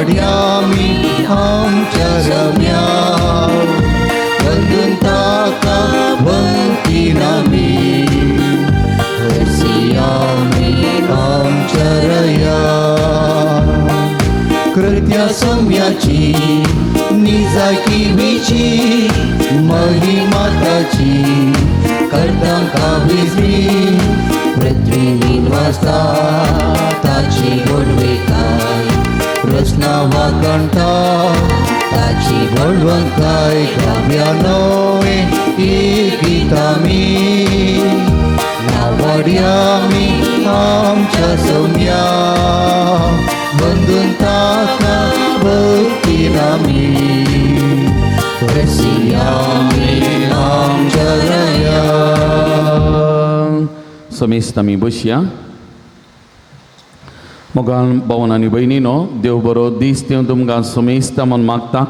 नावाड्यामी आमच्या रम्या वंदून ताका भक्तीन आमी हरसियामी आमच्या रया. कृत्या सम्याची निजाकी महिमा ताची करता काविजवी पृथ्वी वाजता ताची व्हडविकाय रचना वाकणता ताची व्हडवंकाय गाव्या नवे गीतामी नावाड्यामी आमच्या सौम्या वंदून ताका भक्तीन आमी हरसियामी आमच्या रया. समेस्त आमी बसया. मोगान भावन आनी भयणीनो, देव बरो दीस दिवन तुमकां समेस्त म्हूण मागता.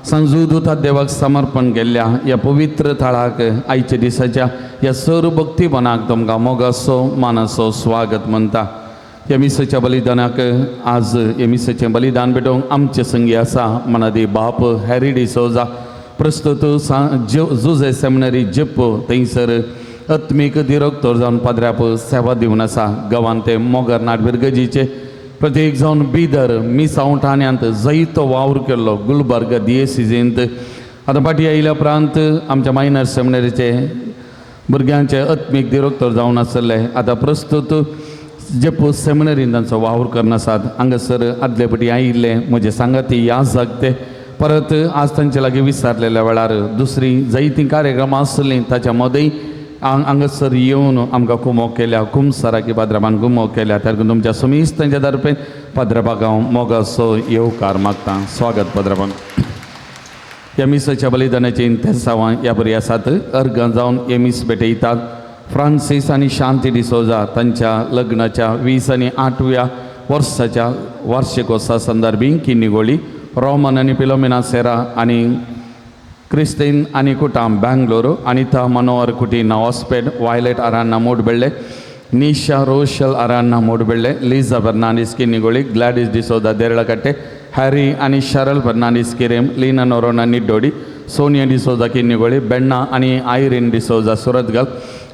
सांजू दुता देवाक समर्पण केल्ल्या ह्या पवित्र थळाक आयच्या दिसाच्या ह्या सर्व भक्तीपणाक तुमकां मोगाचो मानाचो स्वागत म्हणटा. ह्या मिसाच्या बलिदानाक आज ह्या मिसाचें बलिदान भेटोवंक आमचे संगी आसा मनादी बाप हॅरी डिसोजा, प्रस्तुत जुजे सेमिनरी जेप्पो थंयसर आत्मीक दिरोक्तोर जावन पाद्र्याप सेवा दिवन आसा. गांवांत ते मोगर नाटबिरगजीचे प्रत्येक जावन बिदर मिसांव ठाण्यांत जैतो वावर केल्लो गुलबर्ग दियेसिजींत. आतां फाटीं आयल्या उपरांत आमच्या मायनर सेमिनरीचे भुरग्यांचे आत्मीक दिरोक्तोर जावन आसले. आतां प्रस्तुत जेप्पो सेमिनरीन तांचो वावर करून आसात. हांगासर आदले फाटी आयिल्ले म्हजे सांगाती याद जागते परत आज तांचे लागीं विचारलेल्या वेळार दुसरी जायतीं कार्यक्रमां आसलीं ताच्या मदीं हांगासर येवन आमकां कुमोक केल्या, कुमसाराकी पाद्राबान कुमोक केल्या. त्या तुमच्या समीस तांच्या दरपेन पाद्राबाक हांव मोगाचो येवकार मागता. स्वागत पाद्राबान. ह्या मिसाच्या बलिदानाची तेसांवां ह्या बरी आसात. अर्गां जावन हे मीस भेटयतात. फ्रांसीस आनी शांती डिसोजा तांच्या लग्नाच्या 20 आनी 8व्या वर्साच्या वार्षिकोत्सवा संदर्भी किन्नीगोळी, रोमन आनी पिलोमिना सेरा आनी क्रिस्तीन आनी कुटाम Bangalore, Anita Manohar Kutty Hospet, Violet Aranha Mudbelle, Nisha Rochelle Aranha Mudbelle, Liza Fernandes Kinnigoli, Gladys D'Souza Deralakatte, Harry आनी शरल फर्नांडीस किरेम, लीना नोरोना निड्डोडी, सोनिया डिसोजा किन्नीगोळी, बेण्णा आनी आयरीन डिसोजा सुरतगल,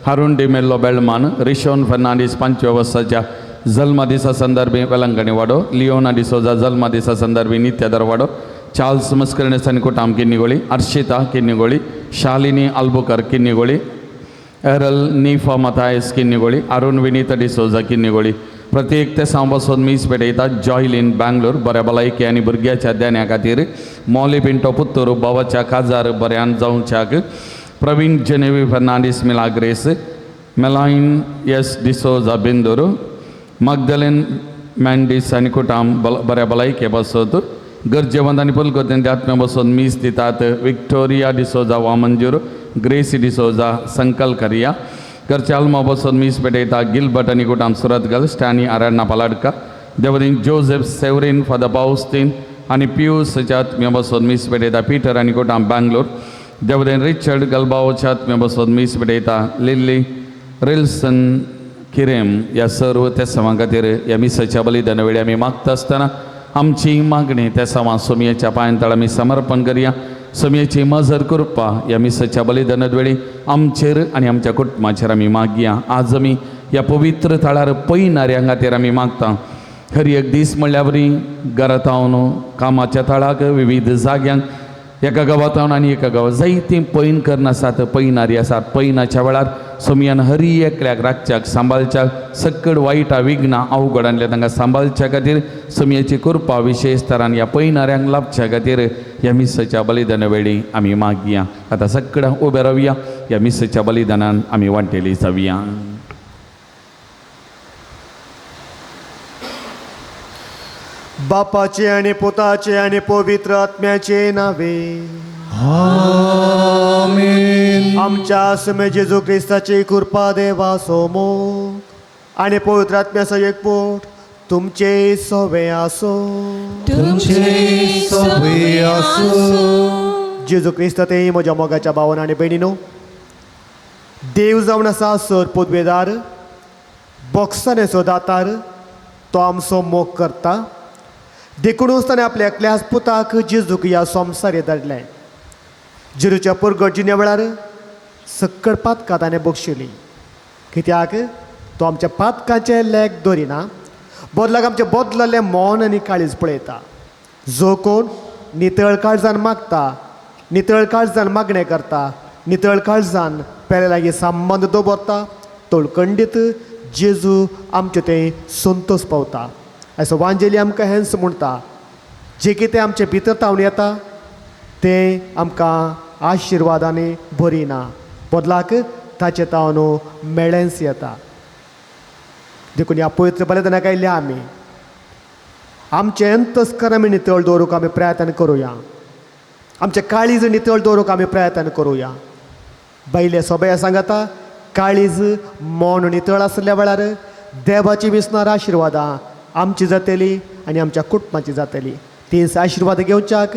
हरुण डिमेल्लो बेळमान, रिशोन फर्नांडीस 5व्या वर्साच्या जल्मदिसा संदर्भी वेलंकणी वाडो, लियोना डिसोजा जल्मदिसा संदर्भी नित्यादर वाडो, चार्ल्स मस्करणेस आनी कुटाम किन्नीगोळी, अर्शिता किन्नीगोळी, शालिनी आल्बुकर किन्नीगोळी, एरल निफा मथायस किन्नीगोळी, अरुण विनीता डिसोजा किन्नीगोळी. प्रत्येक ते बसून मीस पेटयतात. जॉयलीन बँगलोर बऱ्या भलायकी आनी भुरग्याच्या देण्या खातीर, मॉली पिंटो पुत्तूर बाबाच्या काजार बऱ्यान जावच्याक, Praveen Genevi Fernandes Milagres, Meline S D'Souza Bindur, Magdalene Mendes आनी कुटाम बऱ्या भलायके बसत, गरजेवंत आनी पुलकोतें आत्म्या बसून मीस दितात. विक्टोरिया डिसोजा वामंजूर, ग्रेसी डिसोजा संकल करिया, घरच्या आल्मा बसून मीस पेटयता. गिलबर्ट आनी कुटाम सुरतगल, स्टॅनी आराडना पालाडका, देवदीन जोसेफ सेवरीन फादर पावस्तीन आनी पियूसच्या आत्म्या बसून मीस पेटयता. पिटर आनी कुटाम बँगलोर, देवदीन रिचर्ड गलबावच्या आत्म्या बसून मीस पेटयता. लिल्ली रिल्सन किरेम ह्या सर्व त्या सवां खातीर ह्या मिसाच्या बलिदाना वेळी आमी मागता आसतना आमची मागणी त्या सवां सोमयेच्या पांयतळ आमी समर्पण करया. सोमयेची मजर कृपा ह्या मिसाच्या बलिदाना वेळी आमचेर आनी आमच्या कुटुंबाचेर आमी मागया. आज आमी ह्या पवित्र थळार पयणाऱ्यां खातीर आमी मागता. हर एक दीस म्हणल्यार बरी घरांत कामाच्या थळाक विविध जाग्यांक एका गांवांत आनी एका गांवांत जायतीं पैन करून आसात, पैनारी आसात. पैनाच्या वेळार सोमयान हरी एकल्याक राखच्याक सांबाळच्याक सकड वायटा विघ्नां अवघडांतल्या तांकां सांबाळच्या खातीर सोमयेची कृपा विशेष तरान ह्या पैनाऱ्यांक लाभच्या खातीर ह्या मिसाच्या बलिदाना वेळी आमी मागया. आतां सगळ्यां उबे रावया, ह्या मिसाच्या बलिदानान आमी वांटेली जावया. बापाचे आणि पुताचे आणि पवित्र आत्म्याचे नावे आमेन. आमच्या समे जेजू क्रिस्ताची कृपा देवाचो मोग आणि पवित्र आत्म्याचो एकवट तुमचे सवे आसो. तुमचे सवे आसो. जेजू क्रिस्त ते म्हज्या मोगाच्या भावन आनी भयणीनो, देव जावन आसा सर पदवेदार बोक्सानेचो दातार, तो आमचो मोग करता. देखूनच ताणें आपल्या एकल्याच पुताक जेजूक ह्या संवसारी धाडलें. जेजूच्या परगट जिण्या वेळार सक्कड पातकां ताणें बक्षिली, कित्याक तो आमच्या पातकांचे लेख दवरिना, बदलाक आमचें बदललें मन आनी काळीज पळयता. जो कोण नितळ काळजान मागता, नितळ काळजान मागणें करता, नितळ काळजान पेले लागीं संबंद दवरता, तोळकंडीत जेजू आमचे थंय संतोश पावता. आयचो वांजेली आमकां हेंच म्हणटा, जें कितें आमचे भितर तावन येता तें आमकां आशिर्वादांनी भरिना, बदलाक ताचें तावन मेळेंच येता. देखून ह्या पवित्र बलिदानाक आयिल्ल्या आमी आमचें अंतस्करण आमी नितळ दवरूंक आमी प्रयत्न करुया, आमचें काळीज नितळ दवरूंक आमी प्रयत्न करुया. बायले सोबया सांगाता काळीज मन नितळ आसल्या वेळार देवाची विसणार आशिर्वादां आमची जातली आनी आमच्या कुटुंबाची जातली. तीच आशिर्वाद घेवच्याक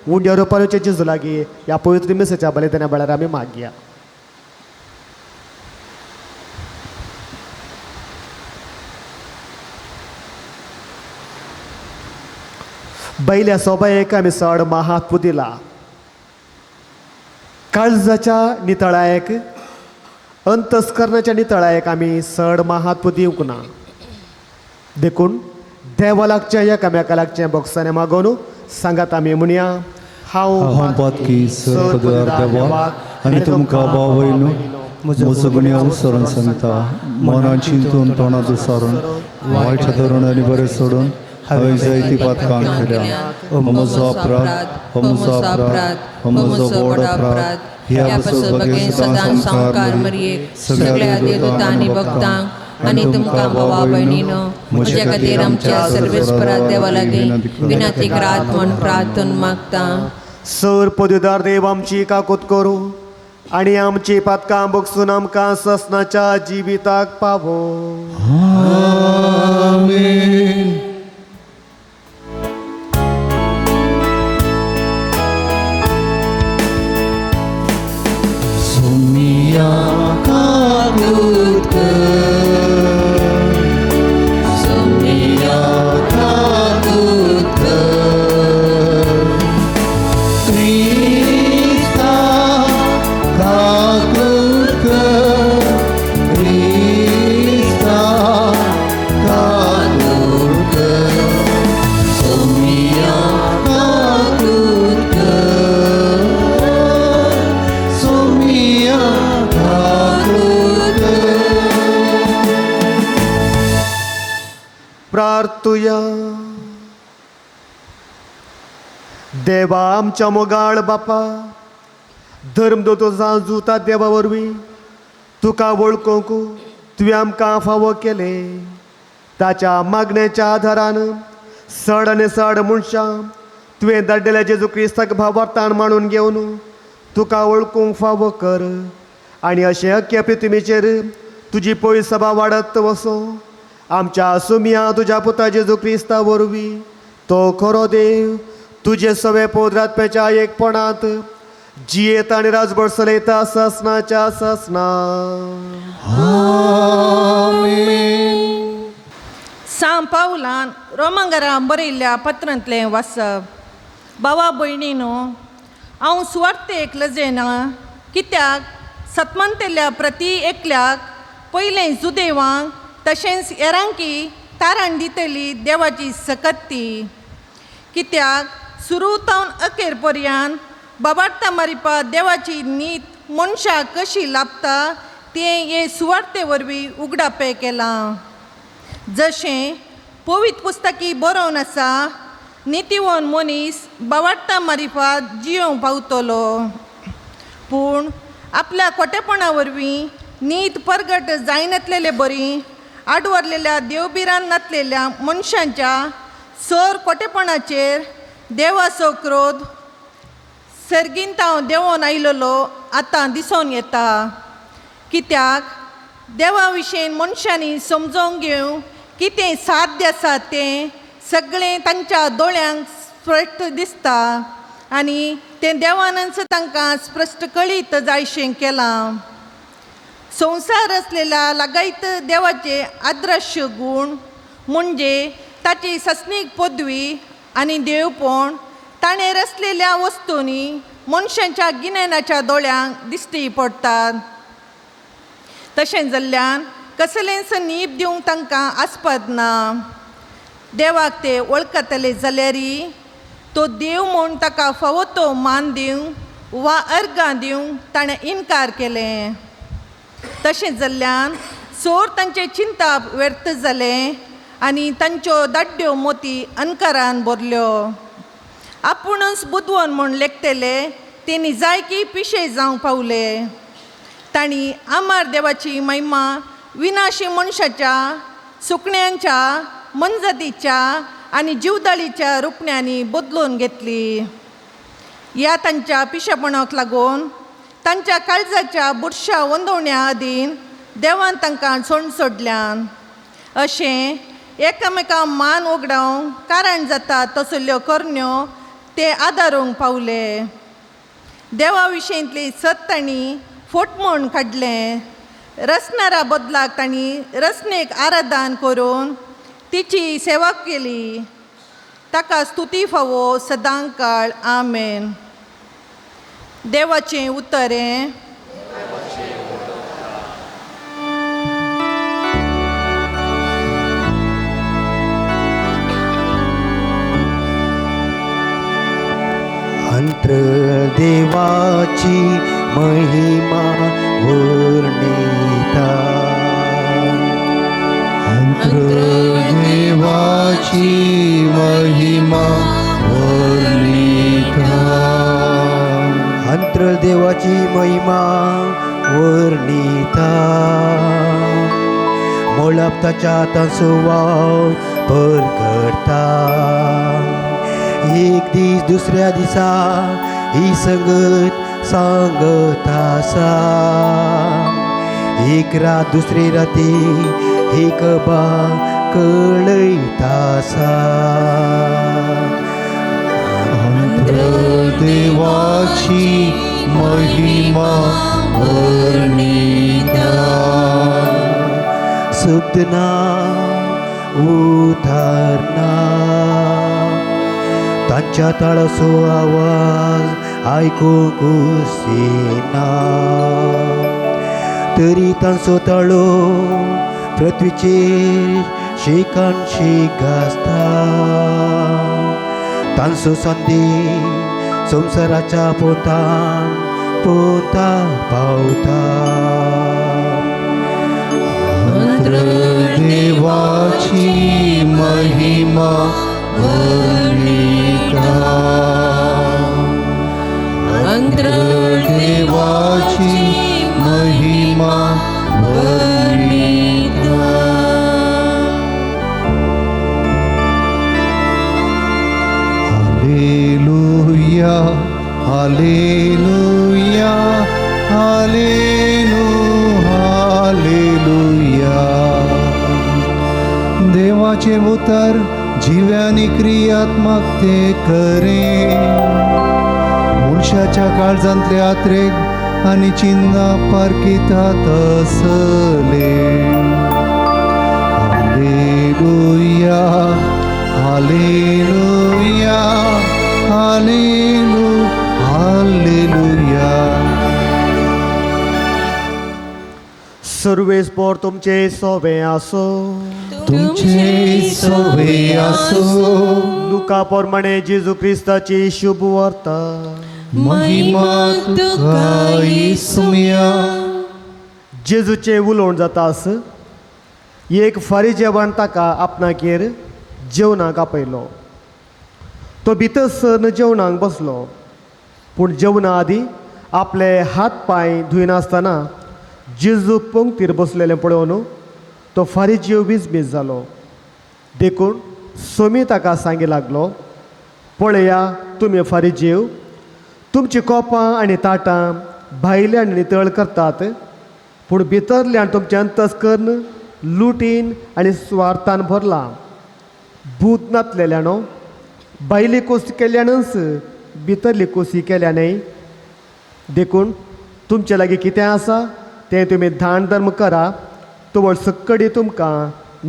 उंड्या रुपाचे जेजू लागीं ह्या पवित्र मिसाच्या बलिदाना वेळार आमी मागया. बैल्या सोबायेक आमी चड महत्व दिला. काळजाच्या नितळायेक, अंतस्करणाच्या नितळायेक आमी चड महत्व दिवंक ना. देखून देवा लागचें एकामेका लागचें बोगसाणें मागोवन सांगात आमी म्हणया, हांव पातकी सर्वपदार देवाक आनी तुमकां भाव म्हजो गुन्यांव सरून सांगता, मनान चिंतून तोंडांत सारून वायट धरून आनी बरें सोडून हांवें जायती पातकां केल्या. हो म्हजो अपराध, हो म्हजो अपराध, हो म्हजो व्हड अपराध. ह्या पासून बगेन सदां सामकार मरयेक सगळ्या देवदूतां आनी भक्तांक आनी तुमकां भावा भयणीनो म्हज्या खातीर आमच्या सर्वेस्परा देवा लागीं विनंती करात म्हूण प्रार्थना मागता. सर पदवीदार देव आमची काकूत करूं आनी आमची पातकां बगसून आमकां ससनाच्या जिविताक पावो. आमेन. सुमिया काकूत कर, सुमिया काकूत कर, क्रिस्ता काकूत कर, क्रिस्ता काकूत कर, सुमिया काकूत कर, सुमिया काकूत कर. प्रार्थुया. देवा आमच्या मोगाळ बापा, धर्मदोतो जाजुता देवा वरवीं तुका वळखूंक तुवें आमकां फावो केलें. ताच्या मागण्याच्या आधारान सड आनी सड मनशां तुवें धाडलेल्या जेजू क्रिस्ताक भावार्थान मांडून घेवन तुका वळखूंक फावो कर आनी अशें अख्ख्या पृथ्वीचेर तुजी पळय सभा वाडत वसो. आमच्या सुमिया तुज्या पुता जेजू क्रिस्ता वरवीं तो खरो देव तुजे सवे पोद्रात्म्याच्या एकपणांत जियेत आनी राजभर चलयता ससनाच्या ससना. आमेन. सांव पावलान रोमांगरा बरयल्ल्या पत्रांतलें वाचप. भावा भयणीनो, हांव सुवार्थेक लजेना, कित्याक सतमंतेल्या प्रती एकल्याक पयलें जुदेवांक तशेंच हेरांकी तारण दितली देवाची सकत्ती. कित्याक सुरू तावन अखेर पर्यंत बाबार्ता मारिपा देवाची नीत मनशाक कशी लाभता तें हे सुवार्ते वरवीं उगडापें केलां. जशें पवित्र पुस्तकी बरोवन आसा, नितीवन मनीस बावाडटा मारिफात जियोंक पावतलो, पूण आपल्या खोटेपणा वरवीं नीत परगट जायनातलेले बरी आडवरलेल्या देवबिरान नातलेल्या मनशांच्या सर खोटेपणाचेर देवाचो क्रोध सर्गींताव देंवोन आयलेलो आतां दिसोन येता. कित्याक देवा विशीं मनशांनी समजोवंक घेवंक कितें साध्य आसा तें सगळें तांच्या दोळ्यांक स्पश्ट दिसता आनी तें देवानच तांकां स्पश्ट कळीत जायशें केलां. संवसार आसलेल्या लागायत देवाचे आदर्श गूण म्हणजे ताची सस्नीक पदवी आनी देवपण ताणें रचलेल्या वस्तूंनी मनशांच्या गिन्यानाच्या दोळ्यांक दिश्टी पडटात. तशें जाल्ल्यान कसलेंच नीब दिवंक तांकां आस्पद ना. देवाक ते वळखतले जाल्यारय तो देव म्हूण ताका फावो तो मान दिवंक वा अर्गां दिवंक ताणें इनकार केलें. तशें जाल्ल्यान सोर तांचें चिंताप व्यर्थ जालें आनी तांच्यो दाड्ड्यो मोती अनकारान भरल्यो. आपुणूच बुदवंत म्हूण लेखतले तेणी जायकी पिशे जावंक पावले. तांणी आमार देवाची महिमा विनाशी मनशाच्या, सुकण्यांच्या, मनजातीच्या आनी जिवदाळीच्या रुपण्यांनी बदलून घेतली. ह्या तांच्या पिशेपणाक लागून तांच्या काळजाच्या बुरशा वंदवण्या आदीन देवान तांकां सोंड सोडल्यान. अशें एकामेका मान उगडावंक कारण जाता तसल्यो करण्यो ते आदारूंक पावले. देवा विशयंतली सत तांणी फोट म्हूण काडलें. रचणारा बदलाक तांणी रचणेक आराधन करून तिची सेवा केली. ताका स्तुती फावो सदां काळ. आमेन. देवाचें उतर हें. अंतर देवाची महिमा वर्णिता, अंतर देवाची महिमा वर्णिता, अंतर देवाची महिमा वर्णिता. मोळप ताच्या तांचो वाव परगडता. एक दीस दुसऱ्या दिसा ही संगत सांगत आसा. एक रात दुसरे राती ही कबा कळयत आसा. अंतर देवाची महिमा वर्णिता, शब्द ना उतार ना, तांच्या ताळाचो आवाज आयकूंक ना. तरी तांचो ताळो पृथ्वीचेर शेकान शेक गाजता. तांचो संदेश संवसाराच्या पोतान पोता पावता. अंतर देवाची महिमा वर्णिता, अंतर देवाची महिमा वर्णिता. Hallelujah, hallelujah, hallelu hallelujah. देवाचे उतर जिव्यानी क्रियात्मक ते करे. मनशाच्या काळजांतले आत्रेक आनी चिन्नां पारखितात असले. Hallelujah, hallelujah, hallelu hallelujah. सर्वेस पोर तुमचे सोबे आसो, तुमचे सोबे आसो. लुका प्रमाणे जेजू क्रिस्ताची शुभ वार्ता. महिमा तुका येसुया. जेजूचे उलोवण जाता आस. एक फारीजेवान ताका आपणागेर जेवणाक आपयलो. तो भितर सरन जेवणाक बसलो. पूण जेवणा आदीं आपले हात पांय धुयनासतना जेजू पंक्तीर बसलेलें पळोवन तो फारीजीव विजमीज जालो. देखून सोमी ताका सांगी लागलो, पळया तुमी फारीजीव तुमची कोपां आनी ताटां भायल्यान नितळ करतात, पूण भितरल्यान तुमचें अंतस्कर्ण लुटीन आनी सुवार्थान भरलां. भूत नातलेल्यानो भायली कोस केल्यानच भितरली कोसी केल्या न्हय. देखून तुमचे लागीं कितें आसा तें तुमी दान धर्म करा, तवळ सक्कडी तुमकां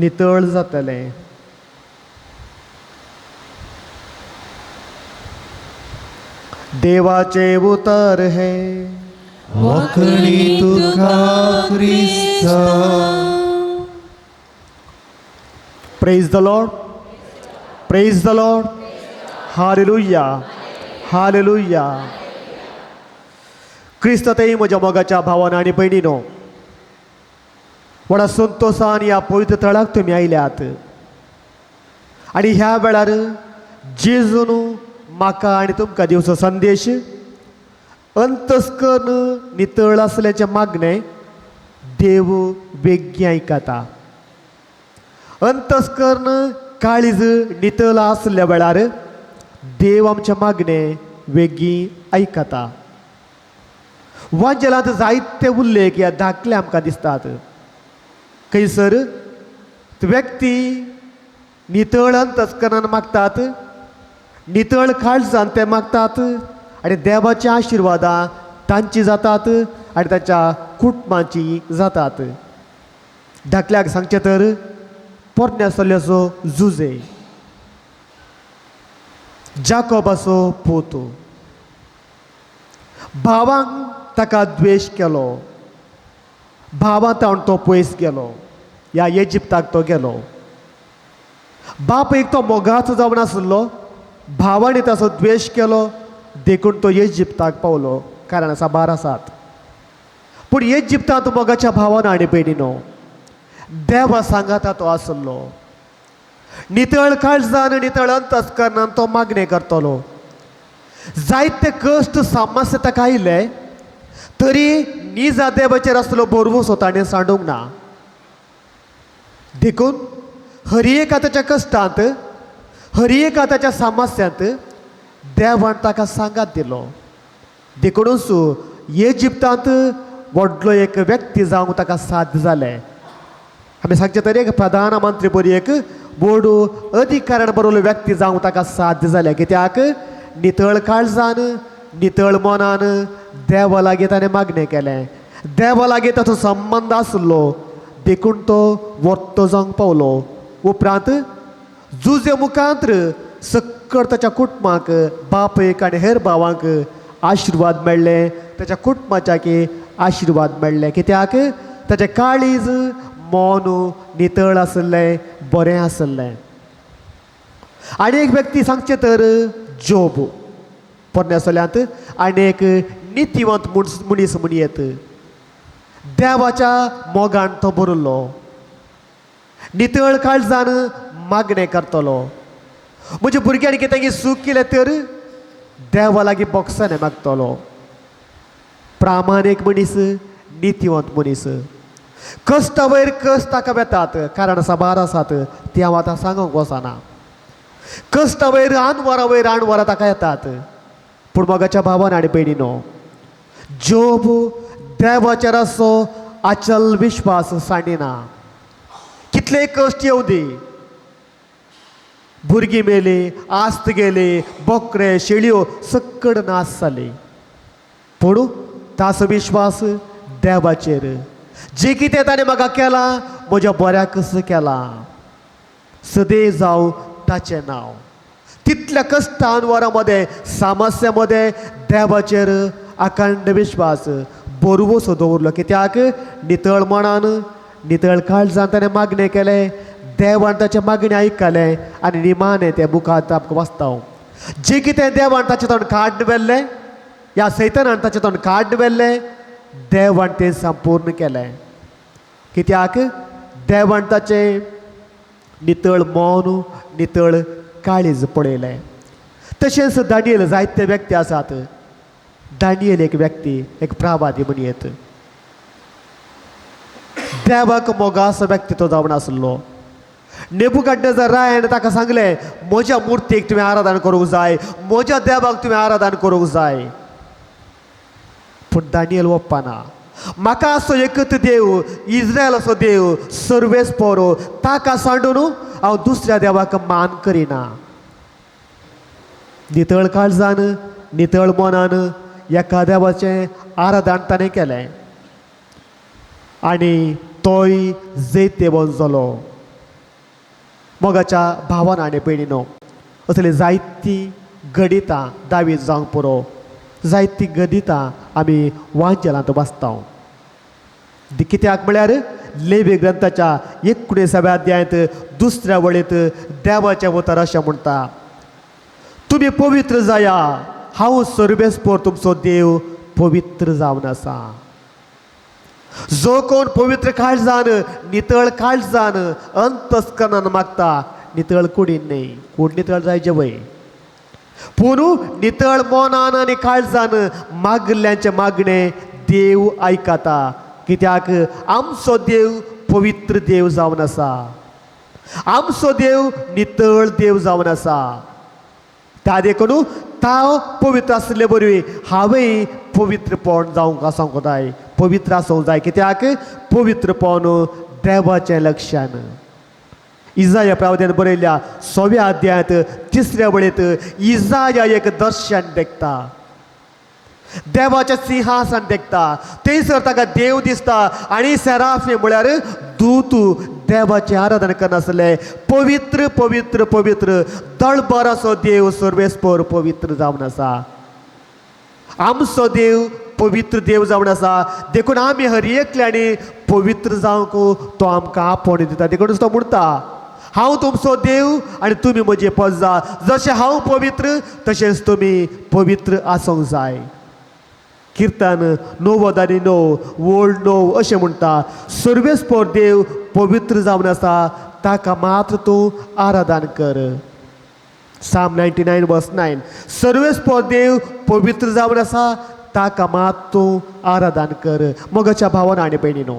नितळ जातलें. देवाचे उतर हे वाखणी तुका क्रिस्ता. Praise the Lord, praise the Lord, hallelujah, hallelujah. क्रिस्तातही म्हज्या मोगाच्या भावान आनी भयणीनो, व्हडा संतोसान ह्या पवित्र थळाक तुमी आयल्यात आनी ह्या वेळार जेजून म्हाका आनी तुमकां दिवचो संदेश अंतस्कर्ण नितळ आसल्याचें मागणें देव बेगीन आयकता. अंतस्कर्ण काळीज नितळ आसल्या वेळार देव आमचें मागणें वेगीं आयकता. वांजेलांत जायते उल्लेख ह्या दाखले आमकां दिसतात. खंयसर व्यक्ती नितळ अंतस्कर्णान मागतात, नितळ काळजान ते मागतात आनी देवाच्या आशिर्वादां तांची जातात आनी तांच्या कुटुंबाची जातात. धाकल्याक सांगचें तर पोरण्या चल्याचो जुजे, जाकोबाचो पूत, भावांक ताका द्वेश केलो, भावां तावन तो पयस गेलो, ह्या इजिप्ताक तो गेलो. बाप एक तो मोगाचो जावन आसलो, भावांनी ताचो द्वेश केलो देखून तो इजिप्ताक पावलो, कारण साबार आसात. पूण इजिप्तांत मोगाच्या भावान आनी भयणीनो देवा सांगाता तो आसलो. नितळ काळजान नितळ अंतस्कर्णान तो मागणें करतलो. जायते कश्ट समस्या ताका आयले तरी निजा देवाचेर आसलो भरवंसो ताणें सांडूंक ना. देखून हर एका ताच्या कश्टांत, हर एका ताच्या समस्यांत देवान ताका सांगात दिलो. देखूनच इजिप्तांत व्हडलो एक व्यक्ती जावंक ताका साध्य जालें. आमी सांगचें तर एक प्रधानमंत्री बरी एक व्हड अधिकाऱ्यान बरवल्लो व्यक्ती जावंक ताका साध्य जालें. कित्याक नितळ काळजान नितळ मनान देवा लागीं ताणें मागणें केलें, देवा लागीं ताचो संबंद आसलो देखून तो व्हडलो जावंक पावलो. उपरांत जुजे मुखांत्र सक्कड ताच्या कुटुंबाक, बापयक आनी हेर भावांक आशिर्वाद मेळ्ळे, ताच्या कुटुंबाच्याक आशिर्वाद मेळ्ळे. कित्याक ताचें काळीज मन नितळ आसलें, बरें आसलें. आनी एक व्यक्ती सांगचें तर जोब, पोरण्या चल्यांत आनी एक नितीवंत मनीस म्हणयेत. देवाच्या मोगान तो भरिल्लो, नितळ काळजान मागणें करतलो. म्हज्या भुरग्यांनी कितें चूक केलें तर देवा लागीं बोगसाणें मागतलो. प्रामाणीक मनीस, नितीवंत मनीस. कश्टा वयर कश्ट ताका वेतात, कारण साबार आसात ती हांव आतां सांगूंक वचना. कश्टा वयर आनवरा वयर आणवरां ताका येतात. पूण मोगाच्या भावान आनी भयणीनो, जोब देवाचेर असो अचल विश्वास सांडिना. कितले कश्ट येवं दी, भुरगीं मेली, आस्त गेली, बोकरे शेळयो सक्कड नाश जाली, पूण ताचो विश्वास देवाचेर. जें कितें ताणें म्हाका केलां म्हज्या बऱ्याकच केलां, सदैव जावं ताचें नांव. तितल्या कश्टान वरां मदें समस्या मदें देवाचेर अखंड विश्वास बरवसो दवरलो. कित्याक नितळ मनान नितळ काळजान ताणें मागणें केलें, देवान ताचें मागणें आयकलें आनी निमाणें तें बुकांत आमकां वाचता. जें कितें देवान ताचें तोंड काड व्हेल्लें, ह्या सैतानान ताचें तोंड काड व्हेल्लें, देवान तें संपूर्ण केलें. कित्याक देवान ताचें नितळ मन नितळ काळीज पळयलें. तशेंच दानियल जायते व्यक्ती आसात. दानियल एक व्यक्ती, एक प्रावादी म्हणयेत. देवाक मोगाचो व्यक्ती तो जावन आसलो. नेबुकदनेझर रायान ताका सांगलें, म्हज्या मुर्तीक तुवें आराधन करूंक जाय, म्हज्या देवाक तुवें आराधन करूंक जाय. पूण दानियल वप्पाना, म्हाका असो एकच देव, इस्रायलाचो देव सर्वेस पोरो, ताका सांडून हांव दुसऱ्या देवाक मान करिना. नितळ काळजान नितळ मनान एका देवाचें आराधन ताणें केलें आनी तोय जैतेवंत जालो. मोगाच्या भावान आनी भयणीनो, असली जायतीं घडितां दावीद जावंक पुरो. जायतीं गणितां आमी वांजेलांत वाचता. कित्याक म्हळ्यार लेवी ग्रंथाच्या 19व्या अध्यायांत दुसऱ्या वळींत देवाचें उतर अशें म्हणटा, तुमी पवित्र जाया, हांव सर्वेस्पोर तुमचो देव पवित्र जावन आसा. जो कोण पवित्र काळजान, नितळ काळजान अंतस्करणान मागता, नितळ कुडीन न्हय, कूड नितळ जायचे वय, पूण नितळ मनान आनी काळजान मागल्ल्यांचें मागणें देव आयकता. कित्याक आमचो देव पवित्र देव जावन आसा, आमचो देव नितळ देव जावन आसा. त्या देखून ताव पवित्र आसले बरवी हांवें पवित्रपण जावंक आसूंक जाय, पवित्र आसूंक जाय. कित्याक पवित्रपण देवाचें लक्षण. इजाया प्रावद्यान बरयल्या 6व्या अध्यायांत 3ऱ्या वळींत इजाया एक दर्शन देखता, देवाचें सिंहासन देखता. थंयसर ताका देव दिसता आनी सेराफी म्हळ्यार दूत देवाचें आराधना करनासले. पवित्र पवित्र पवित्र दळबर असो देव सर्वेस्पोर पवित्र जावन आसा. आमचो देव पवित्र देव जावन आसा, देखून आमी हर एकल्यांनी पवित्र जावंक तो आमकां आपोवणें दिता. देखून तो म्हणटा, हांव तुमचो देव आनी तुमी म्हजे पजा, जशें हांव पवित्र तशेंच तुमी पवित्र आसूंक जाय. किर्तन 99 वळ 9 अशें म्हणटा, सर्वेस्पोर देव पवित्र जावन आसा, ताका मात्र तूं आराधन कर. साम 99 वर्स 9, सर्वेस्पोर देव पवित्र जावन आसा, ताका मात तूं आराधन कर. मोगाच्या भावान आनी भयणीनो,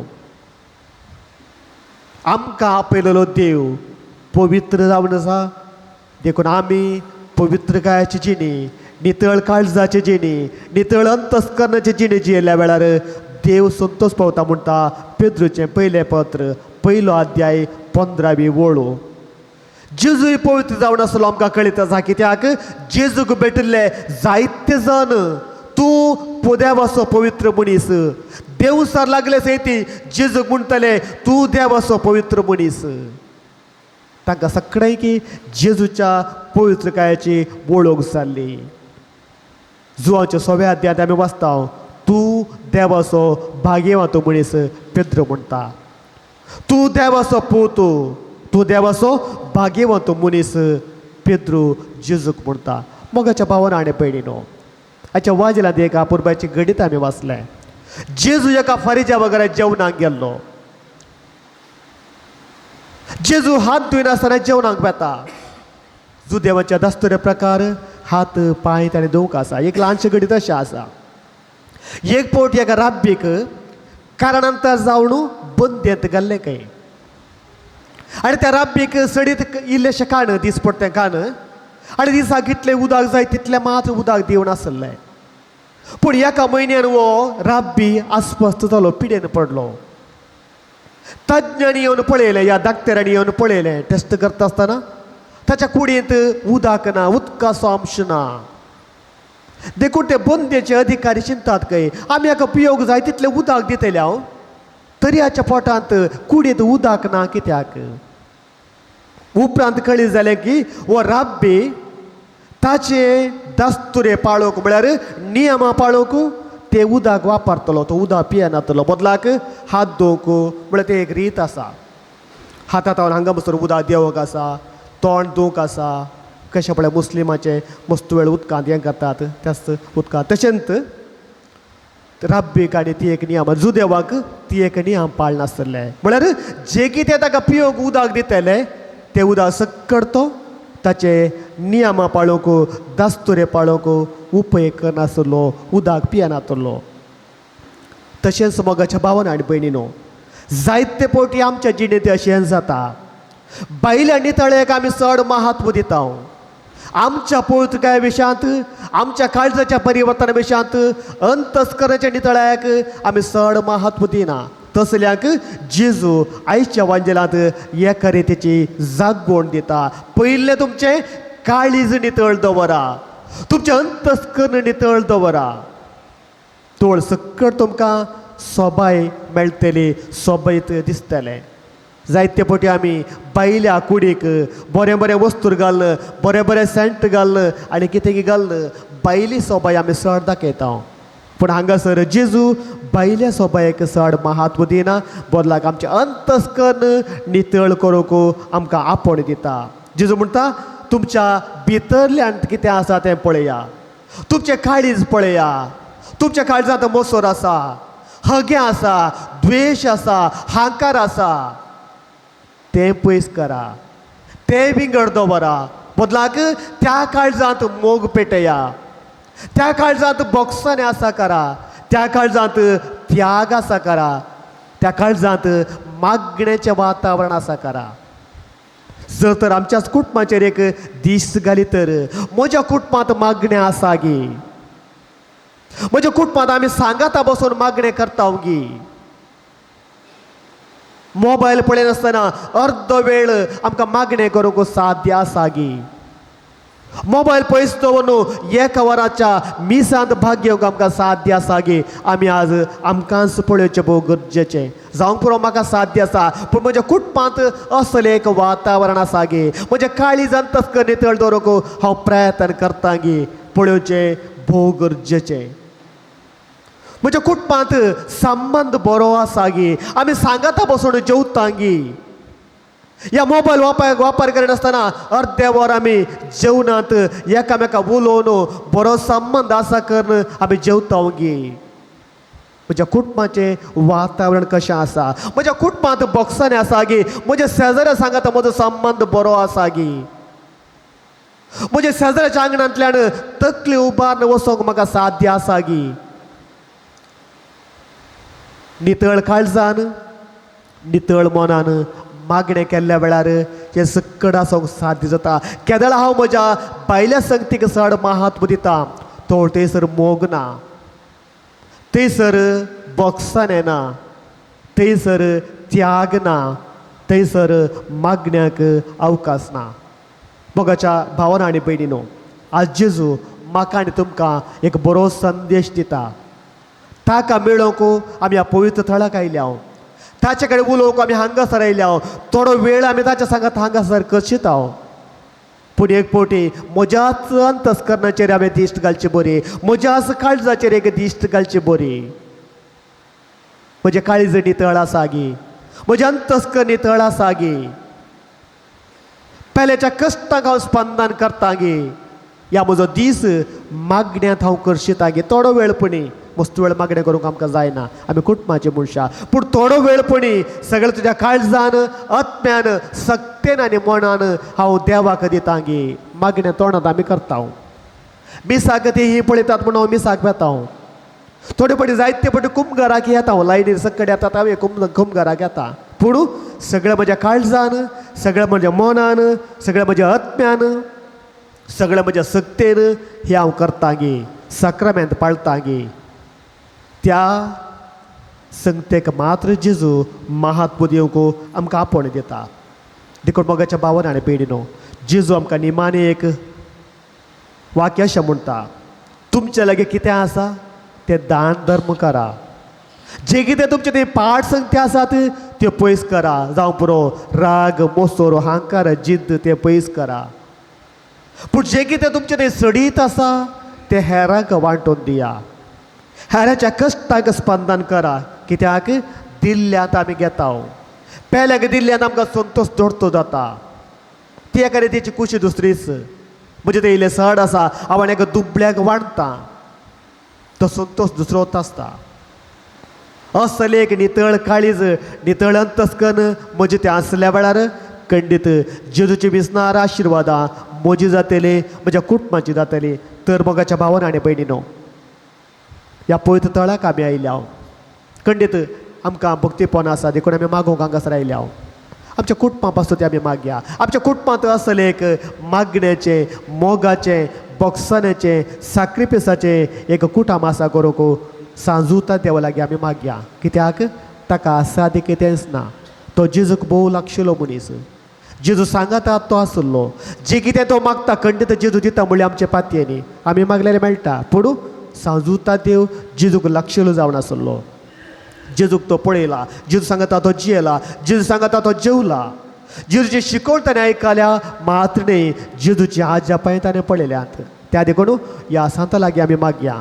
आमकां आपयलेलो देव पवित्र जावन आसा, देखून आमी पवित्रकायाची जिणी, नितळ काळजाची जिणी, नितळ अंतस्करणाची जिणी जियेल्ल्या वेळार देव संतोष पावता म्हणटा पेद्रूचें पयलें पत्र 1 अध्याय 15वी वळ. जेजूय पवित्र जावन आसलो आमकां कळीत आसा. कित्याक जेजूक भेटिल्ले जायते जाण, तूं देवाचो पवित्र मनीस, देवसार लागले सयती जेजूक म्हणटले तूं देवाचो पवित्र मनीस. तांकां सगळें की जेजूच्या पवित्रकायाची वळख जाल्ली. जुवांच्या 6व्या अध्यायांत आमी वाचता, तूं देवाचो भाग्यवंत मनीस पेद्रू म्हणटा, तूं देवाचो पूत, तूं देवाचो भाग्यवंत मनीस पेद्रू जेजूक म्हणटा. मोगाच्या भावान आनी भयणीनो, आयच्या वाजेलांत एका पुरबायची गणीत आमी वाचलें. जेजू एका फारीच्या वगैरे जेवणाक गेल्लो. जेजू हात धुयनासतना जेवणाक वेता. जुदेवाच्या दस्तुरे प्रकार हात पांय ताणें धुवंक आसा. एक ल्हानशें गणीत अशें आसा, एक फावट एका राब्बीक कारणांतर जावन बंदेंत घाल्लें खंय, आनी त्या राब्बीक सडीत इल्लेशें कान दीस पडटें कान, आनी दिसाक कितलें उदक जाय तितलें मात उदक दिवन आसलें. पूण एका म्हयन्यान हो राब्बी अस्वस्थ जालो, पिडेन पडलो. तज्ञांनी येवन पळयलें, ह्या डाक्टरांनी येवन पळयलें. टेस्ट करता आसतना ताच्या कुडींत उदक ना, उदकाचो अंश ना. देखून ते बंदेचे अधिकारी चिंतात खंय आमी हाका पियोवंक जाय तितलें उदक दितले हांव, तरी हाच्या पोटांत कुडींत उदक ना कित्याक? उपरांत कळीत जालें की हो राब्बी ताचे दस्तुरे पाळोवंक म्हळ्यार नियमां पाळोवंक ते उदक वापरतलो, तो उदक पियेनातलो, बदलाक हात धुवंक म्हळ्यार ते एक रीत आसा. हातांत हांगा बसर उदक देंवक आसा, तोंड धुवंक आसा, कशें पळय मुस्लिमाचें मस्त वेळ उदकांत हें करतात त्याच उदकांत. तशेंच राब्बीक आनी ती एक नियम, जुदेवाक ती एक नियम पाळनासले. म्हळ्यार जे कितें ताका पिवंक उदक दितले तें उदक सक्कड तो ताचे नियमां पाळोवंक, दस्तुरे पाळोवंक उपेग करनासलो, उदक पियेनातलो. तशेंच मोगाच्या भावान आनी भयणीनो, जायते फावटी आमच्या जिणेंत अशें जाता, बायल्या नितळेक आमी चड महत्व दिता. आमच्या पवित्रकाय विशयांत, आमच्या काळजाच्या परिवर्तना विशयांत, अंतस्करणाच्या नितळायक आमी चड महत्व दिना. तसल्यांक जेजू आयच्या वांजेलांत एका रितीची जागवण दिता. पयलें तुमचें काळीज नितळ दवरा, तुमचें अंतस्कर्ण नितळ दवरा, तोळ सक्कड तुमकां सोबाय मेळटली, सोबयत दिसतलें. जायते फावटी आमी बायल्या कुडीक बरें बरें वस्तूर घाल, बरें बरें सेंट घाल आनी कितें घाल, भायली सोबाय आमी चड दाखयता. पूण हांगासर जेजू भायल्या सोबायेक चड महत्व दिना, बदलाक आमचें अंतस्कर्ण नितळ करूंक आमकां आपोवणें दिता. जेजू म्हणटा तुमच्या भितरल्यान कितें आसा तें पळया, तुमचें काळीज पळया, तुमच्या काळजांत मोसोर आसा, हगें आसा, द्वेश आसा, हांकार आसा, तें पयस करा, तें विंगड दवरा, बदलाक त्या काळजांत मोग पेटया, त्या काळजांत बोगसाणें आसा करा, त्या काळजांत त्याग आसा करा, त्या काळजांत मागणेचें वातावरण आसा करा. जर तर आमच्याच कुटुंबाचेर एक दीस घाली तर म्हज्या कुटुंबांत मागणें आसा गी, म्हज्या कुटुंबांत आमी सांगाता बसून मागणें करता गी, मोबायल पळयनासतना अर्दो वेळ आमकां मागणें करूंक साध्य आसा गी, मोबायल पयस दवरून एका वराच्या मिसांत भाग घेवंक आमकां साध्य आसा गी. आमी आज आमकांच पळोवचें भोव गरजेचें. जावंक पुरो म्हाका साध्य आसा, पूण म्हज्या कुटुंबांत असलें एक वातावरण आसा गी, म्हज्या काळीजान तस्कर नितळ दवरूंक हांव प्रयत्न करता गी, पळोवचें भोव गरजेचें. म्हज्या कुटुंबांत संबंद बरो आसा गी, आमी सांगाता बसून जेवता गी, ह्या मोबायल वापर करिनासतना अर्दे वर आमी जेवणांत एकामेका उलोवन बरो संबंद आसा करून आमी जेवता गी. म्हज्या कुटुंबाचें वातावरण कशें आसा, म्हज्या कुटुंबांत बोगसाणें आसा गी, म्हज्या शेजाऱ्या सांगाता म्हजो संबंद बरो आसा गी, म्हज्या शेजाऱ्याच्या आंगणांतल्यान तकली उबारून वचोंक म्हाका साध्य आसा गी. नितळ काळजान नितळ मनान मागणें केल्ल्या वेळार हें सक्कड आसूंक साध्य जाता. केदळा हांव म्हज्या भायल्या संगतीक चड महत्व दिता, तो थंयसर मोग ना, थंयसर बोगसाणें ना, थंयसर त्याग ना, थंयसर मागण्याक अवकाश ना. मोगाच्या भावना आनी भयणीनो, आज जेजू म्हाका आनी तुमकां एक बरो संदेश दिता. ताका मेळोवंक आमी ह्या पवित्र थळाक आयल्या, ताचे कडेन उलोवंक आमी हांगासर आयल्या, थोडो वेळ आमी ताच्या सांगात हांगासर करशीत. पूण एक फावटी म्हज्याच अंतस्करणाचेर हांवें दिश्ट घालची बरी, म्हज्याच काळजाचेर एक दिश्ट घालची बरी. म्हजें काळीज नितळ आसा गी, म्हजें अंतस्कर नितळ आसा गी, पेल्याच्या कश्टांक हांव स्पंदन करता गी, ह्या म्हजो दीस मागण्यांत हांव करशीता गी. थोडो वेळ पणी मस्त वेळ मागणें करूंक आमकां जायना, आमी कुटुंबाचे मनशां, पूण थोडो वेळ पणी सगळें तुज्या काळजान आत्म्यान सक्तेन आनी मनान हांव देवाक दिता गी. मागणें तोंडांत आमी करता, मिसाक ती ही पळयतात म्हूण हांव मिसाक वेता, थोडे फावटी जायते फावटी कुमघराक येता, हांव लायनीर सक्कड येतात हांव कुमघराक येता, पूण सगळें म्हज्या काळजान, सगळें म्हज्या मनान, सगळें म्हज्या आत्म्यान, सगळें म्हज्या सक्तेन हें हांव करता गी, साक्रामेंत पाळता गी. त्या संगतेक मात्र जेजू महत्व दिवंक आमकां आपोवणें दिता. देखून मोगाच्या भावान आनी भयणीनो, जेजू आमकां निमाणें एक वाक्य अशें म्हणटा, तुमचे लागीं कितें आसा तें दान धर्म करा, जे कितें तुमचे ते पाठ संगती आसात त्यो पयस करा, जावं पुरो राग मोसोर हांकार जिद्द तें पयस करा, पूण जे कितें तुमचें तें सडीत आसा तें हेरांक वांटून दिया, हेराच्या कश्टांक स्पंदन करा. कित्याक दिल्ल्यांत आमी घेता, पेल्याक दिल्ल्यान आमकां संतोश दोडतो जाता. ती एका रितीची कुशी दुसरीच, म्हणजे तें इल्लें सड आसा हांव आनी एका दुबळ्याक वांटता, तो संतोश दुसरोच आसता. असलें एक नितळ काळीज, नितळ अंतस्कन म्हजें तें आसल्या वेळार खंडीत जेजूची विसनार आशिर्वादां म्हजी जातली, म्हज्या कुटुंबाची जातली. तर मोगाच्या भावान आनी भयणीनो, ह्या पवित्र थळाक आमी आयल्या, खंडीत आमकां भक्तीपण आसा देखून आमी मागोवंक हांगासर आयल्या. आमच्या कुटुंबा पासून ते आमी मागया, आमच्या कुटुंबांत असलें एक मागण्याचें, मोगाचें, बोगसाण्याचें, साक्रिफिसाचें एक कुटाम आसा करूंक सांजूता देवा लागीं आमी मागया. कित्याक ताका सादें कितेंच ना, तो जेजूक भोव लागशिल्लो मनीस, जेजू सांगाता तो आसलो, जे कितें तो मागता खंडीत जेजू दिता म्हणल्यार आमचे पातयेनी आमी मागल्यार मेळटा. पूण सांजूता देव जेजूक लागशिल्लो जावन आसलो, जेजूक तो पळयला, जेजू सांगता तो जियेला, जेजू सांगता तो जेवला, जेजूची शिकवण ताणें आयकल्या मात्र न्ही, जेजूची आज्या पांय ताणें पळयल्यात. त्या देखून ह्या सांता लागीं आमी मागया,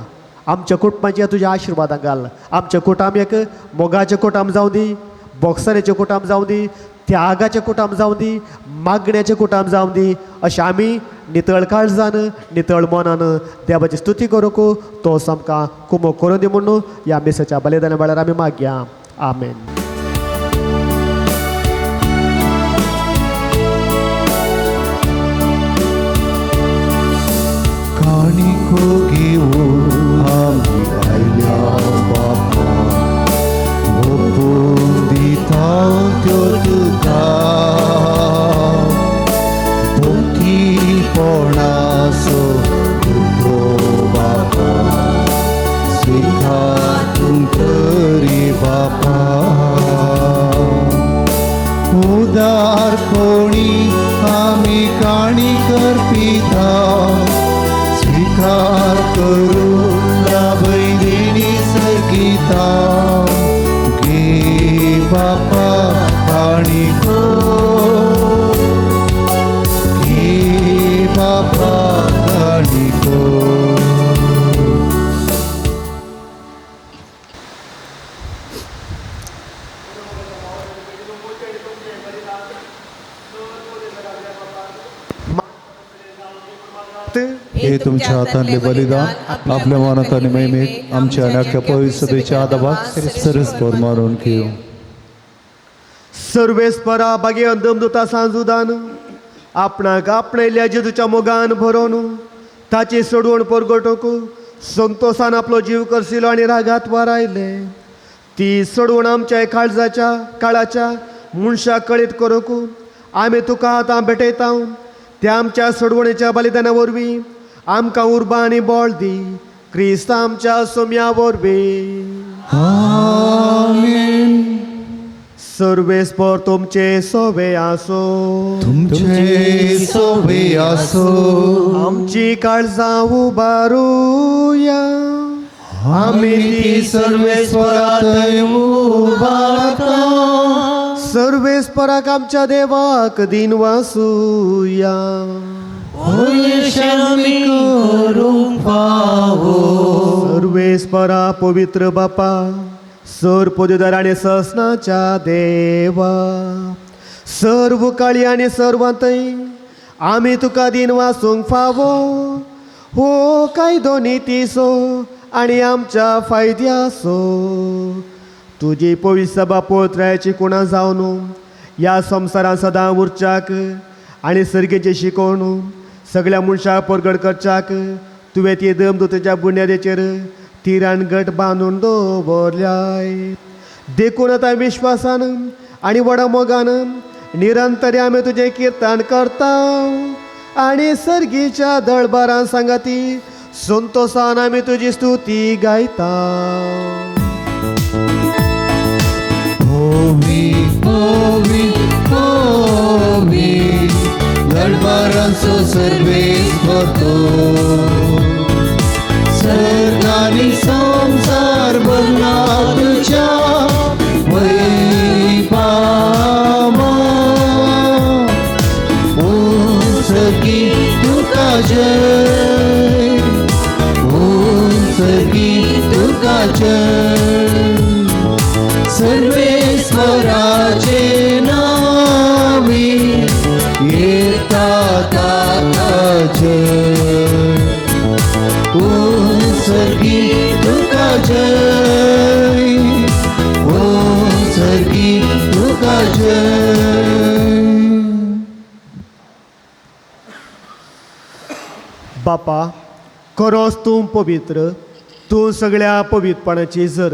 आमच्या कुटुंबाच्या तुज्या आशिर्वादां घाल. आमच्या कुटाम एक मोगाचें कुटाम जावं दी, बोगसण्याचें कुटाम जावं दी, त्यागाचें कुटाम जावं दी, मागण्याचें कुटाम जावं दी. अशें आमी नितळ काळजान नितळ मनान देवाची स्तुती करूंक तो आमकां कुमोक करून दी म्हणून ह्या मिसाच्या बलिदाना वेळार आमी मागया. आमेन. काणिको घेवन आमी आयल्या बापा, ओपून दिता त्यो तुका, भक्तीपणाचो तुजो बापा, स्विकार तूं करी बापा. उदारपणी आमी काणी करपिता, स्वीकार करून लाभय देणी सर्गिता. गे बापा काणिको, गे बापा काणिको. हे तुमच्या हातांतले बलिदान आपल्या मनात आनी महिमेक आमच्या आनी अख्ख्या पवित्र सभेच्या आदाबाक सरस्पर मारून घेवं. सर्वेस्परा बागे अंदमदुता सांजुदान आपणाक आपणायल्या जेजूच्या मोगान भरोवन ताची सोडवण परगटोवंक संतोसान आपलो जीव करसिलो आनी रागात वारायले. ती सोडवण आमच्या काळजाच्या काळाच्या मनशाक कळीत करूंक आमी तुका आतां भेटयता. त्या आमच्या सोडवणेच्या बलिदाना वरवीं आमकां उर्बा आनी बळ दी, क्रिस्त आमच्या सोम्या वरवीं. आमेन. सर्वेस्पर तुमचे सोवे आसो, तुमचे सोवे आसो. आमची काळजां उबारुया, आमी ती सर्वेस्परात उबारता. सर्वेस्पराक आमच्या देवाक दिन वासुया. सर्वेस्परा पवित्र बापा, सर पदवीधर आनी ससनाच्या देवा, सर्व काळी आनी सर्वांतय आमी तुका दिन वासूंक फावो. हो कायदो नितीचो आनी आमच्या फायद्याचो. तुजी पवित्र सभा पवित्रायची कुणा जावन ह्या संवसारांत सदां उरच्याक आनी सर्गेचें शिकोवन सगळ्या मनशाक परगट करच्याक तुवें ती दमदुतेच्या बुन्यादेचेर तिरान गट बांदून दवरल्याय. देखून आतां विश्वासान आनी व्हडा मोगान निरंतर आमी तुजें किर्तन करता आनी सर्गीच्या दळबारान सांगाती संतोसान आमी तुजी स्तुती गायता. होवी होवी होवी दळबारांचो सर्वेस्पर तो, सर्गानी संसार भरला तुझ्या वैभावा. उंचगी तुका जय, उंचगी तुका जय, सर्वेस्वराचे नावी येता ताका जय. उंचगी तुका जय, उंचगी तुका जय. बापा, खरोच तूं पवित्र, तूं सगळ्या पवित्रपणाची जर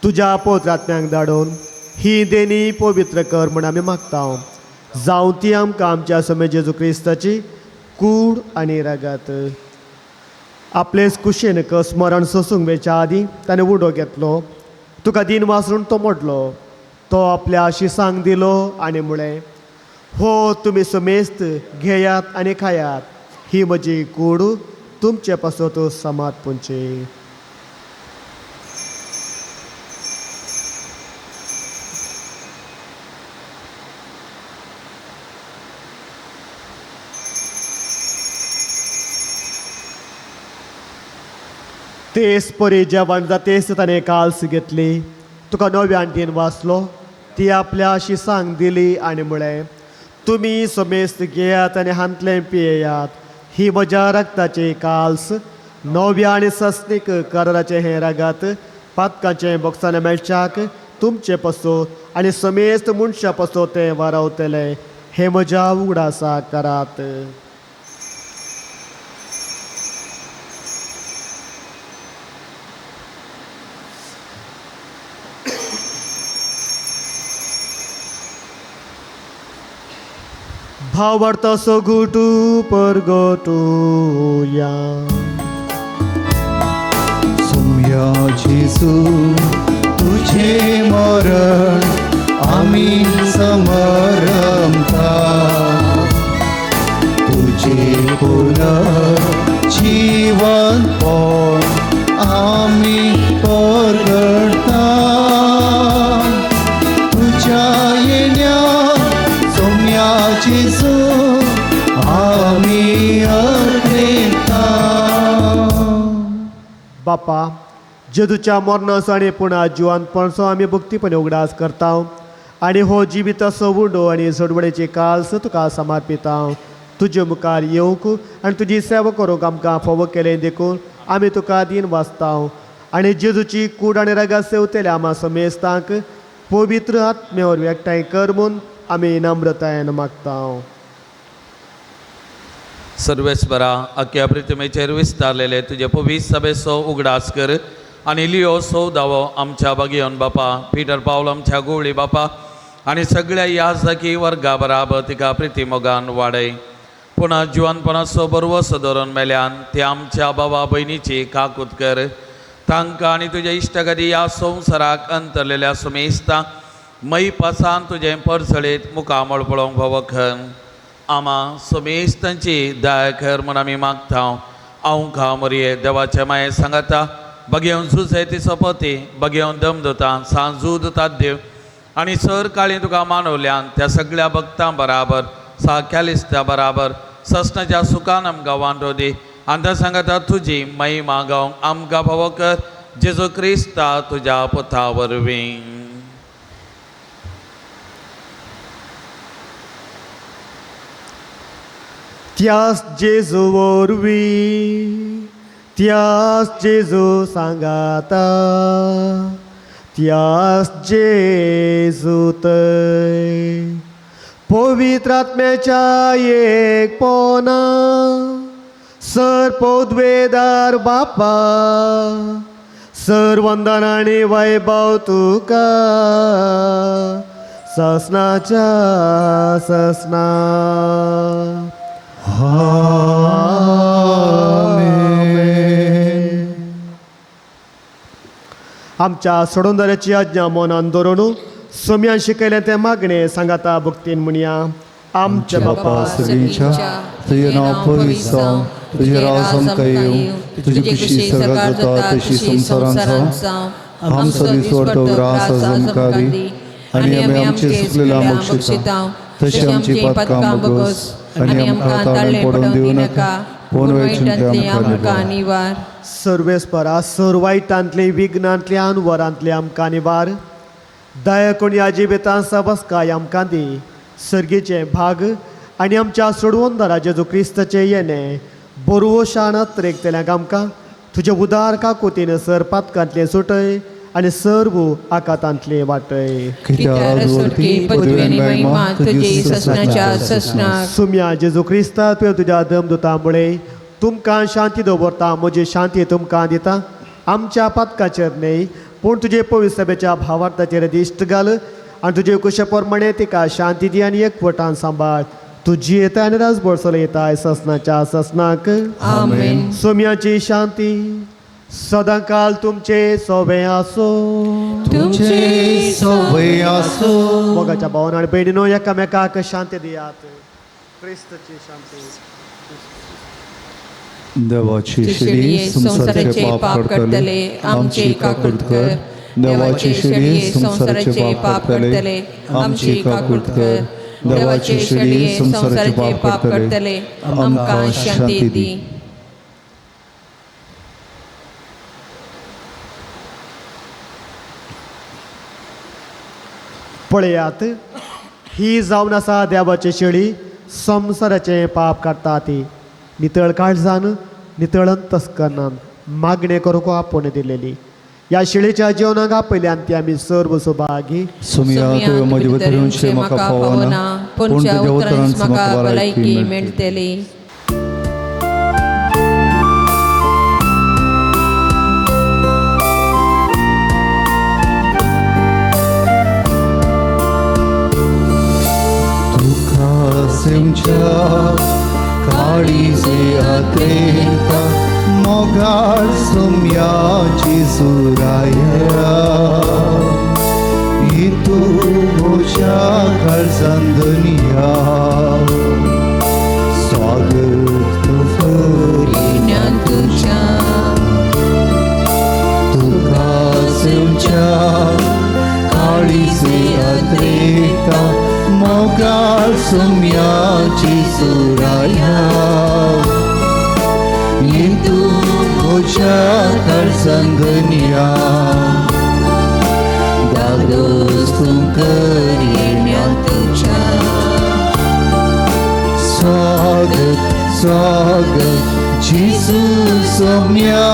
तुज्या पवित्रात्म्यांक धाडून ही देणी पवित्र कर म्हण आमी मागता. जावं ती आमकां आमच्या समे जेजू क्रिस्ताची कूड आनी रागात. आपलेच कुशेन स्मरण सोसूंक मेळच्या आदीं ताणें उडो घेतलो, तुका दिन वासरून तो मोडलो, तो आपल्या शिसांक दिलो आनी म्हळें, हो तुमी समेस्त घेयात आनी खायात, ही म्हजी कूड तुमचे पासत समर्पणची. तेच परी जेवण जातेच ताणें काल्स घेतली, तुका नव्यान दिन वाचलो, ती आपल्या शिसांक दिली आनी म्हळें, तुमी समेस्त घेयात आनी हांतलें पियेयात, ही म्हज्या रक्ताची काल्स, नव्या आनी सस्नीक कराराचें हें रगत पातकाचें बोगसाणें मेळच्याक तुमचें पसो आनी समेस्त मनशां पसो तें वारावतलें, हें म्हज्या उगडासा करात. भावार्थाचो गुटू परगटुया. सुम्या जेजू तुझे मरण आमी समरमता, तुझे पुनर्जीवन पण आमी परगटता, तुझ्या येण्या सोम्या जेजू आमी अर्पेता. बापा, जेजूच्या मरणाचो आनी पुणा जिवानपणचो आमी भक्तीपणे उगडास करता आनी हो जिविताचो उंडो आनी सोडवणेची काल्स तुका समर्पिता. तुजे मुखार येवंक आनी तुजी सेवा करूंक आमकां फावो केलें देखून आमी तुका दीन वाचता आनी जेजूची कूड आनी रगात सेवतल्या आमा समेस्तांक पवित्र आत्मे वरवीं एकठांय कर म्हूण आमी नम्रतायेन मागता. सर्वेस्परा, अख्या प्रितमेचेर विस्तारलेले तुजे पवित्र सभेचो उगडास कर आनी लियो सौदावो आमच्या बागियोन बापा, पिटर पावल आमच्या गोवळी बापा आनी सगळ्या याजकी वर्गा बराबर तिका प्रिती मोगान वाडय. पुणा जिवानपणाचो बरवसो धरून मेल्यान ते आमच्या बाबा भयणीची काकूत कर. तांकां आनी तुज्या इश्टागती ह्या संवसाराक अंतरलेल्या सुमेस्ता मैपासान तुजें परजळीत मुखामळ पळोवंक फावो कर. आमा सुमेस्तांची दया कर म्हूण आमी मागता. आंवका मरये देवाचे माये सांगाता बगेवन झुजे ती सोपती बगेवन दमदता सांजूद ताद्य आनी सर काळी तुका मानवल्यान त्या सगळ्या भक्तां बराबर साख्यालिस्त्या बराबर ससनाच्या सुखान आमकां वांटो दी आनी त्या सांगाता तुजी महिमा गावंक आमकां फावो कर, जेजू क्रिस्ता तुज्या पुता वरवीं. त्यास जेजू वरवीं, त्यास जेजू सांगाता, त्यास जेजू तय पवित्र आत्म्याच्या एकपणा सर पदवेदार बापा, सर वंदन आनी वैभव तुका ससनाच्या ससना. आमेन. आमच्या सोडोंदऱ्याची आज्ञा मनान दवरून सोम्यान शिकयलें तें मागणें सांगाता भक्तीन म्हणया. आमच्या बापा सगळींच्या तुजें नांव पवित्र जावं, तुजें राज आमकां येवं, तुजी खुशी स्वर्गात जाता तशी संवसारांत जावं. आमचो दिसवडो ग्रास आज आमकां दी आनी आमी आमचे चुकलेल्या बक्षिता तशी आमची पातकां बगस आनी आमकां ताळें पडून दिवं नाका, पूण वायटांतलें आमकां निवार. सर्वेस्परा, सर वायटांतले विघ्नांतले अनवरांतले आमकां निवार. दया करून ह्या जिवितांत सबसकाय आमकां दी, सर्गीचें भाग आनी आमच्या सोडवणदारा जेजू क्रिस्ताचें येणें बरवशान अत्रेकतल्यांक आमकां तुज्या उदार काकुतीन सर पातकांतलें सुटय आनी सर्व आकातांतलें वाटय. सुम्या जेजू क्रिस्ता, तुवें तुज्या दमदुता मुळे तुमकां शांती दवरता, म्हजी शांती तुमकां दिता. आमच्या पातकाचेर न्हय पूण तुजे पवित्र सभेच्या भावार्थाचेर दिश्ट घाल आनी तुजे कुशे प्रमाणे तिका शांती दी आनी एकवटान सांबाळ. तुजी येता आनी राजभर चलयताय ससनाच्या ससनाक. आमेन. सोम्याची शांती सदांकाल तुमचे सोबे आसो. तुमचे सोबे आसो. मोगाच्या भावान आनी भयणीनो, एकामेकाक शांती दियात. क्रिस्ताची शांती. देवाची शिडी संवसाराचे पाप करतले आमची काकूत कर. देवाची शिडी संवसाराचे पाप करतले आमची काकूत कर. देवाची शिडी संवसाराचे पाप करतले आमकां शांती दी. पळयात, ही जावन आसा देवाची शेळी, संवसाराचें पाप काडटा ती. नितळ काळजान, नितळ अंतस्करणान मागणें करूंक आपोवणें दिलेली ह्या शेळीच्या जेवणाक आपयल्यान ती आमी सर्व सौभागी. सुमिया तुवें म्हजे भितर येवचें म्हाका फावना, पूण तुज्या उतरान म्हाका भलायकी मेळटली. तुका सेवच्या काळीजे आत्रेता मोगाळ सुम्याची सुराया, इतू म्हज्या काळजान दुनिया स्वागत करिण्या तुज्या. तुका सेवच्या काळीजे आत्रेता मोगाळ सुम्याची सुराया, तू म्हज्या काळजान दुनिया धादोस तूं करिण्या तुज्या. स्वागत स्वागत जेजू सोम्या,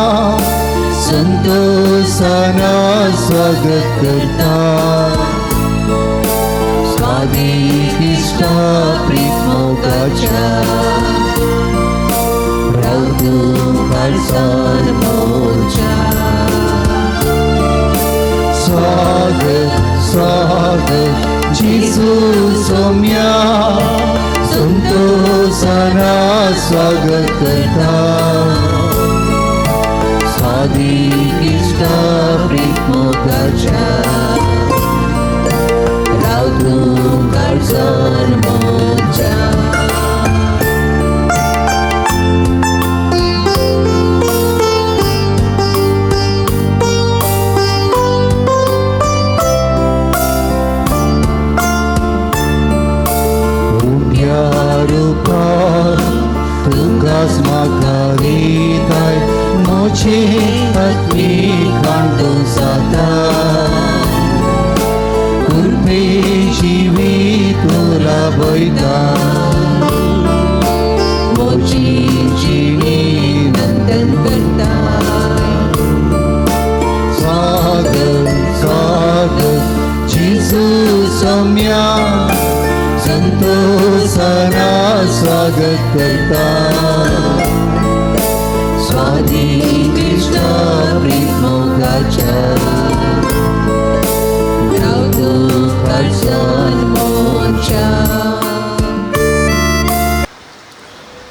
संतोषाना स्वागत करता. स्वादीक इश्टा प्रीत मोगाच्या, राव तूं काळजान म्हज्या. स्वागत स्वागत जेजू सोम्या, संतोषाना स्वागत करता. स्वादीक इश्टा प्रीत मोगाच्या, राव तूं काळजान म्हज्या. तुकाच म्हाका दिताय म्हजी आत्मीक तूं जाता, कृपे जिवीत तुला लाभयता. म्हजी जिणी नंदन करता. स्वागत स्वागत जेजू सोम्या, संतोषाना स्वागत करता. स्वादीक इश्टा प्रीत मोगाच्या, राव तूं काळजान म्हज्या.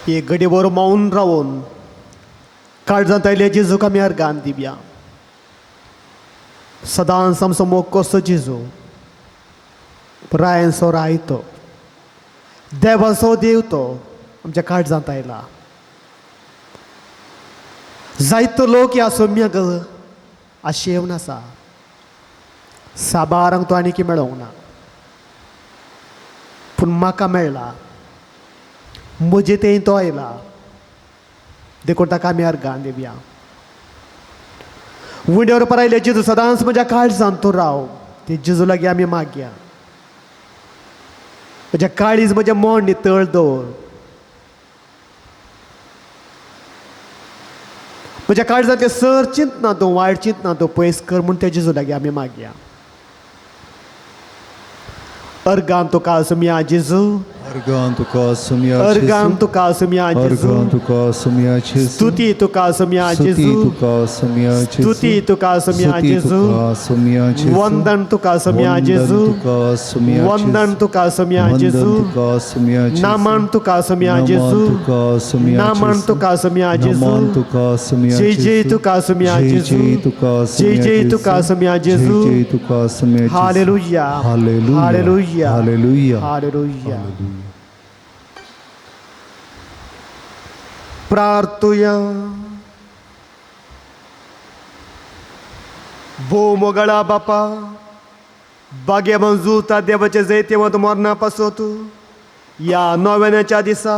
एक घडयेभर मौन रावन काळजांत आयिल्ल्या जेजूक आमी अर्गान दिवया. सदांच आमचो मोग कसो जेजू, रायांचो राय तो, देवाचो देव तो आमच्या काळजांत आयला. जायतो लोक ह्या सोम्याक आशेवन आसा, साबारांक तो आनीक मेळोंक ना, पूण म्हाका मेळ्ळा, म्हजे थंय तो आयला, देखून ताका आमी अर्गान दिवया. उंड्यावर परायले जेजू सदांच म्हज्या काळजांत तूं राव, ते जेजू लागीं आमी मागया. म्हज्या काळीज म्हजें मन नितळ दवर, म्हज्या काळजांतलें सर चिंतना तूं, वायट चिंतना तूं पयस कर म्हूण त्या जेजू लागीं आमी मागया. अर्गान तुका सुमया जेजू, अर्गान तुका सुमया, अर्गान तुका सुमया जेजू, अर्गान तुका सुमया जेजू, स्तुती तुका सुमया जेजू, तुका सुमया जेजू, स्तुती तुका सुमया जेजू, सुमया जेजू, वंदन तुका सुमया जेजू, तुका सुमया, वंदन तुका सुमया जेजू, तुका सुमया, नामन तुका सुमया जेजू, तुका सुमया, नामन तुका सुमया जेजू, तुका सुमया, जय जय तुका सुमया जेजू, तुका जय जय तुका सुमया जेजू, जय तुका सुमया. Hallelujah, hallelujah, hallelujah, hallelujah, hallelujah. प्रार्थुया. भोव मोगळा बापा, बागेवन जुळता देवाचे जैतेवंत मरणा पासत ह्या नव्याच्या दिसा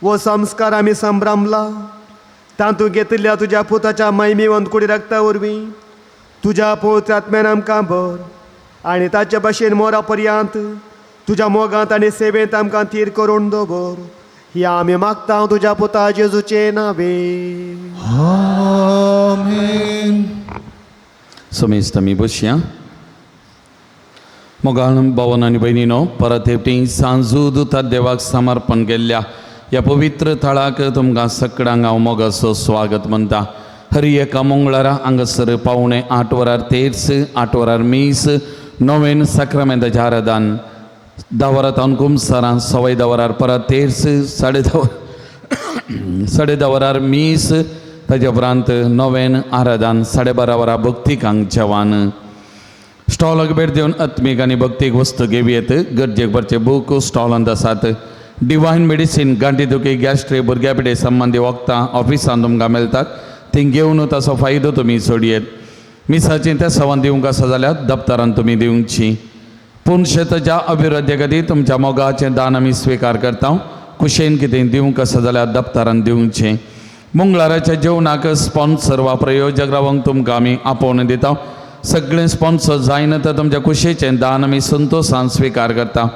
हो संस्कार आमी संभ्रमला. तातूंत घेतिल्ल्या तुज्या पुताच्या महिमेवंत कुडी रक्ता वरवीं तुज्या पवित्र आत्म्यान आमकां भर. आनी ताचे भशेन मोरा पर्यंत तुज्या मोगांत आनी सेवेंत आमकां थीर करून दवर. ही आमी मागता तुज्या पुता जेजूचे नावे. आमेन. समेस्त आमी बसया. मोगाळ भावन आनी भयणीनो, परत एकटी सांजूद देवाक समर्पण केल्ल्या ह्या पवित्र थळाक तुमकां सगळ्यांक हांव मोगाचो स्वागत म्हणटा. हर एका मंगळारा हांगासर 7:45 वरार तेर्स, 8 वरार मीस, नोवेन साक्रामेंताचें आराधन, 10 वरां तावन कुमसारां, 10:15 वरार परत तेर्स, 10:30 वरार मीस, ताजे उपरांत नोवेन आराधन, 12:30 वरां भक्तिकांक जेवण. स्टॉलाक भेट दिवन आत्मीक आनी भक्तीक वस्तू घेवयेत. गरजेक भरचे बूक स्टॉलांत आसात. डिवायन मेडिसीन, गांठी दुखी, गॅस्ट्री, भुरग्या पिडे संबंदी वखदां ऑफिसान तुमकां मेळटात, ती घेवन ताचो फायदो तुमी सोडयेत. मिसाचीं त्या सवान दिवंक आसा जाल्यार दप्तरान तुमी दिवची. पूण शेताच्या अभिवृद्धी खातीर तुमच्या मोगाचें दान आमी स्विकार करता. कुशेन कितें दिवंक आसा जाल्यार दप्तरान दिवचें. मंगळाराच्या जेवणाक स्पॉन्सर वा प्रयोजक रावंक तुमकां आमी आपोवन दिता. सगळें स्पॉन्सर जायना तर तुमच्या कुशेचें दान आमी संतोशान स्विकार करता.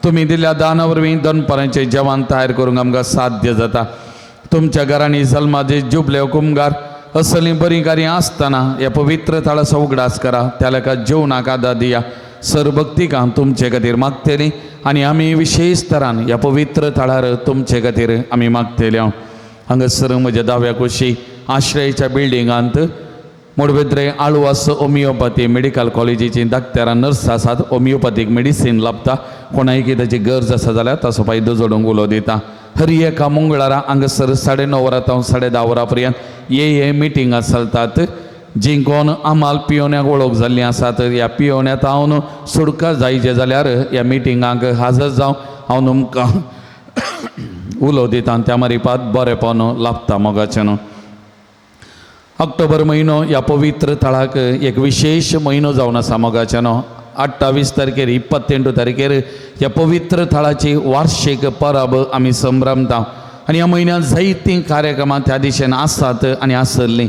तुमी दिल्ल्या दाना वरवीं दनपारांचें जेवण तयार करूंक आमकां साध्य जाता. तुमच्या घरांनी जल्मादीस, जुबले, कुमगार असलीं बरीं कार्यां आसतना ह्या पवित्र थळाचो उगडास करा. त्या लेखा जेवणाक आदार दिया. सर्वभक्तिकां तुमचे खातीर मागतली आनी आमी विशेश तरान ह्या पवित्र थळार तुमचे खातीर आमी मागतले. हांगासर म्हज्या दाव्या कुशी आश्रयाच्या बिल्डिंगांत मोडबेद्रे आळवास होमियोपॅथी मेडिकल कॉलेजीची डाक्टरां नर्स आसात. होमियोपॅथीक मेडिसीन लाभता. कोणायकी ताची गरज आसा जाल्यार ताचो फायदो जोडूंक उलो दिता. हर एका मंगळारा हांगासर 9:30 वरां तावन 10:30 वरां पर्यंत हे मिटिंगां चलतात. जी कोण आमाल पियोन्याक वळख जाल्लीं आसात ह्या पियोन्या तावन सुटका जायचे जाल्यार ह्या मिटिंगांक हाजर जावं हांव तुमकां उलो दिता. त्या मारिपात बरेपण लाभता मोगाचें न्हू. ऑक्टोबर म्हयनो ह्या पवित्र थळाक एक विशेश म्हयनो जावन आसा मोगाचें न्हू. 28 तारखेर 28 तारखेर ह्या पवित्र थळाची वार्षीक परब आमी संभ्रमता आनी ह्या म्हयन्यांत जायतीं कार्यक्रमां त्या दिशेन आसात आनी आसल्लीं.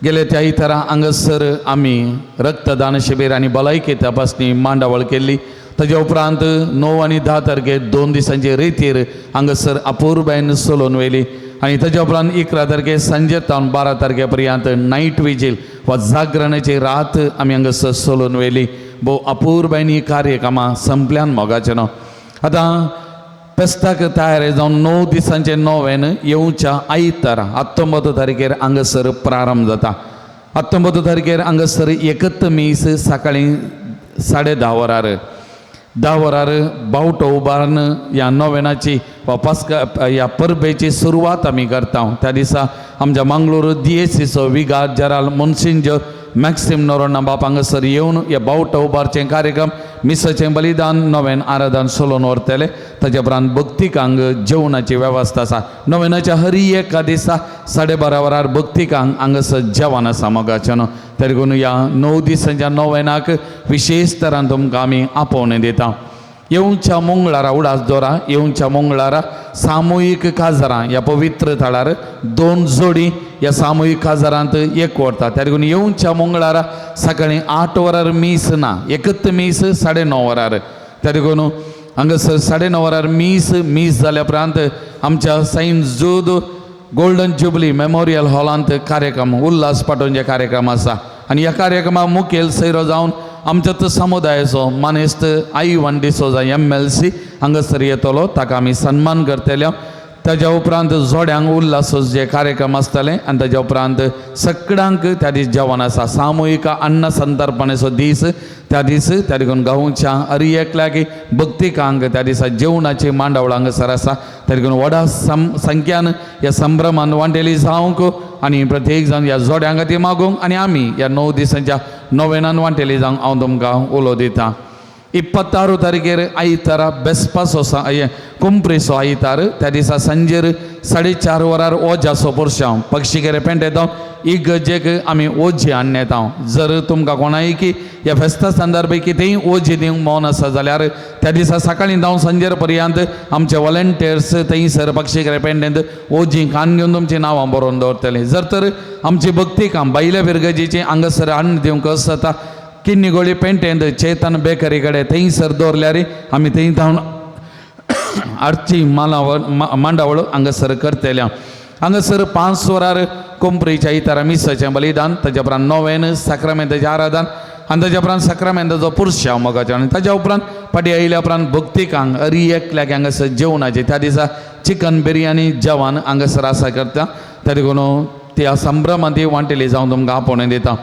गेले त्या इतरा हांगासर आमी रक्तदान शिबीर आनी भलायकी तपासणी मांडावळ केल्ली. ताजे उपरांत 9 आनी 10 तारखेर 2 दिसांचे रेतीर हांगासर अपुरबायेन चलोवन व्हेली आनी ताजे उपरांत 11 तारखेर सांजे तावन 12 तारखे पर्यंत नायट विजील वा जागरणाची रात आमी हांगासर चलोवन व्हेली. भोव अपुरबायेन ही कार्यक्रमां संपल्यान मोगाचें न्हू. आतां फेस्ताक तयार जावन 9 दिसांचें नोवेन येवच्या आयतारा 19 तारखेर हांगासर प्रारंभ जाता. 19 तारखेर हांगासर एकत मीस सकाळीं 10:30 वरार 10 वरार बावटो उबारून ह्या नोवेनाची वा पास्का ह्या परबेची सुरवात आमी करता. त्या दिसा आमच्या मंगळूर दियेसीचो विगार जेराल मोन्सिंजर मॅक्सिम नोरोना बाप हांगासर येवन ह्या बावटो उबारचें कार्यक्रम, मिसाचें बलिदान, नोवेन आराधन चलोवन व्हरतले. ताच्या उपरांत भक्तिकांक जेवणाची वेवस्था आसा. नोवेनाच्या हर एका दिसा 12:30 वरार भक्तिकांक हांगासर जेवण आसा मोगाचें न्हू. तरी देखून ह्या 9 दिसांच्या नोवेनाक विशेश तरान तुमकां आमी आपोवणें दिता. येवच्या मंगळारा उडास दवरा. येवच्या मंगळारा सामुहीक काजारां ह्या पवित्र थळार 2 जोडी ह्या सामुहीक काजारांत एक व्हरता. त्या देखून येवच्या मंगळारा सकाळीं 8 वरार मीस ना, एकत मीस 9:30 वरार. त्या देखून हांगासर 9:30 वरार मीस, मीस जाल्या उपरांत आमच्या Saint Jude golden jubilee memorial हॉलांत कार्यक्रम उल्हास पाटोवचे कार्यक्रम आसा आनी ह्या कार्यक्रमाक मुखेल सैरो जावन आमच्या समुदायाचो मानेस्त आयवन डिसोजा MLC हांगासर येतलो. ताका आमी सन्मान करतले. ताज्या उपरांत जोड्यांक उल्हासो जे कार्यक्रम आसतले आनी ताज्या उपरांत सगळ्यांक त्या दीस जेवण आसा. सामुहीक अन्न संतर्पणेचो दीस त्या दीस. त्या देखून गांवच्या हर एकल्याक भक्तिकांक त्या दिसा जेवणाची मांडावळ हांगासर आसा. त्या देखून व्हडा संख्यान ह्या संभ्रमान वांटेली जावंक आनी प्रत्येक जाण ह्या जोड्यां खातीर मागूंक आनी आमी ह्या 9 दिसांच्या नोवेनान वांटेली जावंक हांव तुमकां उलो दिता. 26 तारखेर आयतारा बेसपाचो कुंप्रीचो आयतार. त्या दिसा सांजेर 4:30 वरार ओजाचो पोरसांव पक्षीकेरे पेंट येता. इगर्जेक आमी ओजी हाडून येता. जर तुमकां कोणायकी ह्या फेस्ता संदर्भे कितेंय ओजी दिवंक मौन आसा जाल्यार त्या दिसा सकाळीं धांवन सांजेर पर्यंत आमचे वॉलंटियर्स थंयसर पक्षीकेरे पेंटेंत ओजी कान घेवन तुमचीं नांवां बरोवन दवरतले. जर तर आमची भक्ती काम बायल्या फिरगजेची हांगासर हाडून दिवंक आसता किन्नीगोळी पेंटेंत चेतन बेकरी कडेन थंयसर दवरल्यार आमी थंय धांवन आरची मालावळ मांडावळ हांगासर करतल्या. हांगासर 5 वरार कोंपरीच्या इतारा मिसाचें बलिदान, ताच्या उपरांत नोवेन साक्रामेंताचें आराधन आनी ताच्या उपरांत साक्रामेंताचो पुरशांव मोगाचो आनी ताच्या उपरांत फाटीं आयल्या उपरांत भक्तिकांक हरी एकल्याक हांगासर जेवणाचें त्या दिसा चिकन बिरयानी जेवण हांगासर आसा करता. त्या देखून त्या संभ्रमांत ती वांटेली जावन तुमकां आपोवणें दिता.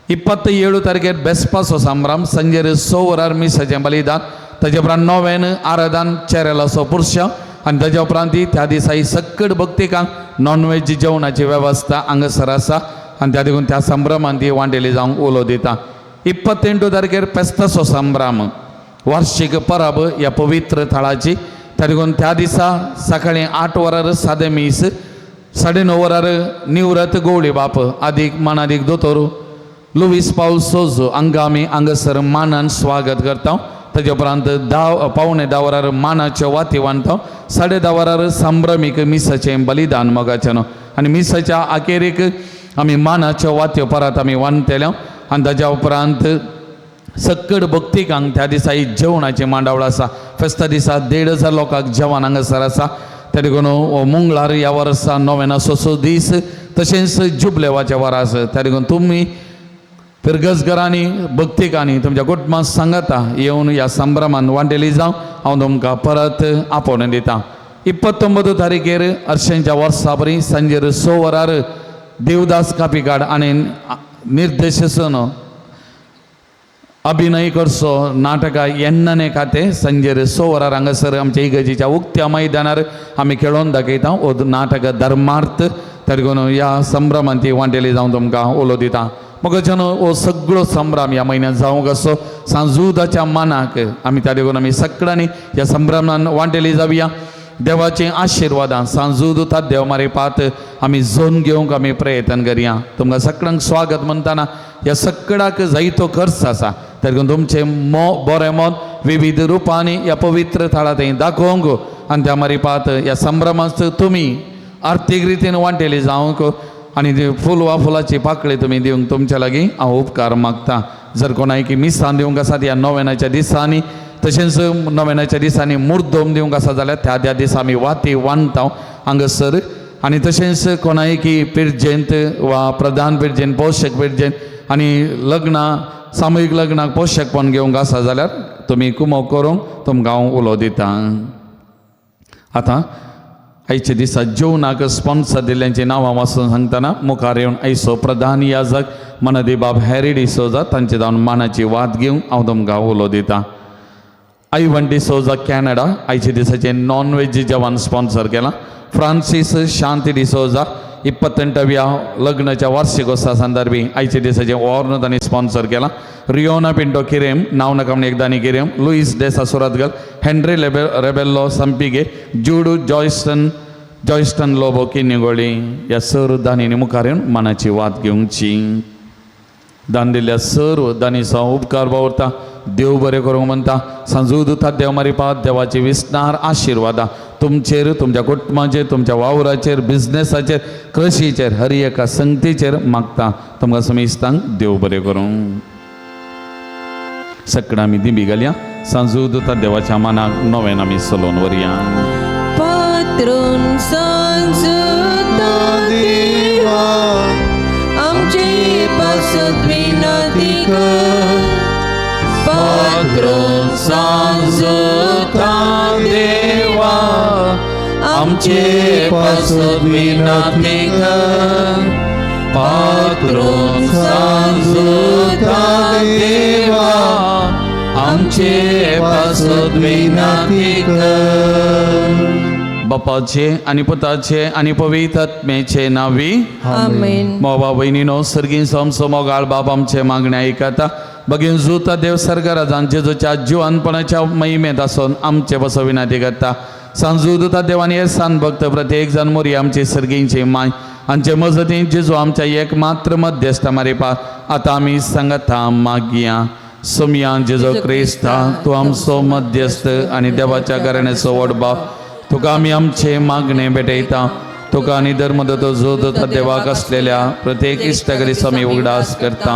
27 तारखेर बेसपाचो संभ्रम सांजेर 6 वरार मिसाचें बलिदान, ताच्या उपरांत नोवेन आराधन चेरेलाचो पुरशांव आनी ताच्या उपरांत ती त्या दिसा ही सक्कड भक्तिकांक नॉनव्हेज जेवणाची वेवस्था हांगासर आसा आनी त्या देखून त्या संभ्रमान ती वांटेली जावंक उलो दिता. 28 तारखेर पेस्ताचो संभ्रम वार्षिक परब ह्या पवित्र थळाची, त्या देखून त्या दिसा सकाळी 8 वरार सादें मीस, 9:30 वरार निवृत्त गवळी बाप आदीक मानादीक दोतोर लुवीस पावल सोजो हांगा आमी हांगासर मानान स्वागत करता. ताच्या उपरांत 9:45 वरार मानाच्यो वाती वांटता. 10:30 वरार संभ्रमीक मिसाचें बलिदान मोगाचें न्हू आनी मिसाच्या अखेरीक आमी मानाच्यो वात्यो परत आमी वांटतले आनी ताच्या उपरांत सक्कड भक्तिकांक त्या दिसा ही जेवणाची मांडावळ आसा. फेस्ता दिसा 1500 लोकांक जेवण हांगासर आसा. त्या देखून हो मंगळार ह्या वर्सा नोवेनाचो दीस तशेंच जुबलेवाचें वर आसा. त्या देखून तुमी फिरगजघरांनी भक्तिकांनी तुमच्या कुटुंबां सांगाता येवन ह्या संभ्रमान वांटेली जावं हांव तुमकां परत आपोवणें दिता. 29 तारखेर हर्षेंच्या वर्सा बरी सांजेर 6 वरार देवदास कापिकाड आनी निर्देशन अभिनय करचो नाटकां येन्नाने खातें सांजेर 6 वरार हांगासर आमच्या इगर्जेच्या उक्त्या मैदानार आमी खेळोवन दाखयता हो नाटक धर्मार्थ. त्या देखून ह्या संभ्रमान ती वांटेली जावन तुमकां उलो दिता. मगच्यान हो सगळो संभ्रम ह्या म्हयन्यांत जावंक आसो सांजुदाच्या मानाक आमी त्या देखून आमी सगळ्यांनी ह्या संभ्रमान वांटेली जावया. देवाचे आशिर्वादान सांजूद देव मारे पात आमी झोन घेवंक आमी प्रयत्न करया. तुमकां सगळ्यांक स्वागत म्हणटाना ह्या सगळ्याक जायतो खर्च आसा, त्या देखून तुमचें बरें मन विविध रुपांनी ह्या पवित्र थळा थंय दाखोवंक आनी त्या मारी पात ह्या संभ्रमांत तुमी आर्थीक रितीन वांटेली जावंक आनी फूल वा फुलाची पाकळी तुमी दिवंक तुमच्या लागीं हांव उपकार मागता. जर कोणाक मिसां दिवंक आसा ह्या नोवेनाच्या दिसांनी तशेंच नोवेनाच्या दिसांनी मुर्दोम दिवंक आसा जाल्यार त्या त्या दिसा आमी वाती वांटता हांगासर. आनी तशेंच कोणाक पिर्जेंत वा प्रधान पिर्जेंत पोशक पिर्जेंत आनी लग्नां सामुहीक लग्नाक पोशकपण घेवंक आसा जाल्यार तुमी कुमोक करूंक तुमकां हांव उलो दिता. आतां आयच्या दिसा जेवणाक स्पॉन्सर दिल्ल्यांची नांवां वाचून सांगतना मुखार येवन आयचो प्रधान याजक मनदी बाब हॅरी डिसोजा तांचे जावन मानाची वात घेवंक हांव तुमकां उलो दिता. आयवन डिसोजा कॅनडा आयच्या दिसाचें नॉन व्हेज जेवण स्पॉन्सर केलां. फ्रांसीस शांती डिसोजा 28व्या लग्नाच्या वार्षिकोत्सवा संदर्भी आयच्या दिसाचें वॉर्न तांणी स्पॉन्सर केलां. रियोना पिंटो किरेम नांव नाका म्हण एकदांनी किरेम, लुईस डेसा सुरतगल, हेनरी रेबेल्लो संपिगे, जुडू जॉयस्टन लोबो किन्नीगोळी ह्या सर्व दानींनी मुखार येवन मनाची वात घेवची. दान दिल्ल्या सर्व दानीचो उपकार बावरता. देव बरें करूंक म्हणटा. सांजू दुता देव मारी पात देवाची विस्नार आशिर्वादां तुमचेर, तुमच्या कुटुंबाचेर, तुमच्या वावराचेर, बिजनेसाचेर, कृशीचेर, हर एका संगतीचेर मागता. तुमकां समेस्तांक देव बरें करूं. सगळ्यां आमी दिंबी घालया. सांजू दुता देवाच्या मानाक नव्यान आमी चलोवन व्हरया. पात्रोन सांजुता देवा आमचे पासत विनंती कर. पात्रोन सांजुता देवा आमचे पासत विनंती कर. पात्रोन सांजुता देवा आमचे पासत विनंती कर. बापाचे आनी पुताचे आनी पवित्र आत्म्याचे नांवी आमेन. बाबा भयणीनो सर्गींचो आमचो मोगाळ बाप आमचे मागणे आयकता. बगीन जुता देव सर्गराजान जेजूच्या जिवानपणाच्या महिमेंत आसून आमचे बसो विनंती करता. सांजू दुता देवान हे सान भक्त प्रत्येक जाण मोरी आमची सर्गींची माय आमचे मजतीन जेजू आमच्या एक मात्र मध्यस्थ मारिपा आतां आमी सांगता मागया. सोमया जेजू क्रिस्ता तूं आमचो मध्यस्थ आनी देवाच्या घराण्याचो व्हड बाप, तुका आमी आमचे मागणे भेटयता. तुका आनी धर्मदत्तो जो देवाक आसलेल्या प्रत्येक इश्टागरी आमी उगडास करता.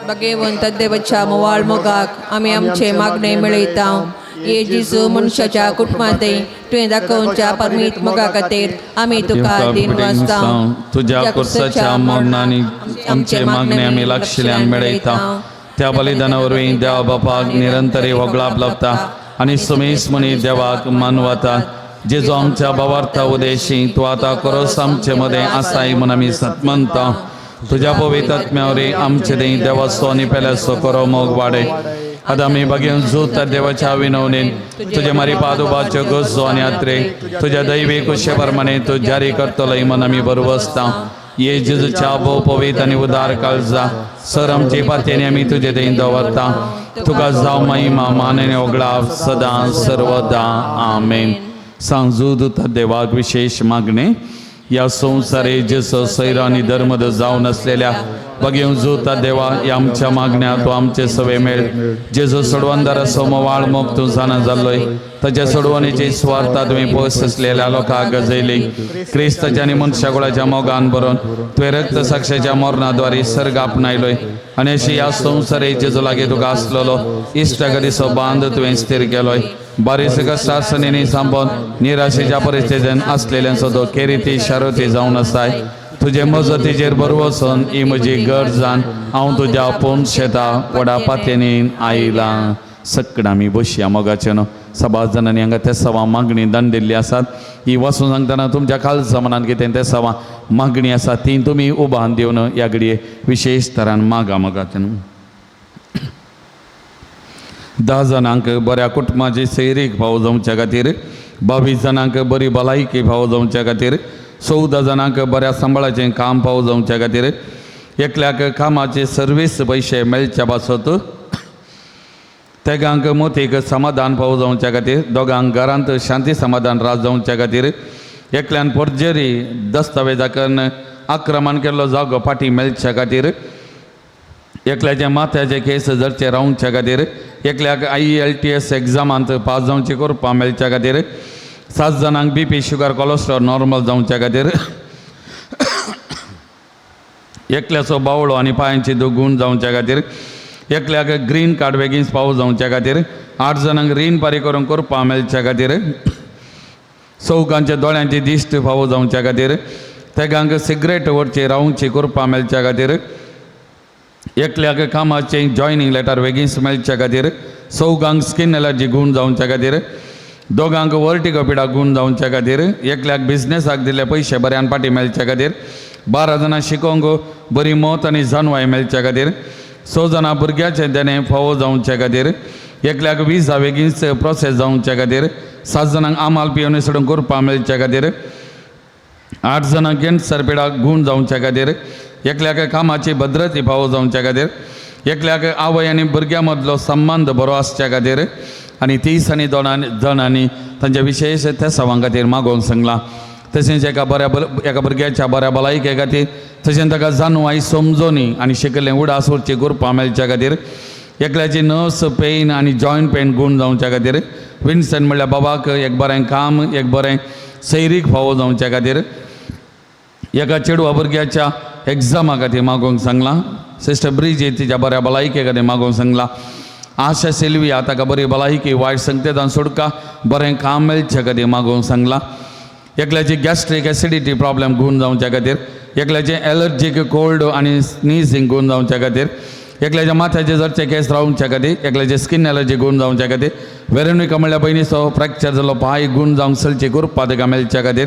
बगेवंत देवाच्या मोवाळ मोगाक आमी आमचे मागणे मेळयता. ये जेजू मनशाच्या कुटुंबांत तुवें दाखोवच्या परमीत मोगा खातीर आमी तुका दिनवासता. तुज्या कुर्साच्या मरणांनी आमचे मागणे आमी लागशिल्ल्यान मेळयता. त्या बलिदाना वरवीं देवा बापाक निरंतरी वगळाप लाबता आनी सुमेस मनी देवाक मानवता. जेजू आमच्या बाबार्था उदेशी तूं आतां करोस आमचे मदें आसाय म्हूण आमी सतमनता. तुज्या पवित्र आमचे दें देवाचो आनी पेल्याचो करो मोग वाडय. आतां आमी बागेवन झूत देवाच्या विनवणेन तुजे मारी पादुबाच्यो गरजो आनी यात्रे तुज्या दैवी कुशे प्रमाणे तूं जारी करतलो म्हूण आमी बरवसता. ये जेजूच्या भोव पवित्र आनी उदार काळजा सर आमचे पातयेनी आमी तुजे दें दवरता. तुका जावं महिमा मान आनी ओगळाप सदां सर्वदा. आमेन. सांजूद देवाक विशेष मागणे ह्या संवसारे जेसो सैर आनी धर्मद जावन आसलेल्या बगेवन जुता देवा ह्या आमच्या मागण्या तूं आमचे सवे मेळ. जेजो सोडवणदाराचो मोवाळ मोग तूं जाणा जाल्लोय ताच्या सोडवणेची स्वार्था तुवें पयस आसलेल्या लोकांक गजयली. क्रिस्ताच्या आनी मनशाकुळाच्या मोगान बरोवन तुवें रक्त साक्षाच्या मरणाद्वारे सर्ग आपणायलोय आनी अशी ह्या संवसारे जेजो लागीं तुका आसलेलो इश्टागतीचो बांद तुवें स्थिर केलोय. बारीस कश्टासनेनी सांबोन निराशेच्या परिस्थितीन आसलेल्यांचो तो केरिती शारोती जावन आसाय. तुजे मजतीचेर बरवसून ही म्हजी गरज जावन हांव तुज्या पोन शेता व्हडा पातयेन आयलां. सकडां आमी बसया मोगाचे न्हू. सबाज जाणांनी हांगा ते सवा मागणी दान दिल्ली आसात. ही वाचून सांगतना तुमच्या कालचा मनान कितें ते सवा मागणी आसा ती तुमी उबान दिवन ह्या घडये विशेश तरान मागा मोगाचे न्हू. 10 जाणांक बऱ्या कुटुंबाची सैरीक फावो जावच्या खातीर, 22 जाणांक बरी भलायकी फावो जावच्या खातीर, 14 जाणांक बऱ्या सांबाळाचें काम फावो जावच्या खातीर, एकल्याक कामाचे सर्वीस पयशे मेळच्या पासत, तेगांक मोतीक समाधान फावो जावच्या खातीर, दोगांक घरांत शांती समाधान राज जावच्या खातीर, एकल्यान फोर्जरी दस्तावेजा आक्रमण केल्लो जागो फाटीं मेळच्या खातीर, एकल्याच्या माथ्याचे केस जरचे रावच्या खातीर, एकल्याक IELTS एग्जामांत पास जावची करपा मेळच्या खातीर, 7 जाणांक BP sugar cholesterol normal जावच्या खातीर, एकल्याचो बावळो आनी पांयांची दुगूण जावच्या खातीर, एकल्याक ग्रीन कार्ड बेगीन पावो जावच्या खातीर, 8 जाणांक रीण पारी करून करपा मेळच्या खातीर, चौगांच्या दोळ्यांची दिश्ट फावो जावच्या खातीर, तेगांक सिगरेट ओडची रावची करपा मेळच्या खातीर, एकल्याक कामाचें जॉयनींग लेटर बेगीन मेळच्या खातीर, चौगांक स्कीन एलर्जी गूण जावच्या खातीर, दोगांक वर्टिगो पिडा गूण जावच्या खातीर, एकल्याक बिजनेसाक दिल्ले पयशे बऱ्यान फाटीं मेळच्या खातीर, 12 जाणां शिकोवंक बरी मत आनी जानवाय मेळच्या खातीर, 6 जाणां भुरग्याचें देणें फावो जावच्या खातीर, एकल्याक विजा बेगीन प्रोसेस जावच्या खातीर, 7 जाणांक आमाल पियोनी सोडून करपा मेळच्या खातीर, 8 जाणां कॅन्सर पिडा गूण जावच्या खातीर, एकल्याक कामाची भद्रती फावो जावच्या खातीर, एकल्याक आवय आनी भुरग्यां मदलो संबंद बरो आसच्या खातीर आनी 30 आनी 2 जाणांनी तांच्या विशेश तेसावां खातीर मागोवंक सांगलां. तशेंच एका बऱ्या एका भुरग्याच्या बऱ्या भलायके खातीर, तशेंच ताका जानवाय समजोनी आनी शिकल्लें उडास उरची गुरपां मेळच्या खातीर, एकल्याची नर्व्स पेन आनी जॉयंट पेन गूण जावच्या खातीर, विन्सन म्हणल्यार बाबाक एक बरें काम एक बरें सैरीक फावो जावच्या खातीर, एका चेडवा भुरग्याच्या एग्जामा खातीर मागोवंक सांगलां. सिस्टर ब्रिजी तिच्या बऱ्या भलायके खातीर मागोवंक सांगलां. आशा सिल्विया ताका बरी भलायकी वायट संकेतान सोडका बरें काम मेळचे खातीर मागोवंक सांगलां. एकल्याची गॅस्ट्रीक एसिडिटी प्रॉब्लेम गूण जावच्या खातीर, एकल्याचें एलर्जीक कोल्ड आनी स्नीझींग गूण जावच्या खातीर, एकल्याच्या माथ्याचे जरचे केस रावच्या खातीर, एकल्याचे स्कीन एलर्जी गूण जावच्या खातीर, वेरोनिका म्हणल्यार भयणीचो फ्रॅक्चर जाल्लो पांय गूण जावंक चलची गुरपा ताका मेळच्या खातीर,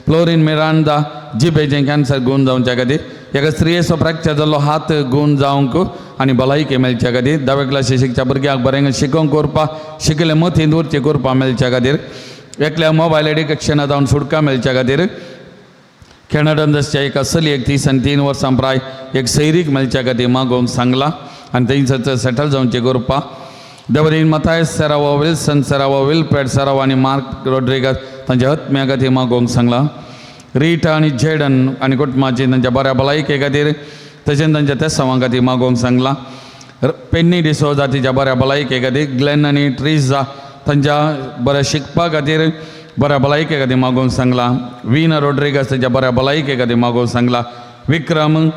फ्लोरीन मिरांदा जिबेचें कॅन्सर गूण जावच्या खातीर, एका स्त्रियेचो फ्रॅक्चर जाल्लो हात गूण जावंक आनी भलायकी मेळच्या खातीर, धावे क्लासी शिकच्या भुरग्यांक बरें शिकोवंक करपा शिकले मतींत उरचें करपा मेळच्या खातीर, एकल्या मोबायल एडिक्शना जावन सुटका मेळच्या खातीर, कॅनडा एका चलयेक 30 आनी 3 वर्सां प्राय एक सैरीक मेळच्या खातीर मागोवंक सांगलां आनी थंयसर सेटल जावचें करपा. देवरीन मथायस सेरावो, विल्सन सेरावो, विल्फ्रेड सेरावो आनी मार्क रोड्रिगस तांच्या आत्म्या खातीर मागोवंक सांगलां. रिटा आनी जेडन आनी कुटुंबाची तांच्या बऱ्या भलायके खातीर तशेंच तांच्या तेसावां खातीर मागोवंक सांगलां. पेन्नी डिसोजा तिच्या बऱ्या भलायके खातीर, ग्लॅन आनी ट्रिजा तांच्या बऱ्या शिकपा खातीर बऱ्या भलायके खातीर मागोवंक सांगलां. वीना रोड्रिगस तांच्या बऱ्या भलायके खातीर मागोवंक सांगलां. विक्रम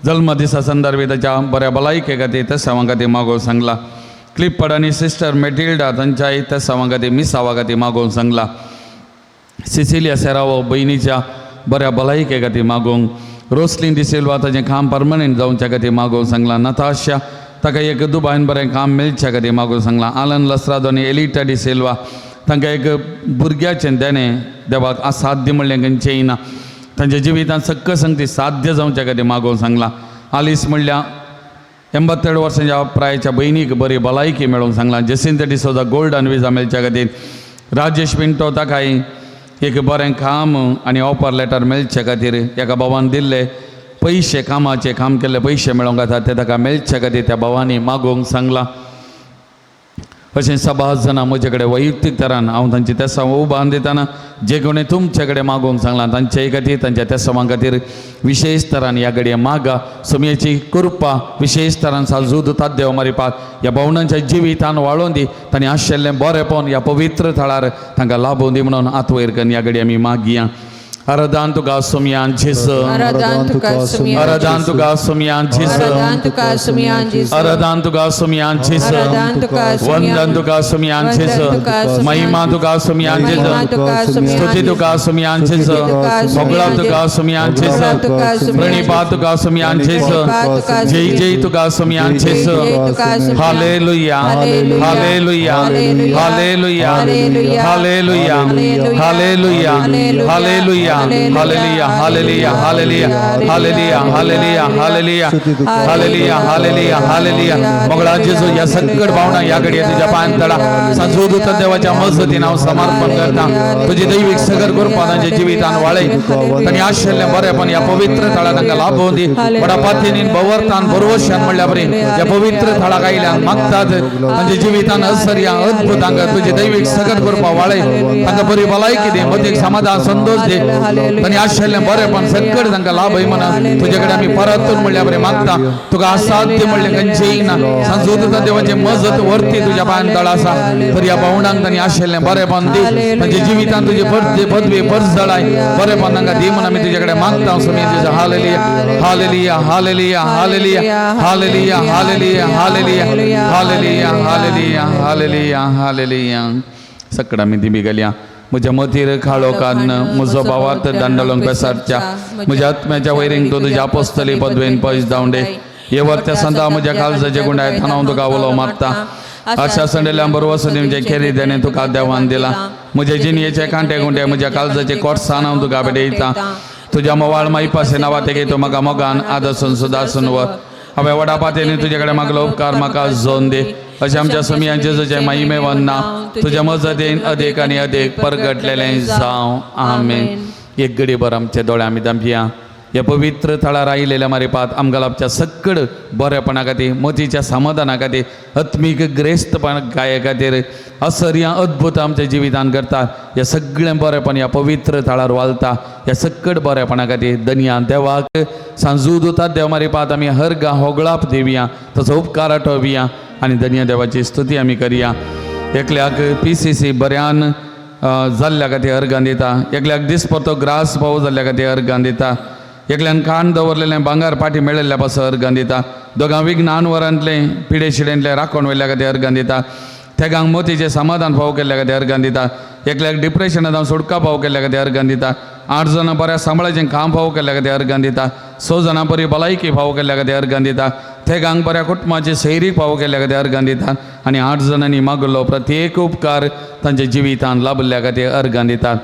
जल्मदिसा संदर्भी ताच्या बऱ्या भलायके खातीर तेसांवा खातीर मागोवंक सांगला. क्लिप्पड आनी सिस्टर मेटिल्डा तांच्याय तेसांवा खातीर मिसावा खातीर मागोवंक सांगला. सिसिलिया सेरावो भयणीच्या बऱ्या भलायके खातीर मागोवंक. रोसलीन डिसिल्वा ताचें काम परमनंट जावच्या खातीर मागोवंक सांगलां. नताशा ताका एक दुबायन बरें काम मेळच्या खातीर मागोवंक सांगलां. आलन लसरादो आनी एलिटा डिसिल्वा तांकां एक भुरग्याचें देणें देवाक असाध्य म्हणलें खंयचेंय ना, तांच्या जिवितांत सक्क संगती साध्य जावच्या खातीर मागोवंक सांगलां. आलीस म्हणल्या 82 वर्सांच्या प्रायच्या भयणीक बरी भलायकी मेळोवंक सांगलां. जेसिंत डिसोजा गोल्डन विजा मेळच्या खातीर. राजेश पिंटो ताकाय एक बरें काम आनी ऑफर लेटर मेळचे खातीर एका भावान दिल्ले पयशे कामाचे काम केल्ले पयशे मेळोवंक जाता ते ताका मेळचे खातीर त्या भावांनी मागोवंक सांगलां. अशें सभास जाणां म्हजे कडेन वैयक्तीक तरान हांव तांची तेसांव उबान दितना जे कोणी तुमचे कडेन मागोवंक सांगलां तांचे खातीर तांच्या तेसांवां खातीर विशेश तरान ह्या घडये मागा सुमयेची कृपा विशेश तरान साजूद देव मारिपात ह्या भावणांच्या जिवितान वाळोवन दी, तांणी आशिल्लें बरेंपण ह्या पवित्र थळार तांकां लाभोवन दी म्हणून आतवयर करून ह्या घडये आमी मागया. आराधन तुका सोमयान जेस, आराधन तुका सुमयान, आराधन तुका सोमयान जेस, आराधन तुका सुमयान जेस, आराधन तुका सोमयान जेस, आराधन तुका वंदन तुका सोमयान जेस, महिमा तुका सोमयान जेस, स्तुती तुका सोमयान जेस, सगळा तुका सोमयान जेस, प्रणिपात तुका सोमयान जेस, जय जय तुका सोमयान जेस. Hallelujah, hallelujah, hallelujah, hallelujah, hallelujah, hallelujah, hallelujah, hallelujah, hallelujah, hallelujah, hallelujah, hallelujah, hallelujah, hallelujah, hallelujah. मोगळा जेजू ह्या संकट भावना ह्या घडये तुज्या पांयान तडा संजोदूत देवाच्या मजतीन हांव समर्पण करता. तुजी दैवीक सगर कृपा तांच्या जिवितान वाळय, तांणी आशिल्लें बरेंपण ह्या पवित्र थळा तांकां लाभोवन दी. व्हडा पातीनीन भोंवरतान भरवशान म्हणल्या बरी ह्या पवित्र थळाक आयल्यान मागतात तांच्या जिवितान असर्या अद्भुतांक तुजी दैवीक सगर कृपा वाळय, तांकां बरी भलायकी दी, मतीक समाधान संतोष दी. तांणी आशिल्लें बरेंपण संकट तांकां लाभय म्हणून तुजे कडेन आमी परतून म्हणल्या बरें मागता. तुका असाध्य म्हणलें खंयचेंय ना, संजोदता देवाचें मजत वरती तुज्या पांयान तळ आसा. तर ह्या भावणांक तांणी आशिल्लें बरेंपण दी, तांच्या जिवितान तुजी पदवी पर्स जळाय बरेंपण तांकां दी म्हणून आमी तुजे कडेन मागता. सुमी तुज्या hallelujah, hallelujah, hallelujah, hallelujah, hallelujah, hallelujah, hallelujah, hallelujah, hallelujah, hallelujah, hallelujah. सकड आमी दिमी गेल्या म्हज्या मतीर काळो कान्न म्हजो भावार्थ दांडलोंक बेसारच्या म्हज्या आत्म्याच्या वैरींक तूं तुज्या आपोस्तली पदवेन पयस धांवडे. हे वर्त्या संदा म्हज्या काळजाचे गुंडाय हांव तुका उलो मारता. आशा संडेल्या बरोबर तुमचे खेरी देणे तुका देवान दिला. म्हजे जिणयेचे कांटे गुंडे म्हज्या काळजाचे कोटसान हांव तुका भेटयता. तुज्या मोवाळ माईपासे नांवा तेगे तूं म्हाका मोगान आदसून सुदासून वर. हांवें व्हडा पातयेन तुजे कडेन मागलो उपकार म्हाका जोन दी. अशें आमच्या समियांचे तुजें महिमेवन नांव तुज्या मजतीन अदेक आनी अदेक परगटलेलें जावं. आमेन. एक घडीभर आमचे दोळे आमी धांपया. ह्या पवित्र थळार आयिल्ल्या मारिपात आमकां लाभच्या सक्कड बरेपणा खातीर, मतीच्या समाधाना खातीर, आत्मीक ग्रेस्तपणा गाये खातीर असर्या अद्भुत आमच्या जिवितान करता. ह्या सगळें बरेपण ह्या पवित्र थळार वालता. ह्या सक्कड बरेपणा खातीर दनया देवाक सांजू दुता देव मारिपात आमी हरगा होगळाप दिवया, तसो उपकार आठोवया आनी दनया देवाची स्तुती आमी करया. एकल्याक PCC बऱ्यान जाल्ल्या खातीर अर्गां दिता, एकल्याक दिसपतो ग्रास पावो जाल्ल्या खातीर अर्गां दिता, एकल्यान कान दवरलेलें भांगर पाटी मेळिल्ल्या पासून अर्गां दिता, दोगां विघ्न वरांतलें पिडे शिडेंतलें राखण वयल्या खातीर अर्गां दिता, तेगांक मोतीचें समाधान फावो केल्ल्या खातीर अर्गां दिता, एकल्याक डिप्रेशनांत हांव सुटका फावो केल्ल्या खातीर अर्गां दिता, 8 जाणां बऱ्या सांबाळाचें काम फावो केल्ल्या खातीर अर्गां दिता, 6 जाणां बरी भलायकी फावो केल्ल्या खातीर अर्गां दिता, तेगांक बऱ्या कुटुंबाचे सैरीक फावो केल्ल्या खातीर अर्गां दिता आनी 8 जाणांनी मागलो प्रत्येक उपकार तांच्या जिवितान लाभिल्ल्या खातीर अर्गां दिता.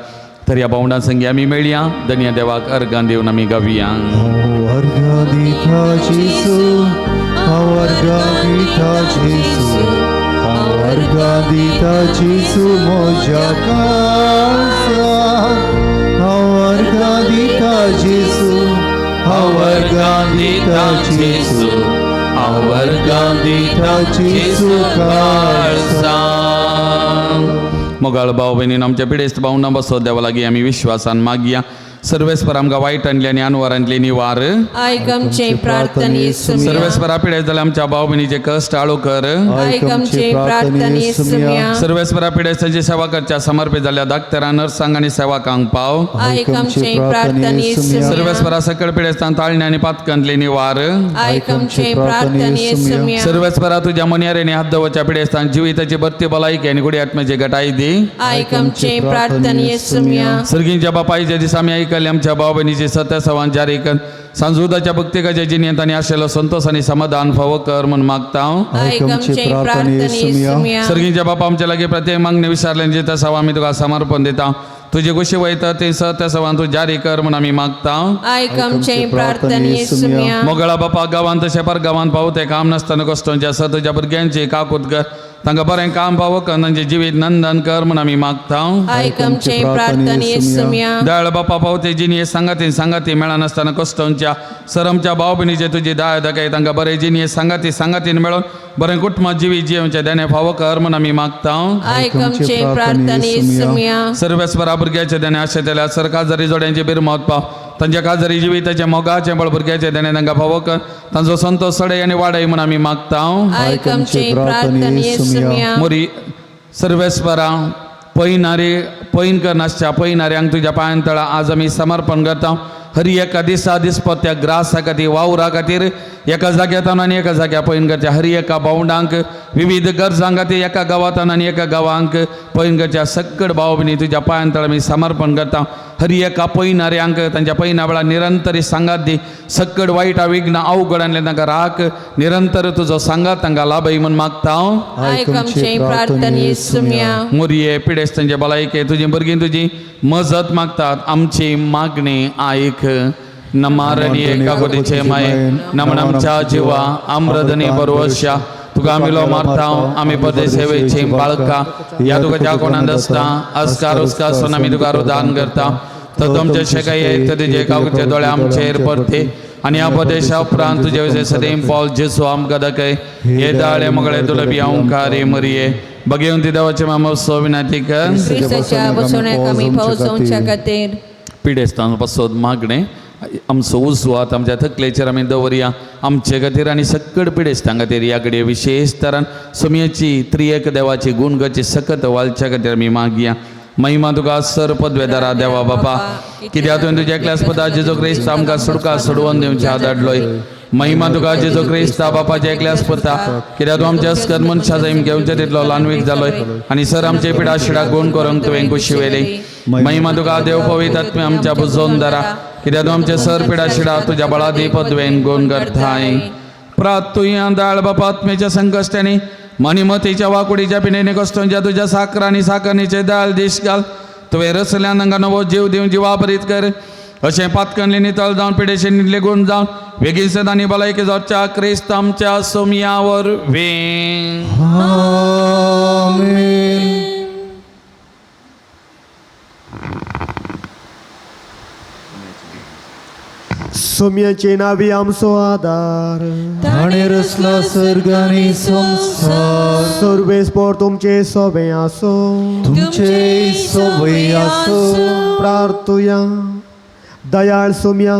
तर ह्या भावंडां संगी आमी मेळया, दनया देवाक अर्गां दिवन आमी गावया. अर्घा दिता जेजू, हांव अर्घा दिता जेजू, हांव अर्घा दिता जेजू म्हज्या काळजाक. हांव अर्घा दिता जेजू, हांव अर्घा दिता जेजू, हांव अर्घा दिता जेजू काळजाक. मोगाळ भाव भयणीन आमच्या पिडेस्त भावना बसो देवा लागीं आमी विश्वासान मागया. सर्वेस्पर आमकां वायटांतली आनी अनवरांतली निवार. आयक आमचे प्रार्थने सुमिया. सर्वेस्परा पिडेस्त जाल्या आमच्या भाव भयणीचे कश्ट आळू कर. आयक आमचे प्रार्थने सुमिया. सर्वेस्परा पिडेस्तांची सेवा करच्या समर्पित जाल्या डाक्टरां, नर्सांक आनी सेवकांक पाव. आयक आमचे प्रार्थने सुमिया. सर्वेस्परा सकळ पिडेस्तांक ताळणे आनी पातकांतली निवार. आयक आमचे प्रार्थने सुमिया. सर्वेस्परा तुझ्या मन्यारेने हात दवरच्या पिडेस्तांक जिविताची बत्ती भलायकी आनी गुडी आत्म्याची गटाई दी. आयक आमचे प्रार्थने सुमिया. सर्गींच्या बापायच्या दिसा आमी ऐकले आमच्या भाव भयणीची सत्य जारी कर सांजुदाच्या भक्तिकाच्या जिन्येंत आनी आशिल्लो संतोष आनी समाधान फावो कर म्हूण मागता. आयक आमचे प्रार्थने सुमिया. सर्गींच्या बापा आमच्या लागीं प्रत्येक मागणी विचारले जिता सवा आमी तुका समर्पण दिता. तुजी गोशी वयता ते सत्य सवान तूं जारी कर म्हूण आमी मागता. आयक आमचे प्रार्थने सुमिया. मोगळा बापा गांवांत तशें पर गांवांत पावते काम नासतना कश्टांचे आसा तुज्या भुरग्यांची काकूत कर तांकां बरें काम पावो कर तांचें जिवीत नंदन कर म्हूण आमी मागता. आयक आमचे प्रार्थने सुमिया. दयाळ बापा पावते जिनिये सांगाती सांगाती मेळनासतना कश्टांच्या सर आमच्या भाव भयणीचे तुजी दया दाखय तांकां बरें जिनिये सांगाती सांगातीन मेळोन बरें कुटुंब जिवीत जियेवचें देणें फावो कर म्हूण आमी मागता. आयक आमचे प्रार्थने सुमिया. सर्वेस्परा भुरग्याचे देणें आशेतल्या सर काजारी जोड्यांचे बिरमत पाव तांच्या काजारी जिविताचें मोगाचें बळ भुरग्याचें देणें तांकां फावो कर तांचो संतोष सडय आनी वाडय म्हूण आमी मागता. आयक आमचे प्रार्थने सुमिया. मोरी सर्वेस्परा पयनारे पैन करनासच्या पयनाऱ्यांक तुज्या पांयां तळा आज आमी समर्पण करता. हरी एका दिसा दिसपत्या ग्रासा खातीर वावरा खातीर एका जाग्यान आनी एका जाग्या पैन करच्या हरी एका भावंडांक विविध गरजां खातीर एका गांवांत आनी एका गांवांक पैन करच्या सकड भाव भयणी तुज्या पांयां तळा आमी समर्पण करता. हरी एका पयनाऱ्यांक तांच्या पैना वेळार निरंतर सांगात दी सकड वायट विघ्न अवघड आणले तांकां राख निरंतर तुजो सांगात तांकां लाभय म्हूण मागता. आयक आमचे प्रार्थने सुमिया. मोरये पिडेस्तांचे भलायके तुजी भुरगीं तुजी मजत मागतात आमची मागणी आयक. नमारणी एका माये नमन आमच्या जिवा आम्रधनी बरवश्या तुका आमी लो मारता आमी पदे सेवेची बाळका ह्या तुका ज्या कोणांत आसता अस्कार उस्कार सोन आमी तुका रुदान करता. तर तुमचे शेकाय तर तुजे काकुचे दोळे आमचेर परते आनी ह्या प्रदेशा उपरांत तुजे विशय सदैव पावल जेसू आमकां दाखय हे दाळे मगळे तुला बियांवकारे मरये बघेवन ती देवाचे मामा सो विनाती कर. पिडेस्तां पासत मागणें आमचो उजवात आमच्या थकलेचेर आमी दवरया आमचे खातीर आनी सकड पिडेस्तां खातीर ह्या घडये विशेश तरान सोमयेची त्रियेक देवाची गुणगची सकत वालच्या खातीर आमी मागया. महिमा तुका सर पदवेदारा देवा बापा कित्याक तुवें तुज्या एकल्याच पदा जेजू क्रिस्त आमकां सुटका सोडोवन दिवच्या धाडलोय. महिमा तुका जेजू क्रिस्ता बापाच्या एकल्याच पता कित्याक तूं आमच्या अस्कत मनशा जैम घेवचे तितलो ल्हानवीक जालोय आनी सर आमचे पिडा शिडा गुण करूंक तुवें खुशी वेली. महिमा तुका देव पवित्र आत्मे आमच्या बुजोवन दारा कित्याक तूं आमचे सर पिडा शिडा तुज्या बळादी पदवेन गुण करताय. प्रातुया दाळ बापा आत्मेच्या संकश्टांनी मनीमतीच्या वाकुडीच्या पिणेने कश्टांच्या तुज्या साखर आनी साखरणीचे दाळ दीस घाल तुवें रसल्यान तांकां नवो जीव दिवन जिवा भरीत कर अशें पातकणले नितळ जावन पिडेशे नितले गुण जावन वेगीन सदांनी भलायकी जावच्या क्रिस्त आमच्या सोमया वरवीं. आमेन. सोम्याचे नावी आमचो आदार ताणें रचला सर्ग आनी संवसार सर्वेस्पर तुमचे सोबे आसो तुमचे सोबे आसो. प्रार्थुया. दयाळ सोम्या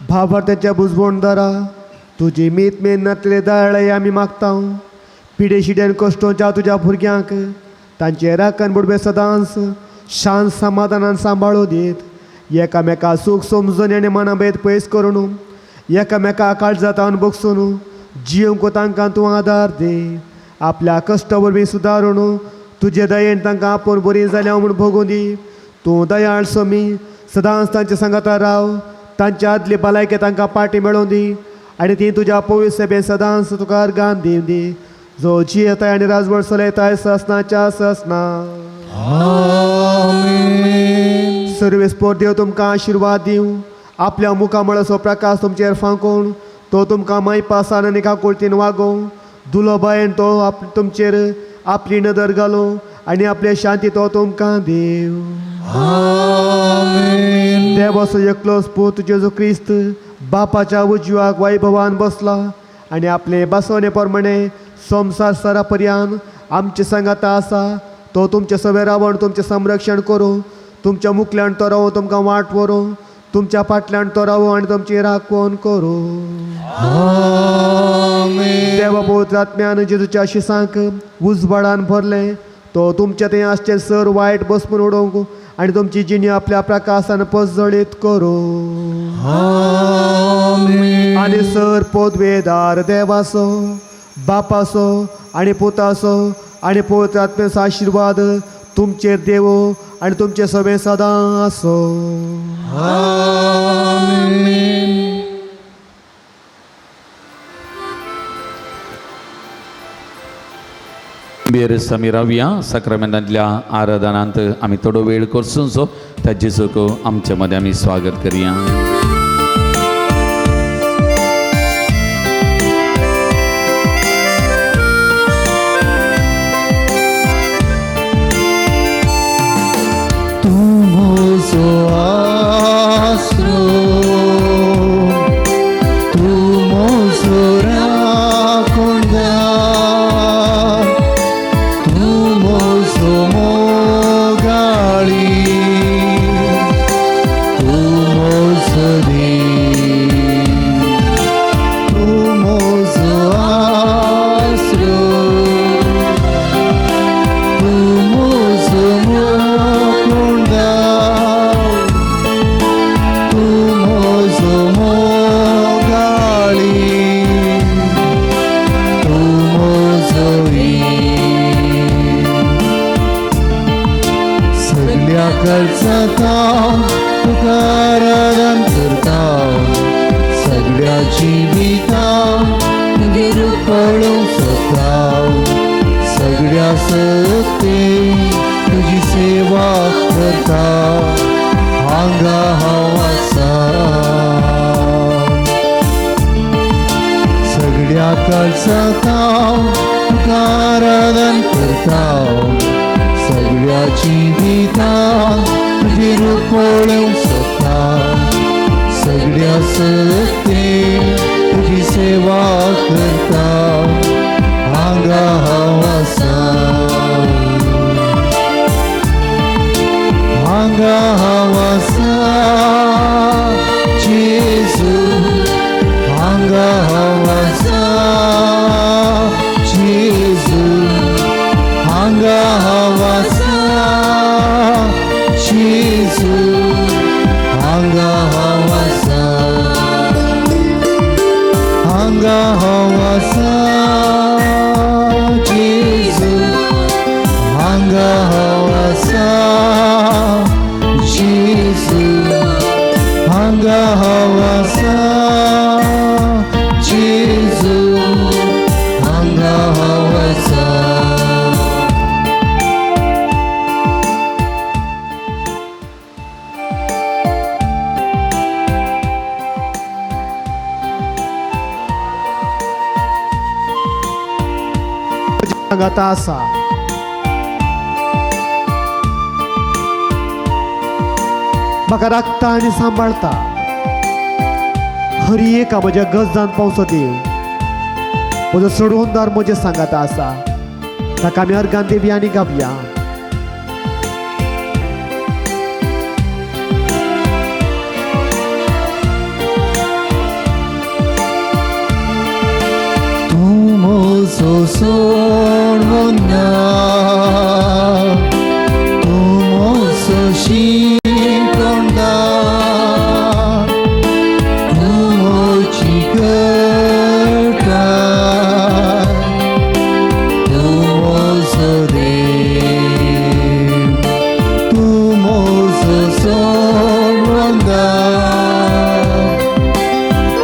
भावार्थ्याच्या बुजवणदारा तुजी मीत मेन नातले दयाळे आमी मागता. पिडेशिड्यान कश्टोच्या तुज्या भुरग्यांक तांचे राखण बुडवे सदांच शांत समाधानान सांबाळू दीत एकामेका सूख समजून आनी मनाभेद पयस करून एकामेका काळजातान बगसून जिवंक तांकां तूं आदार दी. आपल्या कश्टा वरवीं सुदारून तुजे दयेन तांकां आपूण बरी जाल्या म्हूण भोगूं दी. तूं दयाळ सोमी सदांच तांचे सांगाता राव तांच्या आदली भलायकी तांकां पाटी मेळोवन दी आनी ती तुज्या पवित्र सेवेन सदांच तुका अर्गान दिवं दी जो जियेताय आनी राजवट चलयताय ससनाच्या ससना. आमेन. सर्वेस्पर देव तुमकां आशिर्वाद दिवं आपल्या मुखामळाचो प्रकाश तुमचेर फांकोवन तो तुमकां मायपासान आनी काकुळतीन वागोवं दुलोबायेन तो तुमचेर आपली नदर घालूं आनी आपले शांती तो तुमकां दिवं. आमेन. देवाचो एकलोच पूत जेजू क्रिस्त बापाच्या उजव्याक वैभवान बसला आनी आपले बसवणे प्रमाणे संवसार सरा पर्यान आमचे सांगाता आसा. तो तुमचे सवे रावण तुमचें संरक्षण करूं तुमच्या मुखल्यान तो रावूं तुमकां वाट व्हरूं. तुमच्या फाटल्यान तो रावो आनी तुमची राखण करूं. देवा पवित्र आत्म्यान जेजूच्या शिसांक उजवाडान भरलें तो तुमच्या थंय आसचे सर वायट बसपून उडोवंक आनी तुमची जिणी आपल्या प्रकाशान पजळीत करूं. आनी सर पदवेदार देवाचो बापाचो आनी पुताचो आनी पवित्र आत्म्याचो आशिर्वाद तुमचेर देवो आनी तुमचे सगळें सदां आसो. बेर आमी रावया साक्रामेंतांतल्या आराधनांत आमी थोडो वेळ करसूनसो त्या जेजूक आमचे मदें आमी स्वागत करया. तूं म्हजो आसरो, तूं म्हजो राखणदार, तूं म्हजो मोगाळी, तूं म्हजो देव, तूं म्हजो आसरो, तूं म्हजो राखणदार, तूं म्हजो मोगाळी, तूं म्हजो वीर. सगल्या खर्चांत तुका आराधन करता, सगल्या जिवितांत तुजें रूप पळोवंक सोदता, सगल्या सत्तेन तुजी सेवा करता, हांगा हांव आसा. सगल्या खर्चांत तुका आराधन करता, सगल्या जिवितांत तुजें रूप पळोवंक सोदता, सगल्या सत्तेन तुजी सेवा करता, हांगा हांव आसा, हांगा हांव आसा जेजू, हांगा हांव आसा जेजू, हांगा हांव आसा जेजू, हांगा हांव आसा, हांगा हांव आसा जेजू, हांगा हांव आसा जेजू, हांगा हांव आसा जेजू, हांगा हांव आसा. सांगाता आसा. म्हाका राखता आनी सांबाळता, हर एका म्हज्या गजान पावसो देव म्हजो सोडवणदार म्हजें सांगाता आसा. ताका आमी अर्गान देवया आनी गावया. तूं म्हजो सोडवणदार, तूं म्हजो शिकवणदार, तूं म्हजी घटाय, तूं म्हजो देव, तूं म्हजो सोडवणदार,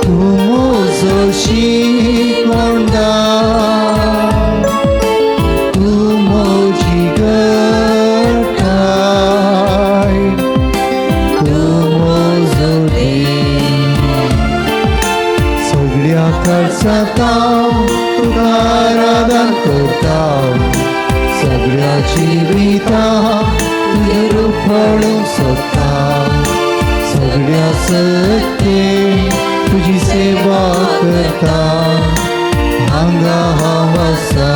तूं म्हजो शिकवणदार, तूं म्हजी घटाय, तूं म्हजो देव. सगल्या खर्चांत तुका आराधन करता, सगल्या जिवितांत तुजें रूप पळोवंक सोदता, सगल्या सत्तेन तुजी सेवा करता, हांगा हांव आसा,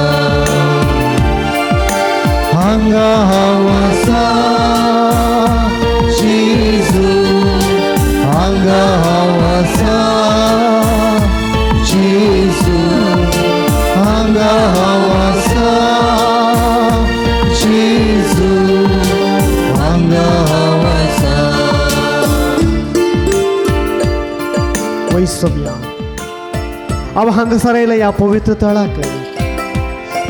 हांगा हांव आसा जेजू, सोम्या, हांव हांगासर आयला ह्या पवित्र थळाक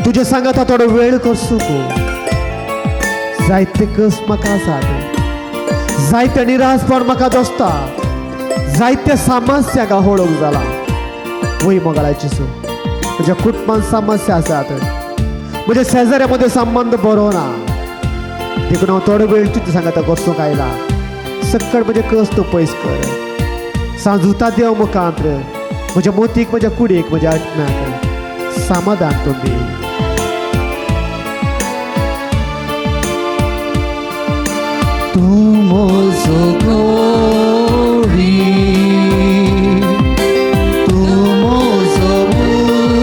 तुज्या सांगाता थोडो वेळ करसूंक. जायते कस म्हाका आसात, जायते निराशपण म्हाका दोसता, जायते समस्या होळोंक जाला. वय मोगाळा जेजू, म्हज्या कुटुंबान समस्या आसात, म्हज्या शेजाऱ्या मदें संबंद बरो ना, देखून हांव थोडो वेळ तुज्या सांगाता करसूंक आयला. सक्कड म्हजें कस तूं पयस कर. सांजुता देव मुखांत म्हज्या मोतीक, म्हज्या कुडीक, म्हज्या आत्म्याक समाधान तूं दी. तूं म्हजो गोरी, तूं म्हजो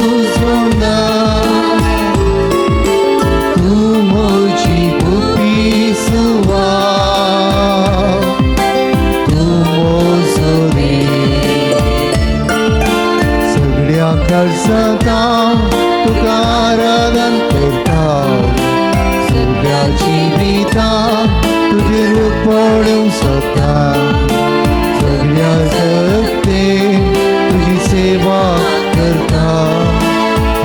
उजवणा, तूं म्हजी गोपी सुवा, तूं म्हजो देव. सगळ्या काळजांत तुका आराधन करता, सगळ्या जिवितांत तुजें रूप पळोवंक सोदता, सगळ्या शक्तेन तुजी सेवा करता.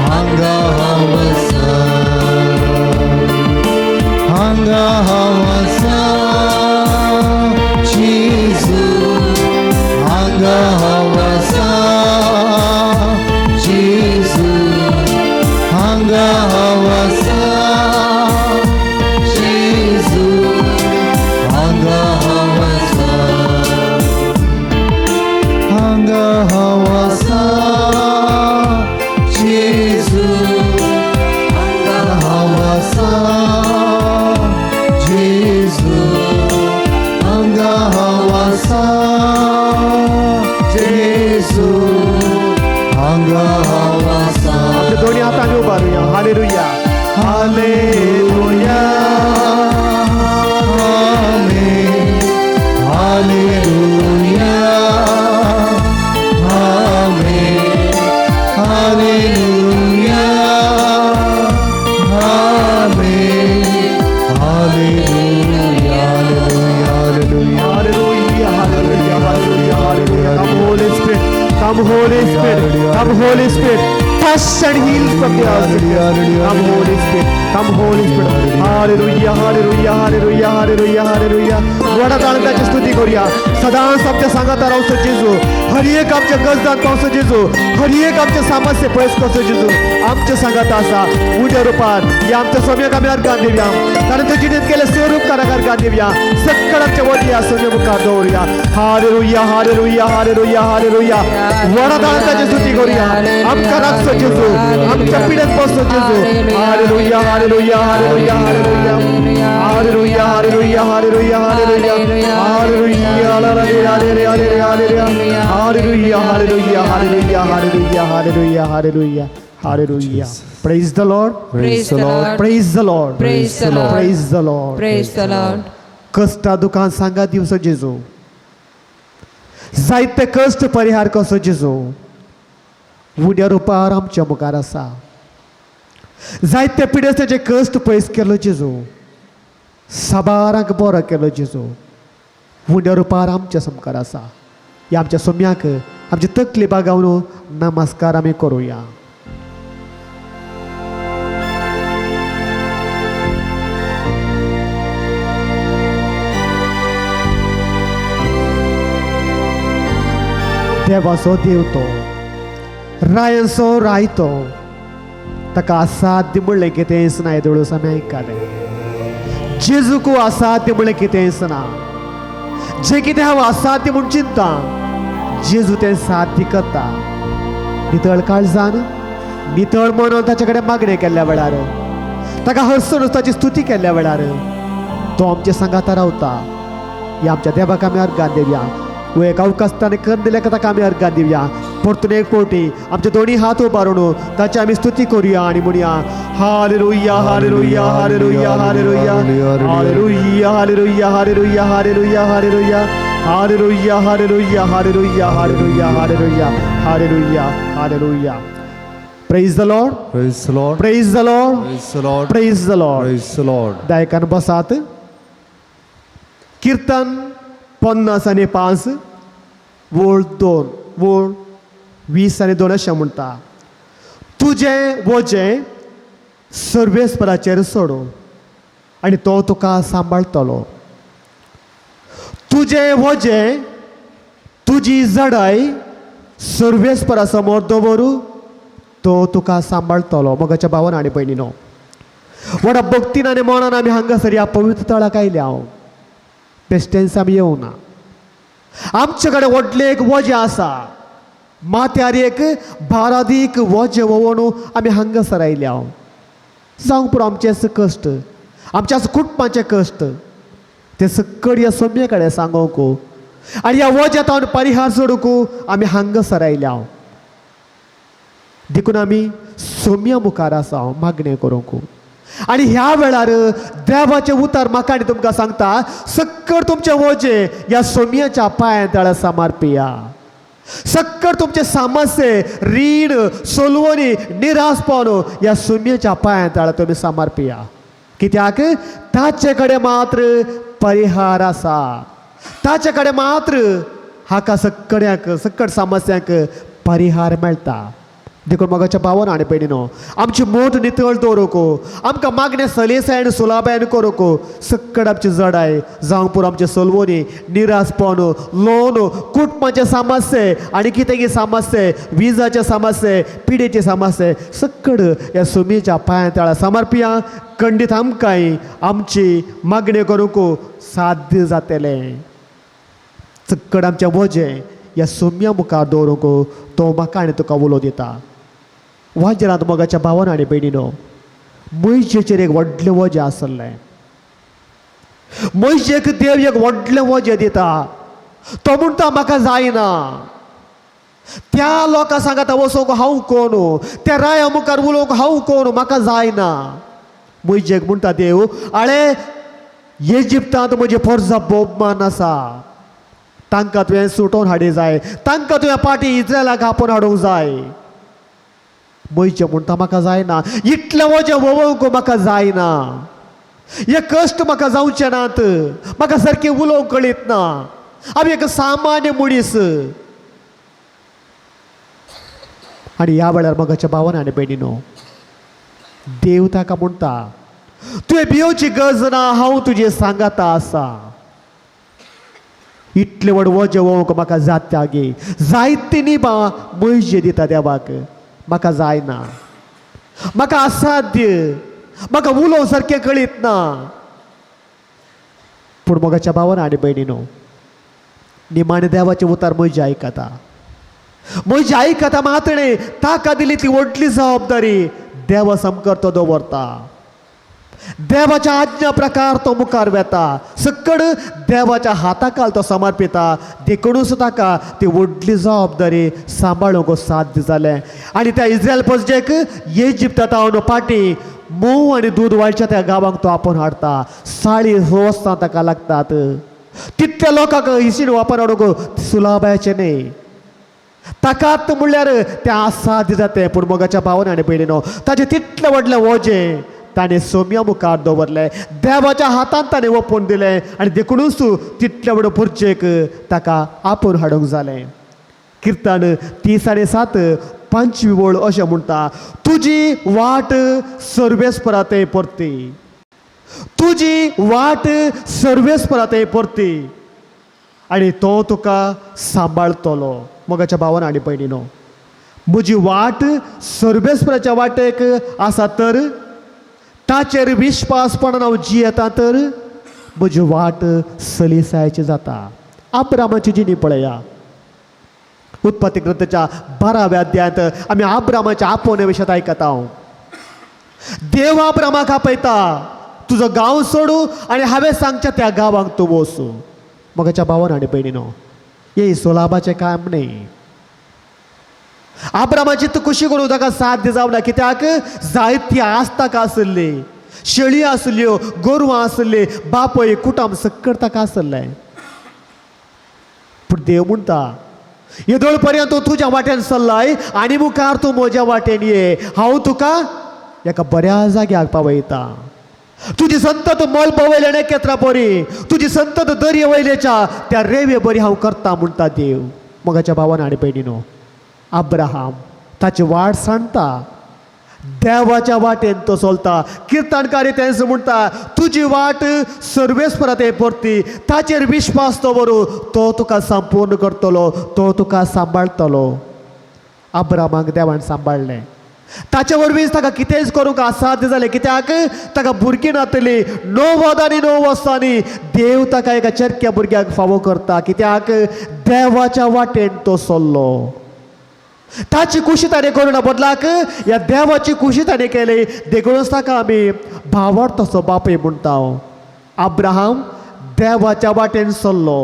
हांगा हांव आसा, हांगा हांव आसा जेजू, हांगा हांव आसा जेजू, हांगा हांव आसा जेजू, हांगा हांव आसा, हांगा हांव आसा जेजू, हांगा हांव आसा जेजू, हांगा हांव आसा जेजू, हांगा हांव आसा. आमच्या दोन्ही हातांनी उबारुया. Hallelujah, hallelujah, amen, hallelujah, amen, hallelujah, amen, hallelujah, hallelujah, hallelujah, hallelujah, hallelujah, hallelujah. Come Holy Spirit, come Holy Spirit, come Holy Spirit, touch and heal from the earth. Come Holy Spirit, come Holy Spirit. Hallelujah, hallelujah, hallelujah, hallelujah, hallelujah. व्हडा ताळ्यांची स्तुती करूया. सदांच आमच्या सांगाता रावचो जेजू, हर एक आमच्या गजदान पावचो जेजू, हर एक आमच्या समस्या पयस करचो जेजू. आमच्या सांगाता आसा उद्या रुपान या आमच्या सोम्याक आमी अर्गान दिवया, कारण तो जिणेंत केले स्वरूप काराक अर्गान दिवया. सक्कड आमच्या वती सोम्या मुखार दवरुया. Hallelujah, hallelujah, hallelujah, hallelujah. व्हडा ताळ्यांची स्तुती करूया. आमकां राखचो जेजू, आमच्या पिडेंत बसचो जेजू. Hallelujah, hallelujah, hallelujah, hallelujah, hallelujah, hallelujah, hallelujah, hallelujah, hallelujah, hallelujah, hallelujah, hallelujah, hallelujah, hallelujah, hallelujah, hallelujah. Praise the Lord, Praise the Lord. Praise the Lord, Praise the Lord. Praise the Lord. Praise the Lord. कश्टा दुकान सांगा दिवचो जेजू, जायते कश्ट परिहार कसो जेजू उड्या रुपार आमच्या मुखार आसा. जायते पिडेस्ताचे कश्ट पयस केलो जेजू, साबारांक बरो केलो जेजू, उड्या रुपार आमच्या सामकार आसा. ह्या आमच्या सोम्याक आमची तकली बागावन नमस्कार आमी करुया. देवाचो देव तो, रायांचो राय तो, ताका असाध्य म्हणलें कितेंच ना. येदोळूच आमी आयकलें जेजूक असाध्य म्हणलें कितेंच ना. जें कितें हांव असाध्य म्हूण चिंता, जेजू तें साध्य करता. नितळ काळजान, नितळ मनान ताचे कडेन मागणें केल्ल्या वेळार, ताका हरसून ताची स्तुती केल्ल्या वेळार तो आमच्या सांगाता रावता. ह्या आमच्या देवाक आमी अर्गान दिवया. एक अवकाशताने कर दिल्या ताका आमी अर्गान दिवया. परतून एक फावटी आमचे दोनी हात उबारून ताची आमी स्तुती करुया आनी म्हणया hallelujah, hallelujah, hallelujah, hallelujah, hallelujah, hallelujah, hallelujah, hallelujah, hallelujah, hallelujah, hallelujah, hallelujah, hallelujah, hallelujah, hallelujah, hallelujah. Praise the Lord, Praise the Lord, praise the Lord, Praise the Lord, praise the Lord. Praise the Lord. दायकान बसात. किर्तन 55 2. वोळ 20 आनी 2 अशें म्हणटा, तुजें वजें सर्वेस्पराचेर सोडू आनी तो तुका सांबाळटलो. तुजें वजें तुजी जडाय सर्वेस्परा समोर दवरू, तो तुका सांबाळटलो. मोगाच्या भावान आनी भयणीनो, व्हडा भक्तीन आनी मनान आमी हांगासर ह्या पवित्र तळाक आयल्या. हांव बेश्टेंच आमी येवना. आमचे कडेन व्हडलें एक वजें आसा, माथ्यार एक भारादीक वजें व्होवून आमी हांगासर आयल्या. जावंक पुरो आमचेच कश्ट, आमच्याच कुटुंबाचे कश्ट ते सकड ह्या सोम्या कडेन सांगोंक आनी ह्या वज्यातावन परिहार सोडूंक आमी हांगासर आयल्या. देखून आमी सोम्या मुखार आसा मागणें करूंक. आनी ह्या वेळार देवाचें उतर म्हाका आनी तुमकां सांगता, सक्कड तुमचें वजें ह्या सोम्याच्या पांयां तळा सामारपिया. सक्कड तुमचे सामस्ये, रीण, सोलवणी, निरासपण ह्या सोम्याच्या पांयां तळा तुमी सामारपिया. कित्याक ताचे कडेन मात्र परिहार आसा, ताचे कडेन मात्र हाका सक्कड्याक सक्कड समस्यांक परिहार मेळटा. देखून मोगाच्या भावान आनी भयणीनो, आमची मोट नितळ दवरूंक, आमकां मागणें सलेसायन सुलाबायन करूंक, सक्कड आमची जडाय जावंक पुरो आमचे सोलवणी, निरासपण, लोन, कुटुंबाचे समस्ये आनी कितें कितें समस्ये, विजाचे समस्ये, पिडेचे समस्ये सक्कड ह्या सुमीच्या पांयां तळा समर्पिया. खंडीत आमकांय आमची मागणी करूंक साध्य जातलें. सक्कड आमचें वजें ह्या सोम्या मुखार दवरूंक तो म्हाका आनी तुका उलो दिता. वाजेरांत मोगाच्या भावान आनी भयणीनो, म्हयजेचेर एक व्हडलें वजें आसलें. म्हयजेक देव एक व्हडलें वजें दिता. तो म्हणटा म्हाका जायना, त्या लोकां सांगता वचोंक हांव कोण, त्या राया मुखार उलोवंक हांव कोण, म्हाका जायना. म्हयजेक म्हणटा देव, आळे इजिप्तांत म्हजे पोरजा भोवमान आसा, तांकां तुवें सुटोवन हाडी जाय, तांकां तुवें पाटी इस्रायलाक आपोवन हाडूंक जाय. म्हयजे म्हणटा म्हाका जायना, इतलें वजें व्होवोवंक म्हाका जायना, हे कश्ट म्हाका जावचे नात, म्हाका सारकें उलोवंक कळीत ना, हांव एक सामान्य मनीस. आनी ह्या वेळार मोगाच्या भावान आनी भयणीनो, देव ताका म्हणटा, तुवें भियोवची गरज ना, हांव तुजें सांगाता आसा. इतलें व्हड वजें व्होवंक म्हाका जाता गे, जायती निबां म्हयजे दिता देवाक, म्हाका जायना, म्हाका असाध्य, म्हाका उलोवंक सारकें कळीत ना. पूण मोगाच्या भावान आनी भयणीनो, निमाणें देवाचें उतर म्हजें आयकता, म्हजें आयकता मात्र न्ही, ताका दिली ती व्हडली जबाबदारी देवा सामकार तो दवरता. देवाच्या आज्ञा प्रकार तो मुखार वेता, सक्कड देवाच्या हाताकाल तो समर्पिता. देखुनूच ताका ती व्हडली जबाबदारी सांबाळूंक साध्य जालें. आनी त्या इस्रायल प्रजेक इजिप्तांत पाटी म्होंव आनी दूद व्हाळच्या त्या गांवांक तो आपोवन हाडटा. 40 वर्सां ताका लागतात. तितल्या लोकांक हिशीन वापर हाडूंक सुलाबायाचें न्ही, ताकात म्हणल्यार तें असाध्य जातें. पूण मोगाच्या भावान आनी भयणीनो, ताचें तितलें व्हडलें वजें ताणें सोम्या मुखार दवरलें, देवाच्या हातांत ताणें ओपून दिलें आनी देखुनूच तितले व्हड पुरचेक ताका आपोवन हाडूंक जालें. किर्तन 30:7 5वी वळ अशें म्हणटा, तुजी वाट सर्वेस्परा थंय परती, तुजी वाट सर्वेस्परा थंय परती आनी तो तुका सांबाळटलो. मोगाच्या भावान आनी भयणीनो, म्हजी वाट सर्वेस्पराच्या वाटेक आसा तर ताचेर विश्वासपणान हांव जियेता तर म्हजी वाट सलिसायची जाता. आब्रामाची जिणी पळया, उत्पत्ती ग्रंथाच्या 12व्या अध्यायांत आमी आब्रामाच्या आपोवण्या विशयांत आयकता. देव आब्रामाक आपयता, तुजो गांव सोडू आनी हांवें सांगच्या त्या गांवांक तूं वचूं. मोगाच्या भावान आनी भयणीनो, हे सोलाबाचें काम न्ही. आब्रामाची तूं खुशी करूं ताका साध्य जावना, कित्याक जायती आस ताका आसली, शेळी आसल्यो, गोरवां आसली, बापय कुटुंब सक्कड ताका आसलें. पूण देव म्हणटा, येदोळ पर्यंत तूं तुज्या वाटेन चल्लाय आनी मुखार तूं म्हज्या वाटेन ये, हांव तुका एका बऱ्या जाग्याक पावयता. तुजी संतत मलबा वयल्या नखेत्रां बरी, तुजी संतत दर्या वयल्याच्या त्या रेवे बरी हांव करता म्हणटा देव. मोगाच्या भावान आनी भयणीनो, अब्राहम ताची वाट सांडटा, देवाच्या वाटेन तो चलता. किर्तनकारी तेंच म्हणटा, तुजी वाट सर्वेस्परा ते परती, ताचेर विश्वास दवरू, तो तुका संपूर्ण करतलो, तो तुका सांबाळटलो. अब्राहमाक देवान सांबाळ्ळें. ताचे वरवीं ताका कितेंच करूंक असाध्य जालें. कित्याक ताका भुरगीं नातली. 90 आनी 9 वर्सांनी देव ताका एका चेरक्या भुरग्याक फावो करता. कित्याक देवाच्या वाटेन तो चल्लो. ताची खुशी ताणें करूं बदलाक ह्या देवाची खुशी ताणें केली. देखूनच ताका आमी भावार्थ तसो बापूय म्हणटा. अब्राहम देवाच्या वाटेन चल्लो.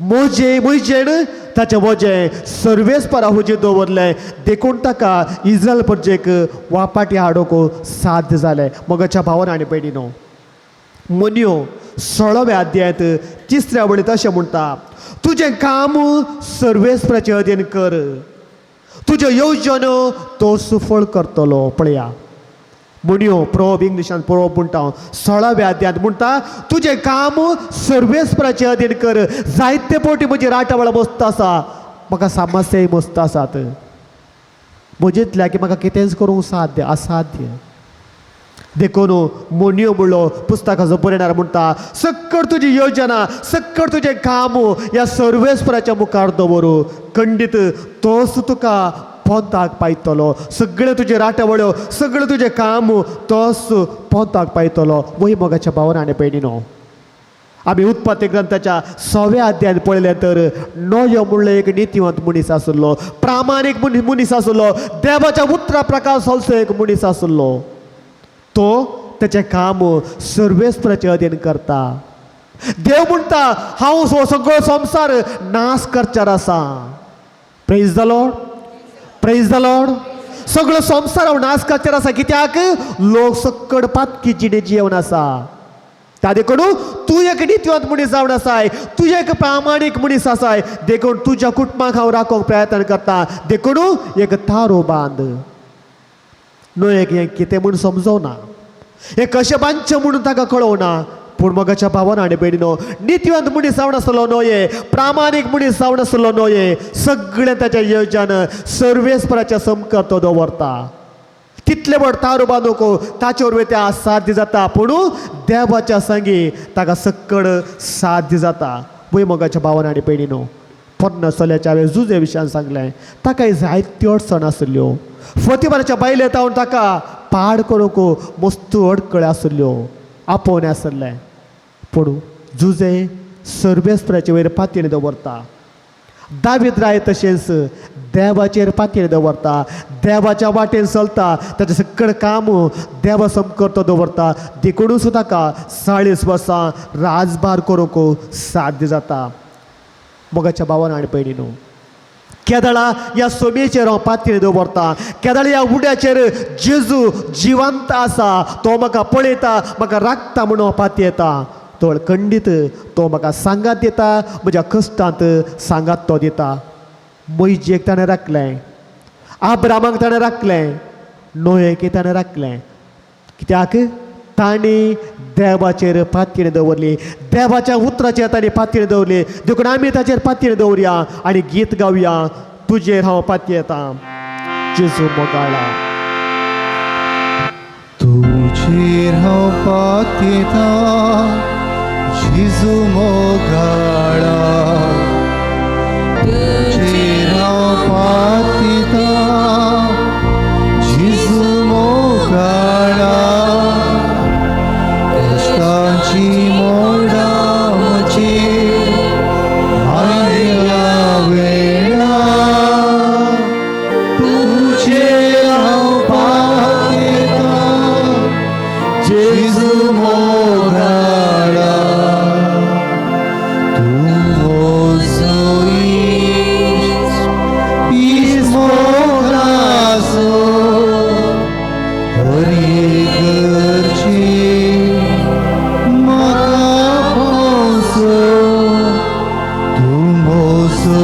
मोजे मुजेन ताचें वजें सर्वेस्परा हुजीर दवरलें. देखून ताका इज्रायल परजेक वापाटी हाडूंक साध्य जालें. मोगाच्या भावान आनी भयणीनो, मोन्यो 16व्या अध्यायांत 3ऱ्या वळींत अशें म्हणटा, तुजें काम सर्वेस्पराचे अधीन कर, तुज्यो येवजण्यो तो सुफळ करतलो. पळया म्हणयो प्रोब, इंग्लिशान प्रोब म्हणटा हांव, 16व्या अध्यायांत म्हणटा, तुजें काम सर्वेस्पराचे अधीन कर. जायते फावटी म्हजी राटावळ मस्त आसा, म्हाका समस्याय मस्त आसात, म्हजेंतल्या की म्हाका कितेंच करूंक साध्य असाध्य. देखून मोन्यो म्हणलो पुस्तकाचो बरयणार म्हणटा, सक्कड तुजी योजना, सक्कड तुजें काम ह्या सर्वेस्पराच्या मुखार दवरू, खंडीत तोच तुका पोंताक पायतलो. सगळें तुजें राटावळ्यो, सगळें तुजें काम तोच पोंताक पायतलो. वय मोगाच्या भावान आनी भयणीनो, आमी उत्पत्ती ग्रंथाच्या 6व्या अध्यायांत पळयलें तर नोयो म्हणलो एक नितीवंत मनीस आसलो, प्रामाणीक मनीस आसलो, देवाच्या उतरा प्रकार चलचो एक मनीस आसलो. तो ताचें काम सर्वेस्पराचें अधीन करता. देव म्हणटा, हांव सगळो संवसार नाश करचार आसा. Praise the Lord, praise the Lord. सगळो संवसार हांव नाश करचार आसा. कित्याक लोक सक्कड पातकी जिणे जियेवन आसा. त्या देखून तूं एक नितीवंत मनीस जावन आसाय, तूं एक प्रामाणीक मनीस आसाय, देखून तुज्या कुटुंबाक हांव राखोवंक प्रयत्न करता. देखून एक तारो बांद. न्हय एक हें कितें म्हूण समजोना, हें कशें बांदचें म्हणून ताका कळोवना. पूण मोगाच्या भावान आनी भयणीनो, नितीवंत मनीस जावन आसलो न्हय, प्रामाणीक मनीस जावन आसलो न्हय, सगळें ताच्या येवजण सर्वेस्पराच्या समकार तो दवरता. तितले व्हड तारो बांदूंक ताचे वरवीं तें असाध्य जाता, पूण देवाच्या संगी ताका सक्कड साध्य जाता. वय मोगाच्या भावान आनी भयणीनो, 50 चल्याच्या हांवें जुजे विशयान सांगलें, ताका जायत्यो अडचण आसल्यो. फोतीबाराच्या बायले तावन ताका पाड करूंक मस्त अडकळे आसल्यो, आपोवणें आसलें. पूण जुजे सर्वेस्पराचे वयर पातयेन दवरता. दावीद राय तशेंच देवाचेर पातयेन दवरता, देवाच्या वाटेन चलता, ताचें सगळें काम देवा समकर तो दवरता. देखूनच ताका 40 वर्सां राजभार करूंक साध्य जाता. मोगाच्या भावान आनी भयणीनो, केदळा ह्या सोमेचेर हांव पातयेन दवरता, केदळा ह्या उड्याचेर जेजू जिवंत आसा, तो म्हाका पळयता, म्हाका राखता म्हणून हांव पातयेता. तो खंडीत तो म्हाका सांगात दिता, म्हज्या कश्टांत सांगात तो दिता. मैजेक ताणें राखलें, आब्रामाक ताणें राखलें, नोयेक ताणें राखलें. कित्याक तांणी देवाचेर पातयेन दवरली, देवाच्या उतराचेर तांणी पातयेन दवरली. देखून आमी ताचेर पातयेन दवरया आनी गीत गावया, तुजेर हांव पातयेता जेजू मोगाळा. तुजेर हांव पातयेता जेजू मोगाळा, तुजेर हांव पातयेता जेजू मोगाळा. कश्टांची मोडां म्हजेर आयल्या वेळा, तुजेर हांव पातयेता जेजू मोगाळा. तूं म्हजो इश्ट, इश्ट मोगाचो, हर एक गरजेक म्हाका पावचो. तूं म्हजो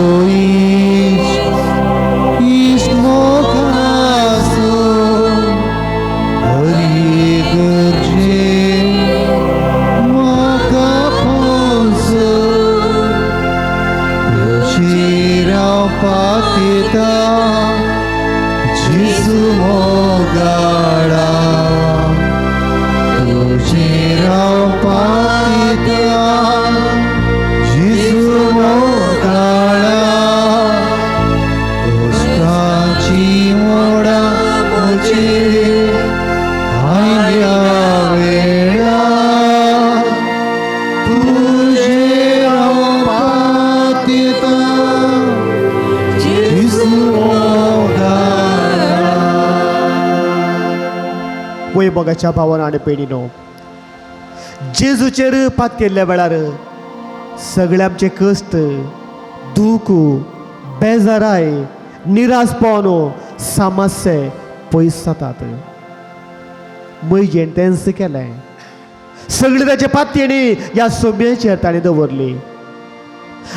इश्ट, इश्ट मोगाचो, हर एक गरजेक पातिता जेजू मोगाळा तुजेर हांव पातिता जेजू मोगाळा कश्टाची मोडा म्हजेर आयल्या वेळा तुजेर हांव पातिता जेजू मोगाळा. वय मोगाच्या भावान आनी भयणीनो, जेजूचेर पातयेल्ल्या वेळार सगळे आमचे कश्ट, दूख, बेजाराय, निराशपण, समस्ये पयस जातात. म्हजेन तेंच केलें. सगळे ताचे पातयेणी ह्या सोम्याचेर ताणें दवरली.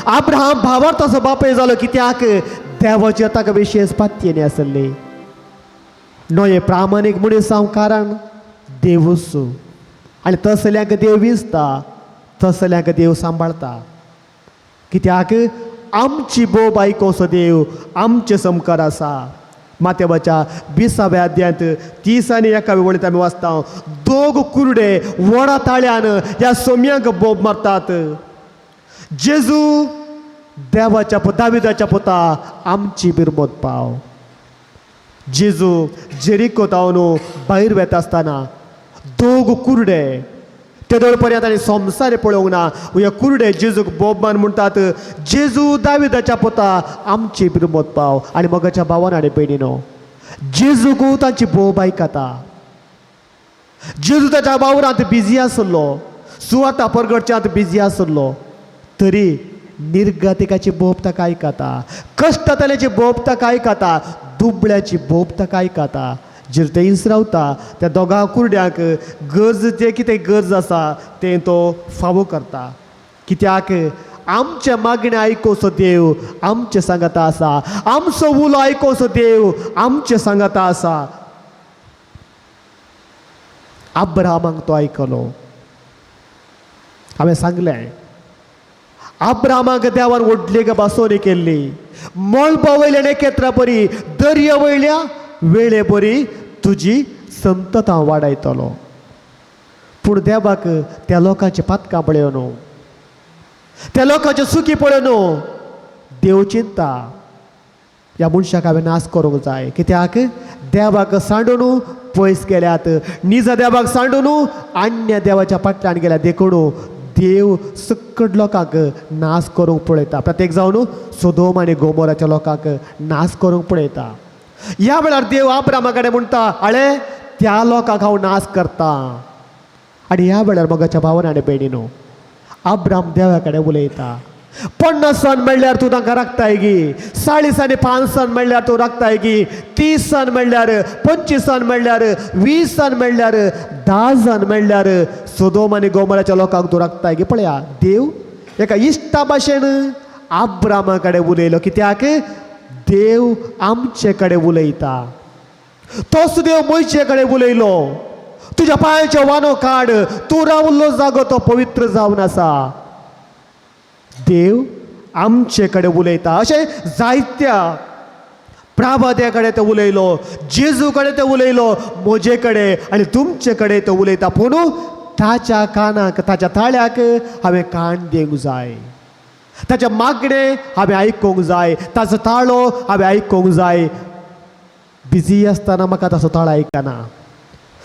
अब्राहम भावार्थाचो बापूय जालो कित्याक देवाचेर ताका विशेश पातयेणी आसली. नये प्रामाणीक मनीस हांव कारण देवूच आनी तसल्यांक देव विंचता, तसल्यांक देव सांबाळता. कित्याक आमची बोब आयकोसो देव आमचे समकार आसा. मातेवाच्या 20व्या अध्यायांत 30 आनी 1 वळींत आमी वाचता, दोग कुरडे व्हडा ताळ्यान ह्या सोम्यांक बोब मारतात, जेजू देवाच्या दाविदाच्या पुता आमची बिरमत पाव. जेजू जेरिको तावन भायर वेता आसतना दोग कुरडे तेदोळ पर्यंत आनी संवसार पळोवंक ना, ह्या कुरडे जेजूक बोब मार म्हणटात, जेजू दाविदाच्या पुता आमची बिरमत पाव. आनी मोगाच्या भावान आनी भयणीनो, जेजूक तांची बोब आयकता. जेजू ताच्या वावरांत बिजी आसलो, सुवाता परगटच्यांत बिजी आसलो, तरी निर्गतिकाची बोब ताका आयकता, कश्टांतल्याची बोब ताका आयकता, दुबळ्याची बोब ताका आयकता. जेर थंयच रावता त्या दोगां कुरड्यांक गरज जें कितें गरज आसा तें तो फावो करता. कित्याक आमचें मागणें आयकोसो देव आमचें सांगाता आसा, आमचो उलो आयकोसो देव आमचें सांगाता आसा. अब्राहमाक तो आयकलो. हांवें सांगलें, अब्राहमाक देवान व्हडली भासोवणी केल्ली, मळबा वयल्या नखेत्रा परी, दर्या वयल्या वेळे परी तुजी संततां वाडयतलो. पूण देवाक त्या लोकांची पातकां पळयोन, त्या लोकांचे सुखी पळयोन देव चिंता ह्या मनशाक हांवें नाश करूंक जाय. कित्याक देवाक सांडून पयस गेल्यात, निजा देवाक सांडून अन्य देवाच्या फाटल्यान गेल्यात. देखून देव सकट लोकांक नाश करूंक पळयता. प्रत्येक जावन सोदोम आनी गोमोराच्या लोकांक नाश करूंक पळयता. ह्या वेळार देव अब्राहमा कडेन म्हणटा, आळे त्या लोकांक हांव नाश करता. आनी ह्या वेळार मोगाच्या भावान आनी भयणीनो, अब्राहम देवा कडेन उलयता. 50 सन म्हणल्यार तूं तांकां राखताय गी, 40 आनी 5 सन म्हणल्यार तूं राखताय गी, 30 सन म्हणल्यार, 25 सन म्हणल्यार, 20 सन म्हणल्यार, 10 सन म्हणल्यार सोदोम आनी गोमोराच्या लोकांक तूं राखताय गी. पळया देव एका इश्टा भाशेन अब्राहमा कडेन उलयलो. कित्याक देव आमचे कडेन उलयता. तोच देव म्हजे कडेन उलयलो, तुज्या पांयाचे वानो काड, तूं रावल्लो जागो तो पवित्र जावन आसा. देव आमचे कडेन उलयता. अशें जायत्या प्रावाद्या कडेन तो उलयलो, जेजू कडेन तो उलयलो, म्हजे कडेन आनी तुमचे कडेन तो उलयता. पूण ताच्या कानाक, ताच्या ताळ्याक हांवें कान दिवंक जाय, ताच्या मागणें हांवें आयकूंक जाय, ताचो ताळो हांवें आयकूंक जाय. बिजी आसतना म्हाका ताचो ताळो आयकना,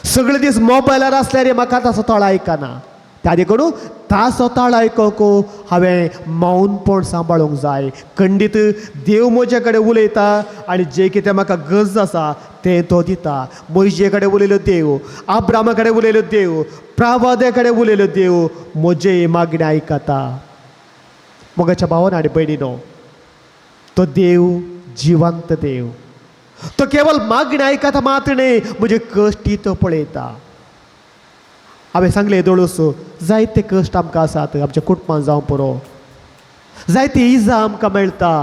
सगळे दीस मोबायलार आसल्यार म्हाका ताचो ताळो आयकना. त्या देखून ताचो ताळो आयकूंक हांवें मौनपण सांबाळूंक जाय. खंडीत देव म्हजे कडेन उलयता आनी जें कितें म्हाका गरज आसा तें तो दिता. म्हजे कडेन उलयलो देव, अब्राहमा कडेन उलयलो देव, प्रावाद्या कडेन उलयलो देव, म्हजें मागणें आयकता. मोगाच्या भावान आनी भयणीनो, तो देव जिवंत देव. तो केवल मागणें आयकता मात्र न्हय, म्हजे कश्टी तो पळयता. हांवें सांगलें दोळूस, जायते कश्ट आमकां आसात, आमच्या कुटुंबान जावं पुरो, जायती इजा आमकां मेळटा,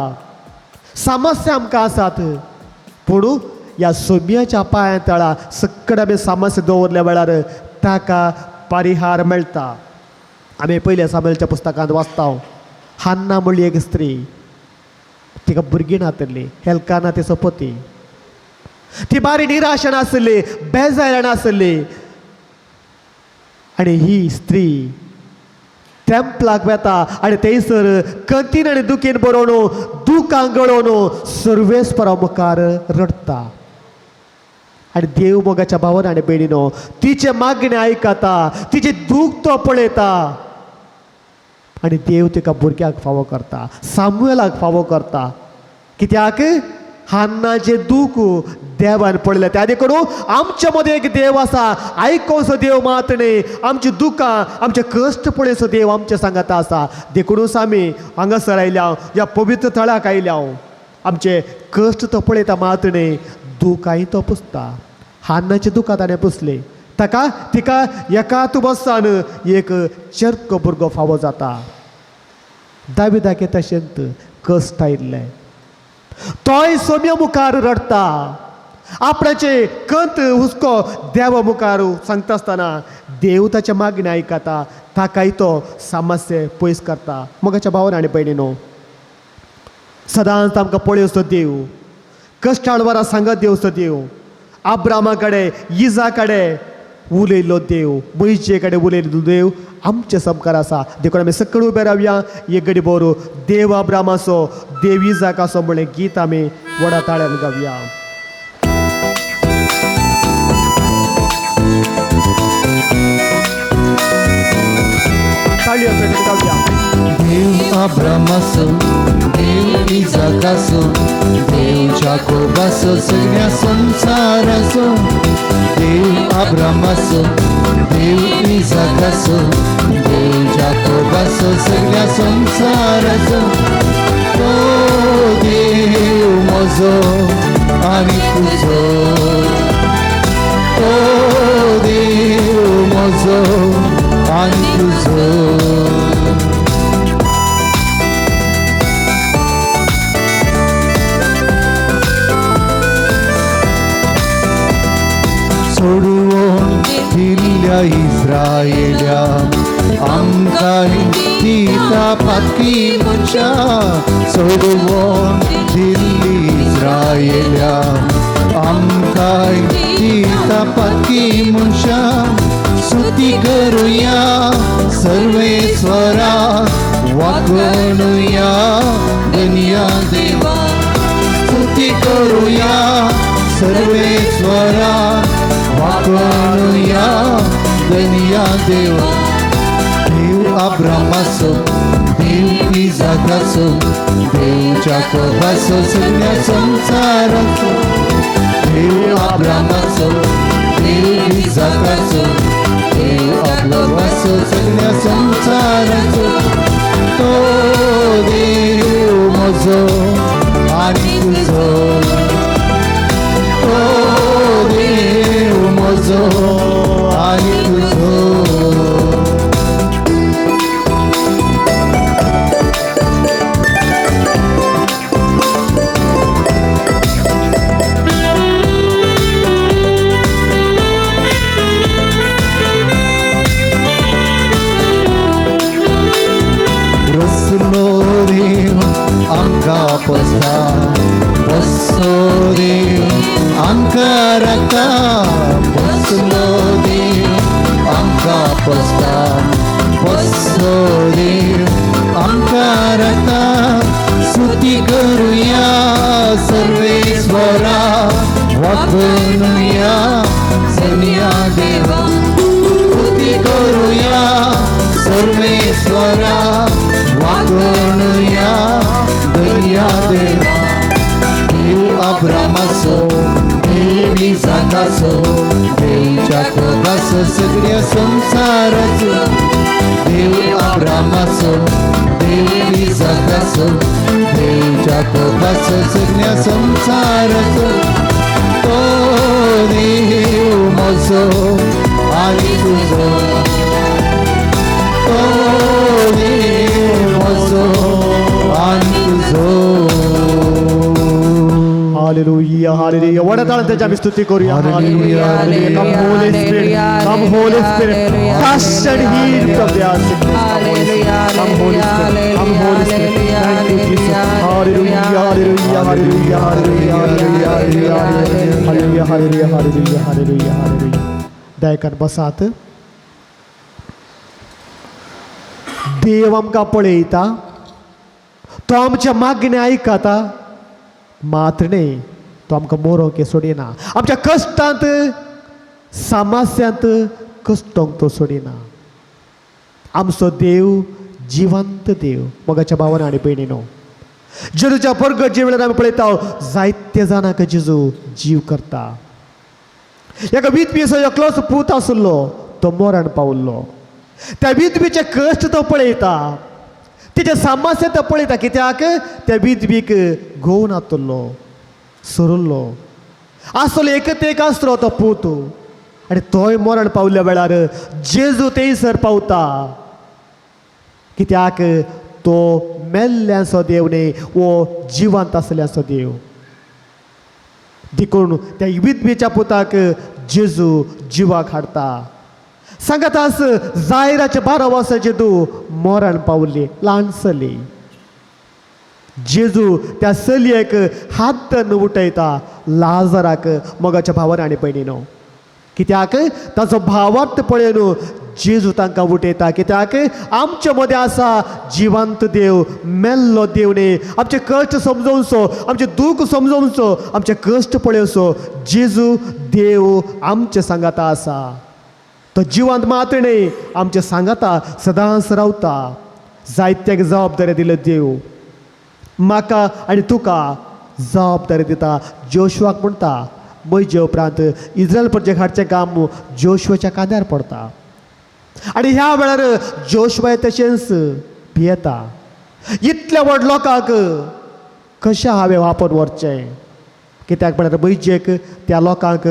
समस्या आमकां आसात. पूण ह्या सोम्याच्या पांया तळा सकड आमी समस्या दवरल्या वेळार ताका परिहार मेळटा. आमी पयल्या सामेलच्या पुस्तकांत वाचता, हान्ना म्हणली एक स्त्री तिका भुरगीं नातली, हेल्काना ती सोपती. ती बारी निराशेन आसली, बेजारान आसली. आनी ही स्त्री टेम्पलाक वेता आनी थंयसर कंतीन आनी दुखीन बरोवन दुकां गळोवन सर्वेस्परा मुखार रडटा. आनी देव मोगाच्या भावान आनी भयणीनो तिचें मागणें आयकता, तिचें दूख तो पळयता आनी देव तिका भुरग्याक फावो करता, सामुएलाक फावो करता. कित्याक हान्नाचें दूख देवान पळयलें. त्या देखून आमच्या मदें एक देव आसा, आयकोसो देव मात न्ही, आमची दुकां आमचे कश्ट पळयसो देव आमच्या सांगाता आसा. देखूनच आमी हांगासर आयल्या, ह्या पवित्र थळाक आयल्या. आमचे कश्ट तो पळयता मात न्ही, दुकांय तो पुसता. हान्नाचें दुकां ताणें पुसलीं. ताका तिका एकाच वर्सान एक चरको भुरगो फावो जाता. दाविदाक तशेंच कश्ट आयिल्लें, तोय सोम्या मुखार रडटा. आपणाचे कंत हुस्को देवा मुखार सांगता आसतना देव ताच्या मागणें आयकता, ताकाय तो समस्या पयस करता. मोगाच्या भावान आनी भयणीनो, सदांच आमकां पळयोसो देव, कश्टाळ वरां सांगत देवचो देव, आब्रामा कडेन इजा कडेन उलयल्लो देव, म्हयचे कडेन उलयल्लो देव आमचे सामकार आसा. देखून आमी सकयल उबे रावया, एक गडी बोरू देव आब्रामाचो देव इजाकाचो म्हणलें गीत आमी व्हडा ताळ्यान गावया. ताळयो पेटून गावया. देव आब्रामाचो, देव इजाकाचो, देव जाकोबाचो, सगळ्या संवसाराचो. देव आब्रामाचो, देव इजाकाचो, देव जाकोबाचो, सगळ्या संवसाराचो. तो देव म्हजो आनी तुजो, तो देव म्हजो आनी तुजो. सोडून दिल्ल्या इस्रायेल्या आमकां दिता पातकी मनशां. सोडून दिल्ली इस्रायेल्या आमकां दिता पातकी मनशां. स्तुती करुया सर्वेस्वरा, वागणुया धन्या देवा. स्तुती करुया सर्वेस्वरा, वागणुया धन्या देवा. देव आब्रामाचो, देव इजाकाचो, देव जाकोबाचो, सगळ्या संवसाराचो. देव आब्रामाचो, देव इजाकाचो, देव जाकोबाचो, सगळ्या संवसाराचो. तो देव म्हजो आनी तुजो, तो देव म्हजो आनी तुजो. रसलो देव आमकां पोसता, बसलो देव आमकां राखता. बसलो देव आमकां पोसता, बसलो देव आमकां राखता. स्तुती करुया सर्वेस्वरा, वागणुया धन्या देवा. स्तुती करुया सर्वेस्वरा, वागणुया धन्या देवा. देव आब्रामाचो, देव इजाकाचो, देव जाकोबाचो, सगळ्या संवसाराचो. देव आब्रामाचो, देव इजाकाचो, देव जाकोबाचो, सगळ्या संवसाराचो. तो देव म्हजो आनी तुजो, तो देव म्हजो आनी तुजो. Hallelujah, hallelujah. व्हडा ताळ्यान ताची आमी स्तुती करूया. Hallelujah, hallelujah. Come Holy Spirit, come Holy Spirit, touch and heal from their sickness. Come Holy Spirit, come Holy Spirit, come Holy Spirit. Thank you Jesus. Hallelujah, Hallelujah, hallelujah, hallelujah, hallelujah, hallelujah, hallelujah, hallelujah, hallelujah. दयाकन बसात. देव आमकां पळयता, तो आमच्या मागणें आयकता, मात न्ही तो आमकां मोरोंक सोडिना. आमच्या कश्टांत समस्यांत कश्टोंक तो सोडिना. आमचो देव जिवंत देव. मोगाच्या भावान आनी भयणीनो, जेजूच्या परगट वेळार आमी पळयता जायते जाणांक जेजू जीव करता. एका विधवेचो एकलोच पूत आसलो, तो मरण पावल्लो. त्या विधवेचे कश्ट तो पळयता, तिचे समस्या तो पळयता. कित्याक त्या विधवेक घोव नातुल्लो, सोरिल्लो आसलो, एकत एक आसलो तो पूत, आनी तोय मरण पावल्या वेळार जेजू थंयसर पावता. कित्याक तो मेल्ल्यांचो देव न्ही, वो जिवंत आसल्यांचो देव. देखून त्या विधवेच्या पुताक जेजू जिवाक हाडटा. सांगत आस जायराच्या 12 वर्सांचे तूं मरण पावली ल्हान चली. जेजू त्या चलयेक हात धरून उठयता, लाजराक. मोगाच्या भावान आनी भयणीनो, कित्याक ताचो भावार्थ पळयन जेजू तांकां उठयता. कित्याक आमचे मदें आसा जिवंत देव, मेल्लो देव न्ही. आमचे कश्ट समजोवचो, आमचें दूख समजोवचो, आमचे कश्ट पळोवचो जेजू देव आमचे सांगाता आसा. तो जिवंत मात न्ही, आमचे सांगाता सदांच रावता. जायत्याक जबाबदारी दिले देव, म्हाका आनी तुका जबाबदारी दिता. जोशुआक म्हणटा म्हजे उपरांत इस्रायल प्रजेक हाडचें काम जोशुआच्या कांद्यार पडटा. आनी ह्या वेळार जोशुआ तशेंच भियेता, इतल्या व्हड लोकांक कशें हांवें वापर व्हरचें. कित्याक म्हळ्यार म्हजेक त्या लोकांक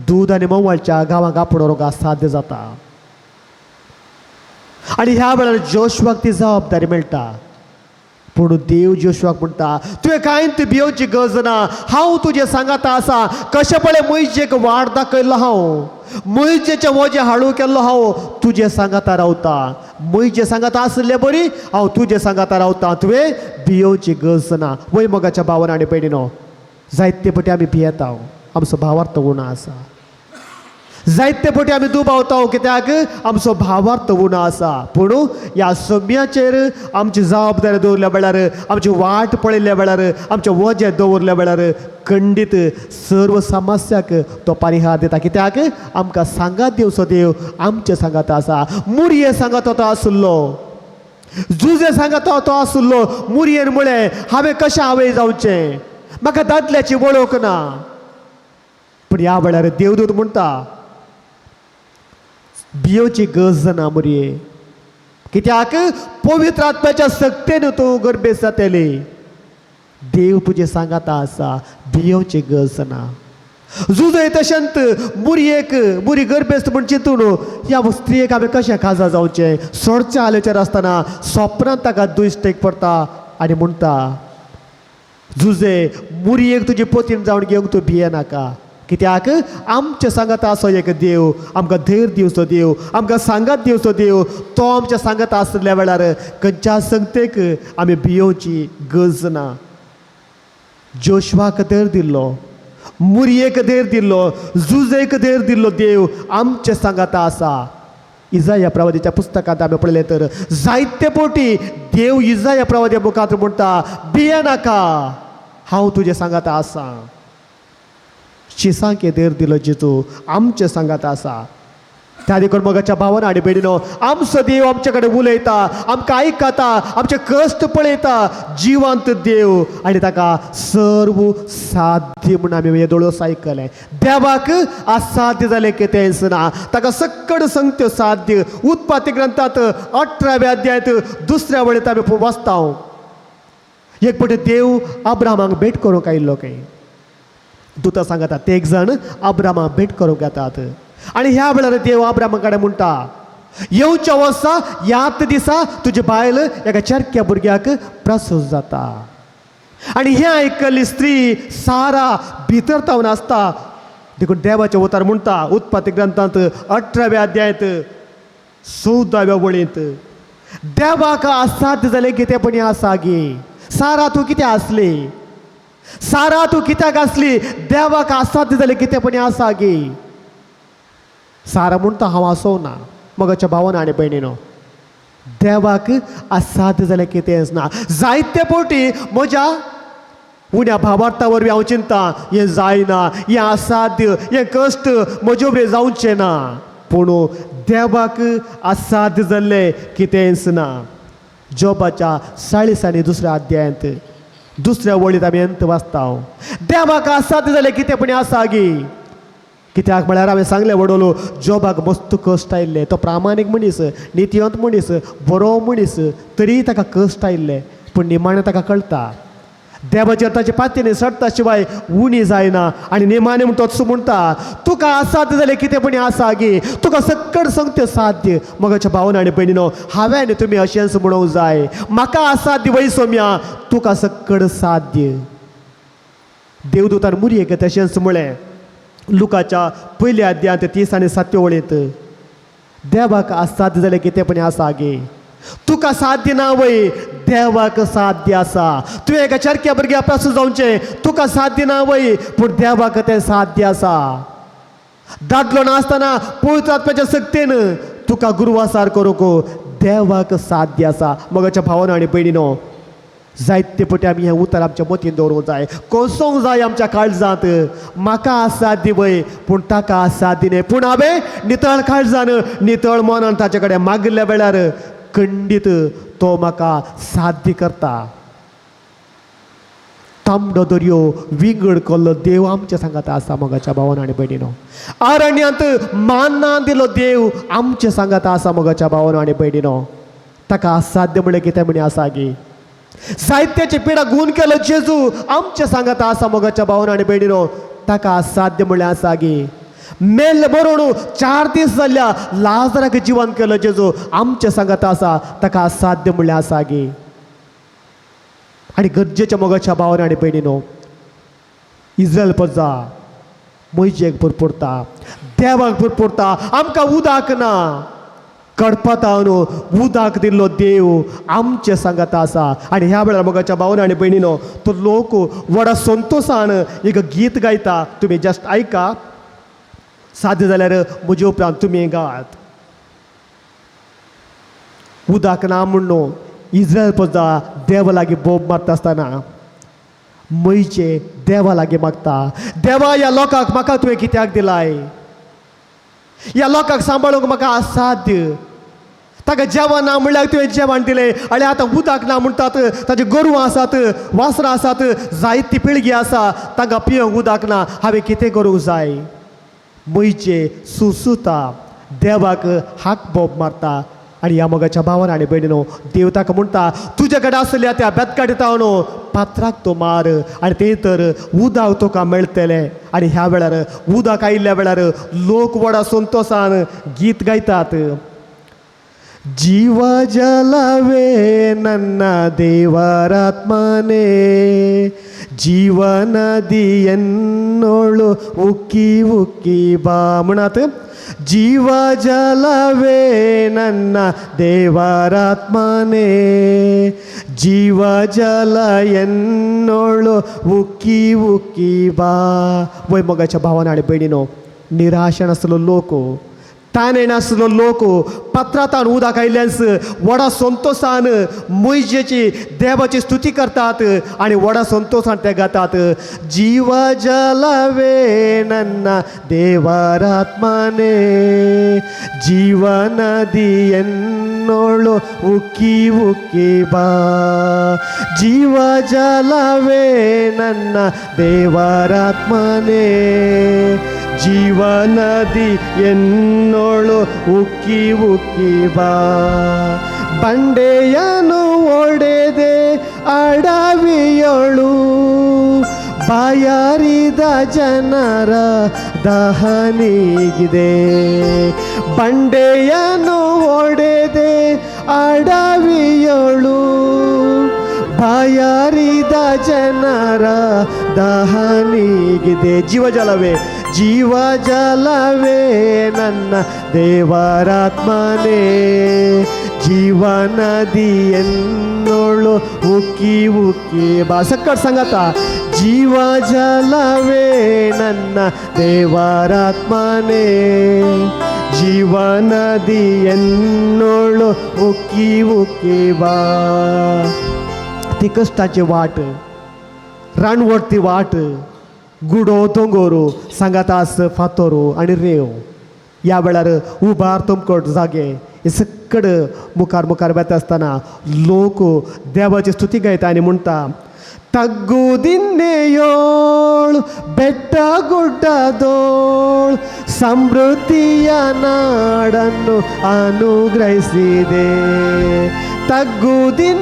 दूद आनी म्होंवाच्या गांवांक आपोवन व्हरूंक असाध्य जाता. आनी ह्या वेळार जोशुआक ती जबाबदारी मेळटा. पूण देव जोशुआक म्हणटा तुवें कांयच भियोवची गरज ना, हांव तुजें सांगाता आसा. कशें पळय म्हजेक वाट दाखयल्लो हांव, म्हजेचें वजें हाडू केल्लो हांव, तुजें सांगाता रावता. म्हजें सांगाता आसले बरी हांव तुजें सांगाता रावता, तुवें भियोवची गरज ना. वय मोगाच्या भावान आनी भयणीनो, जायते पटी आमी भियेता, आमचो भावार्थ उणो आसा. जायते पटी आमी दुबावता, कित्याक आमचो भावार्थ उणो आसा. पूण ह्या सम्याचेर आमची जबाबदारी दवरल्या वेळार, आमची वाट पळयल्ल्या वेळार, आमचें वजें दवरल्या वेळार खंडीत सर्व समस्याक तो परिहार दिता. कित्याक आमकां सांगात दिवचो देव आमचे सांगात आसा. मुरये सांगात तो आसलो, जुजे सांगात तो आसलो. मुरयेन म्हळें हांवें कशें हांवें जावचें, म्हाका दादल्याची वळख ना. पूण ह्या वेळार देवदूत म्हणटा भियोवची गरज ना मुरये, कित्याक पवित्र आत्म्याच्या सक्तेन तूं गर्भेस्त जातली. देव तुजें सांगाता आसा, भियोवची गरज ना. जुजय तशेंच मुरयेक मुरी गर्भेस्त म्हण चिंतून ह्या स्त्रियेक हांवें कशें खाजा जावचें. सोडच्या आलोचेर आसतना सोपनांत ताका दुश्टेक पडटा आनी म्हणटा जुजे मुरयेक तुजी पोतीन जावन घेवंक तूं भिये नाका. कित्याक आमचे सांगाता असो एक देव, आमकां धैर्य दिवचो देव, आमकां सांगात दिवचो देव, तो आमच्या सांगाता आसल्या वेळार खंयच्या संगतेक आमी भियोवची गरज ना. जोशुआक धैर्य दिल्लो, मुरयेक धैर्य दिल्लो, जुजेक धैर्य दिल्लो देव आमचे सांगाता आसा. इजाया प्रवादीच्या पुस्तकांत आमी पळयलें तर जायते पोटी देव इजाया प्रवादी मुखार म्हणटा भिये नाका, हांव तुजें सांगाता आसा. शिसांक धैर्य दिलो जेजू आमचे सांगाता आसा. त्या देखून मोगाच्या भावान आनी भयणीनो, आमचो देव आमचे कडेन उलयता, आमकां आयकता, आमचे कश्ट पळयता, जिवंत देव आनी ताका सर्व साध्य म्हूण आमी येदोळोस आयकलें. देवाक असाध्य जालें कितेंच ना, ताका सक्कड संगत्यो साध्य. उत्पत्ती ग्रंथांत 18व्या अध्यायांत दुसऱ्या वळींत आमी वाचता, एक पटी देव अब्राहमाक भेट करूंक आयिल्लो खंय. दुता सांगता ते एक जाण अब्राहमाक भेट करूंक येतात आनी ह्या वेळार देव अब्राहमा कडेन म्हणटा येवच्या वर्सा ह्याच दिसा तुजी बायल एका चरक्या भुरग्याक प्रसूत जाता. आनी हें आयकल्ली स्त्री सारा भितर तावन आसता. देखून देवाचें उतर म्हणटा उत्पत्ती ग्रंथांत 18व्या अध्यायांत 14व्या वळींत, देवाक असाध्य जालें कितें पण आसा गे सारा तूं कितें आसली. सारा तूं कित्याक आसली? देवाक असाध्य जालें कितें पण आसा गी? सारा म्हणटा हांव आसो ना. मगाच्या भावान आनी भयणीनो, देवाक असाध्य जालें कितेंच ना. जायते पोटी म्हज्या उण्या भावार्था वरवीं हांव चिंता हें जायना, हें असाध्य, हें कश्ट म्हजे वरवीं जावचें ना. पूण देवाक असाध्य जाल्लें कितेंच ना. जोबाच्या 40 आनी दुसऱ्या अध्यायांत दुसऱ्या वळींत आमी अंत वाचता, देवाक असाध्य जालें कितें पण आसा गी? कित्याक म्हळ्यार हांवें सांगलें वडोलो, जोबाक मस्त कश्ट आयिल्ले. तो प्रामाणीक मनीस, नितीवंत मनीस, बरो मनीस, तरी ताका कश्ट आयिल्ले. पूण निमाणें ताका कळटा देवाचेर ताचे पातयेन सडटा शिवाय उणी जायना. आनी निमाणें म्हण तोच म्हणटा, तुका असाध्य जालें कितें पण आसा गी? तुका सक्कड संगत्यो साध्य. मगाच्या भावना आनी भयणीनो, हांवें आनी तुमी अशेंच म्हणूंक जाय, म्हाका असाध्य वय सोम्या, तुका सक्कड साध्य. देवदूतान मुरयेक तशेंच म्हळें, लुकाच्या पयल्या अध्यायांत 30 आनी 7 वळींत, देवाक असाध्य जालें कितें पण आसा गे? तुका साध्य ना वय, देवाक साध्य आसा. तुवें एका चारक्या भुरग्या पासून जावचें, तुका साध्य ना वय, पूण देवाक तें साध्य आसा. दादलो नासतना पवित्र आत्म्याच्या सक्तेन तुका गुरवासार करूंक देवाक साध्य आसा. मगाच्या भावानो आनी भयणीनो, जायते पटी आमी हें उतर आमच्या मतीन दवरूंक जाय, कोसोंक जाय आमच्या काळजांत. म्हाका असाध्य वय, पूण ताका असाध्य न्हय. पूण हांवें नितळ काळजान नितळ मनान ताचे कडेन मागिल्ल्या वेळार खंडीत तो म्हाका साध्य करता. तांबडो दर्यो विंगड केल्लो देव आमच्या सांगाता आसा. मोगाच्या भावान आनी भयणीनो, अरण्यांत मान्ना दिलो देव आमच्या सांगाता आसा. मोगाच्या भावान आनी भयणीनो, ताका असाध्य म्हणलें कितें म्हणी आसा गी? साहित्याची पिडा गूण केलो जेजू आमच्या सांगाता आसा. मोगाच्या भावान आनी भयणीनो, ताका असाध्य म्हणलें आसा गी? मेल्ले मरून 4 दीस जाल्ल्या लाजराक जिवन केलो जेजू आमच्या सांगाता आसा. ताका असाध्य म्हणलें आसा गी? आनी गरजेच्या मोगाच्या भावान आनी भयणीनो, इस्रायल प्रजा मोहिजेक पुरपुरता, देवाक पुरपुरता, आमकां उदक ना. कडपतावन उदक दिल्लो देव आमचे सांगाता आसा. आनी ह्या वेळार मोगाच्या भावान आनी भयणीनो, तो लोक व्हडा संतोशान एक गीत गायता. तुमी जस्ट आयका, साध्य जाल्यार म्हजे उपरांत तुमी गात. उदक ना म्हणून इस्रायल प्रजा देवा लागीं बोब मारता आसतना मोहिजे देवा लागीं मागता, देवा ह्या लोकांक म्हाका तुवें कित्याक दिलाय? ह्या लोकांक सांबाळूंक म्हाका असाध्य. ताका जेवण ना म्हणल्यार तुवें जेवण दिलें, आनी आतां उदक ना म्हणटात. ताजी गोरवां आसात, वासरां आसात, जायती पिळगी आसा, तांकां पिवंक उदक ना. हांवें कितें करूंक जाय? मोहिजे सुसुता, देवाक हाक बोब मारता. आनी ह्या मोगाच्या भावान आनी भयणीनो, देव ताका म्हणटा, तुजे कडेन आसल्या त्या बेतकाडीत पात्राक तो मार, आनी ते तर उदक तुका मेळटलें. आनी ह्या वेळार उदक आयिल्ल्या वेळार लोक व्हडा संतोशान गीत गायतात. जीव जलवे ನನ್ನ ದೇವರಾತ್ಮನೇ, ಜೀವ ನದಿಯನ್ನೋಳು ಉಕ್ಕಿ ಉಕ್ಕಿ ಬಾ म्हणत. ಜೀವ ಜಲವೇ ನನ್ನ ದೇವರಾತ್ಮನೇ, ಜೀವ ಜಲ ಎನ್ನೋಳು ಉಕ್ಕಿ ಉಕ್ಕಿ बा. वय मोगाच्या भावान आनी भयणीनो, निराशेन आसलो लोक, ताणें नासलो लोक, पत्रातान उदक आयिल्ल्यान व्हडा संतोशान मोहिजेची देवाची स्तुती करतात आनी व्हडा संतोशान ते गातात. जीव जलवे ನನ್ನ ದೇವರಾತ್ಮನೇ, ಜೀವ ನದಿಯನ್ನೋಳು ಉಕ್ಕಿ ಉಕ್ಕಿ ಬಾ. ಜೀವ ಜಲವೇ ನನ್ನ ದೇವರಾತ್ಮನೇ, ಜೀವ ನದಿ ಎನ್ನೋಳು ಉಕ್ಕಿ ಉಕ್ಕಿ ಬಾ. ಬಂಡೆಯನು ಒಡೆದೆ ಅಡವಿಯೊಳು, ಬಾಯಾರಿದ ಜನರ ದಹನಿಗಿದೆ. ಬಂಡೆಯನು ಒಡೆದೆ ಅಡವಿಯೊಳು, ಬಾಯಾರಿದ ಜನರ ದಹನಿಗಿದೆ. ಜೀವಜಲವೇ ಜೀವ ಜಲವೇ ನನ್ನ ದೇವರಾತ್ಮನೇ, ಜೀವ ನದಿಯನ್ನೋಳು ಉಕ್ಕಿ ಉಕ್ಕಿ ಬಾ. ಸಕ್ಕಟ್ ಸಂಗತ. ಜೀವ ಜಲವೇ ನನ್ನ ದೇವರಾತ್ಮನೇ, ಜೀವ ನದಿಯನ್ನೋಳು ಉಕ್ಕಿ ಉಕ್ಕಿ ಬಾ. ती कश्टाची वाट, रानवटती वाट, गुडो दोंगोरो सांगातास फातोरो आनी रेंव, ह्या वेळार उबार तुमकट जागे हे सकड मुखार मुखार वेता आसतना लोक देवाची स्तुती गायता आनी म्हणटा, ತಗ್ಗುದಿನ್ನೆಯೋಳ್ ಬೆಟ್ಟ ಗುಡ್ಡದೋಳ್ ಸಮೃದ್ಧಿಯ ನಾಡನ್ನು ಅನುಗ್ರಹಿಸಿದೆ. ತಗ್ಗುದಿನ್ನೆಯೋಳ್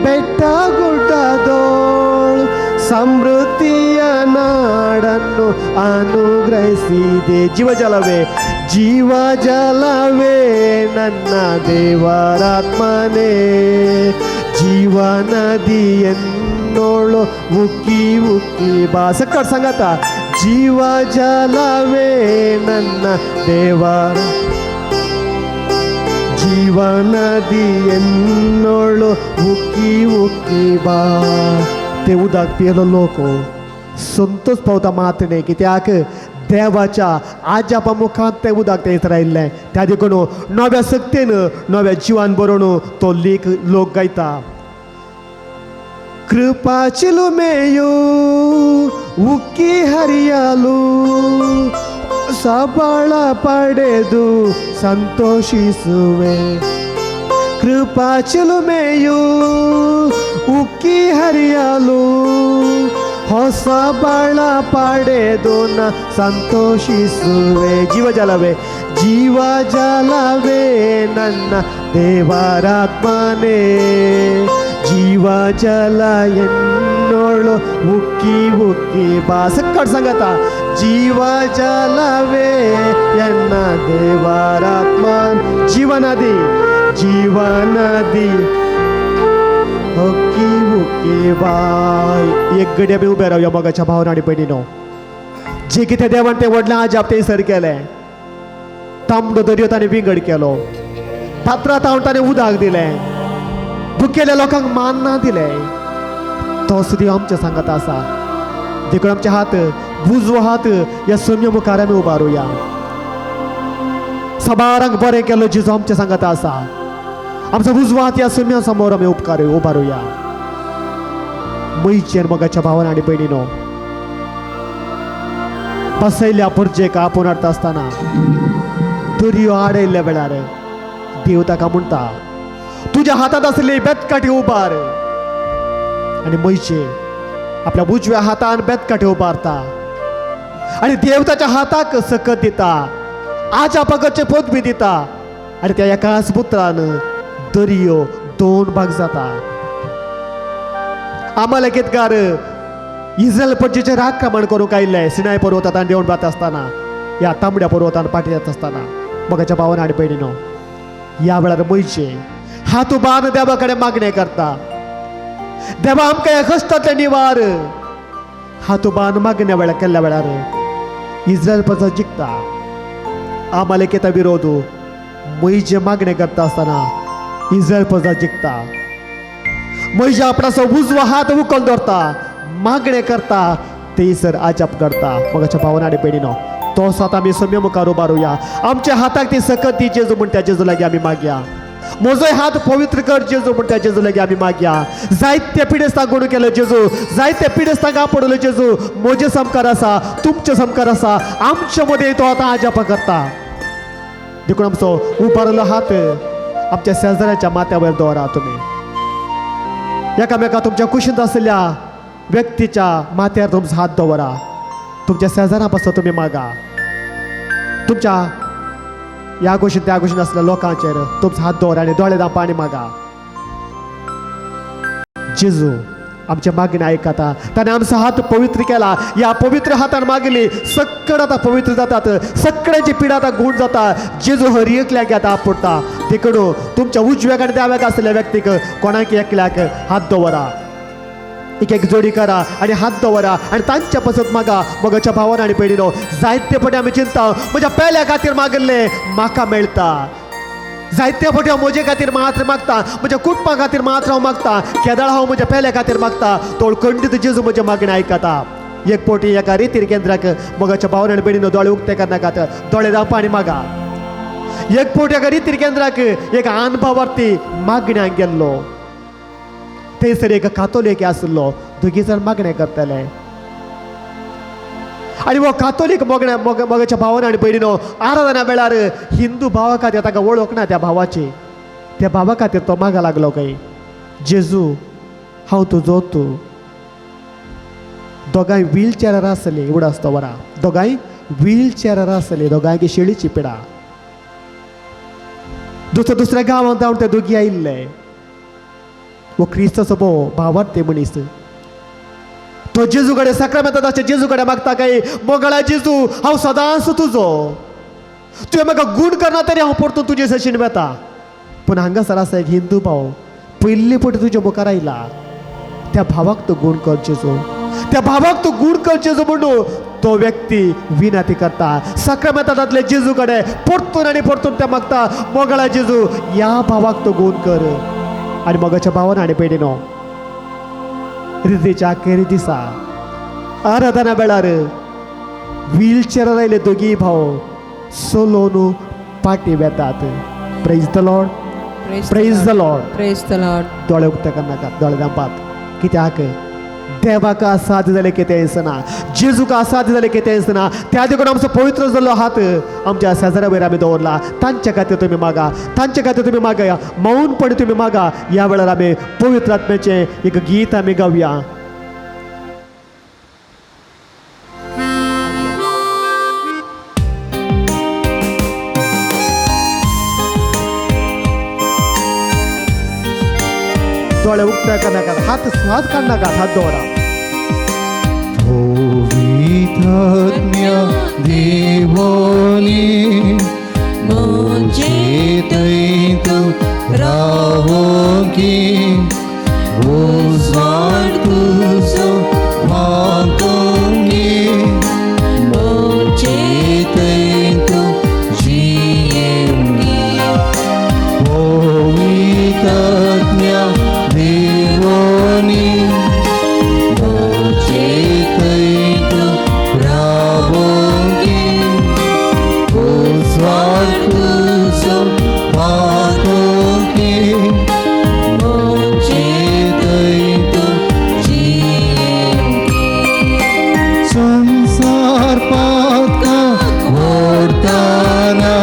ಬೆಟ್ಟ ಗುಡ್ಡದೋಳ್ ಸಮೃದ್ಧಿಯ ನಾಡನ್ನು ಅನುಗ್ರಹಿಸಿದೆ. ಜೀವಜಲವೇ, ಜೀವಜಲವೇ ನನ್ನ ದೇವರಾತ್ಮನೇ, ಜೀವ ನದಿಯನ್ನೋಳು ಉಕ್ಕಿ ಉಕ್ಕಿ ಬಾ. ಸಕ್ಕಟ್ ಸಂಗತ. ಜೀವ ಜಲವೇ ನನ್ನ ದೇವರ, ಜೀವ ನದಿಯನ್ನೋಳು ಉಕ್ಕಿ ಉಕ್ಕಿ ಬಾ. ते उदक पियेलो लोक संतोष पावता मात न्ही, कित्याक देवाच्या आजापा मुखांत तें उदक तें रायिल्लें. त्या देखून नव्या शक्तीन नव्या जिवान बरोवन तो लेख लोक गायता. ಕೃಪಾ ಚಿಲುಮೆಯು ಉಕ್ಕಿ ಹರಿಯಲು ಸಬಳ ಪಡೆದು ಸಂತೋಷಿಸುವೆ. ಕೃಪಾ ಚಿಲುಮೆಯು ಉಕ್ಕಿ ಹರಿಯಲು ಹೊಸ ಬಳ ಪಡೆದು ನ ಸಂತೋಷಿಸುವೆ. ಜೀವಜಲವೇ, ಜೀವಜಲವೇ ನನ್ನ ದೇವರಾತ್ಮನೇ, ಜೀವಜಲ ಎನ್ನೋಳು ಉಕ್ಕಿ ಉಕ್ಕಿ ಬಾ. ಸಕ್ಕಟ್ ಸಂಗತ. ಜೀವಜಲವೇ ಎನ್ನ ದೇವರಾತ್ಮ, ಜೀವನದಿ, ಜೀವನದಿ उक्की उक्की बा. एक गड्या बी उबे रावया मोगाच्या भावना आनी भयणीनो, जे कितें देवान तें व्हडलें आजाप तें सर केलें. तांबडो दर्यो ताणें विंगड केलो, पात्रां तावन ताणें उदक दिलें, भुकेल्या लोकांक मान ना दिलें. तो सुद्दां आमच्या सांगात आसा. देखून आमचे हात, उजवो हात ह्या सौम्य मुखार आमी उबारुया. सबारांक बरें केलो जेजू आमच्या सांगात आसा. आमचो उजवो हात ह्या सौम्या समोर आमी उपकार उबारुया. मैचेर मोगाच्या भावान आनी भयणीनो, बसयल्या पुरजेक आपोवन हाडटा आसतना दर्यो आडयल्ल्या वेळार देव ताका म्हणटा, तुज्या हातांत आसली बेतकाठी उबार. आनी मैचे आपल्या उजव्या हातान बेतकाठी उबारता आनी देव ताच्या हाताक सकत दिता, आजापगचे पदवी दिता. आनी त्या एकाच पुत्रान दर्यो दोन भाग जाता. आमालेकेतकार इस्रायल प्रजेचेर आक्रमण करूंक आयिल्ले सिनाय पर्वतान देंवन वता आसतना, ह्या तांबड्या पर्वतान फाटीं येता आसतना. मोगाच्या भावान आनी भयणीनो, ह्या वेळार मैचे हात उबारून देवा कडेन मागणें करता, देवा आमकां ह्या कश्टांतलें निवार. हात उबारून मागण्या वेळार केल्ल्या वेळार इस्रायल प्रजा जिखता. आमालेकेता विरोध मैचे मागणें करता आसतना इस्रायल प्रजा जिखता. मैजे आपणाचो उजवो हात उखल दवरता, मागणें करता, थंयसर आजाप करता. मोगाच्या भावान आनी भयणीनो, तो सात आमी सौम्य मुखार उबारुया. आमच्या हाताक ती सकत दी जेजू म्हण त्या जेजू लागीं आमी मागया. म्हजोय हात पवित्र कर जेजू म्हण त्या जेजू लागीं आमी मागया. जायते पिडेस्तांक गुण केलो जेजू, जायते पिडेस्तांक आपडलो जेजू. म्हजे सामकार आसा, तुमचे सामकार आसा, आमचे मदें तो आतां आजापां करता. देखून आमचो उबारलो हात आमच्या शेजाऱ्याच्या माथ्यावयर दवरा. तुमी एकामेका तुमच्या कुशींत आशिल्ल्या व्यक्तीच्या माथ्यार तुमचो हात दवरा. तुमच्या शेजारा पासून तुमी मागा. तुमच्या ह्या गोशीन त्या गोशीन आसल्या लोकांचेर तुमचो हात दवरा आनी दोळे धांपा आनी मागा. जेजू आमच्या मागणें आयकता. ताणें आमचो हात पवित्र केला. ह्या पवित्र हातान मागली सक्कड आतां पवित्र जातात, सगळ्यांची पिडा आतां गूण जाता. जेजू हर एकल्याक आतां आपडटा. देखून तुमच्या उजव्या आनी दाव्याक आसलेल्या व्यक्तीक कोणाक एकल्याक हात दवरा. एक एक जोडी करा आनी हात दवरा आनी तांच्या पासत मागा. मोगाच्या भावान आनी भयणीनो, जायते फावटी आमी चिंता म्हज्या पेल्या खातीर मागिल्लें म्हाका मेळटा, जायते फावटी हांव म्हजे खातीर मात्र मागता, म्हज्या कुटुंबा खातीर मात्र हांव मागता, केदळ हांव म्हज्या पेल्या खातीर मागता, तो खंडीत जेजू म्हजें मागणें आयकता. एक फावटी एका रितीर केंद्राक मोगाच्या भावान आनी भयणीनो, दोळे उक्ते करनाकात, दोळे धांपा आनी मागा. एक फावटी एका रितीर केंद्राक एक अनभावार्थी मागण्यांक गेल्लो, थंयसर एक कातोलीक आशिल्लो, दोगी जाण मागणें करताले आनी हो कातोलीक मोगण्या मोगाच्या भावान आनी भयणीनो आराधना वेळार हिंदू भावा खातीर ताका वळख ना त्या भावाची, त्या भावा खातीर तो मागा लागलो काय, जेजू हांव तुजो तूं. दोगांय व्हीलचेरार आसली, उडास तो वरा, दोगांय व्हीलचेरार आसली, दोगांयकी शेळीची पिडा. दुसऱ्या दुसऱ्या गांवांत जावन ते दोगी आयिल्ले. हो क्रिस्ताचो भोव भावार्थ मनीस, तो जेजू कडेन साक्रामेंताच्या जेजू कडेन मागता काय, मोगाळा जेजू हांव सदांच तुजो, तुवें म्हाका गूण करना तरी हांव परतून तुजे सशीन वेता. पूण हांगासर आसा एक हिंदू भाव, पयली फावटी तुज्या मुखार आयला, त्या भावाक तूं गूण कर जेजू, त्या भावाक तूं गूण कर जेजू म्हणून तो व्यक्ती विनंती करता. साक्रामेंतांतले जेजू कडेन परतून आनी परतून त्या मागता, मोगाळा जेजू ह्या भावाक तूं गूण कर. आनी मोगाच्या भावान आनी भयणीनो, रितीच्या अखेरी दिसा आराधना वेळार व्हीलचेरार आयले दोगी भाव सोलोन पाटी वेतात. Praise the Lord, praise the Lord, praise the Lord. दोळे उक्ते करनाकात, दोळे धांपात. कित्याक देवाक असाध्य जालें कितें दिसना, जेजूक असाध्य जालें कितें दिसना. त्या देखून आमचो पवित्र जाल्लो हात आमच्या शेजाऱ्या वयर आमी दवरला. तांच्या खातीर तुमी मागा, तांच्या खातीर तुमी मागया, मौनपणे तुमी मागा. ह्या वेळार आमी पवित्र आत्म्याचें एक गीत आमी गावया. दोळे उक्ते करनाकात, हात हात काडनाकात, हात दवरा. पवित्रात्म्या देवानी म्हजे थंय तूं रावोंकी, उजवाड तुजो वागोंकी, म्हजे थंय तूं जियेवंकी. पवित्रात्म्या देवानी म्हजे थंय तूं रावोंकी, उजवाड तुजो वागोंकी, म्हजे थंय तूं जियेवंकी. संसार पातकां व्हरतना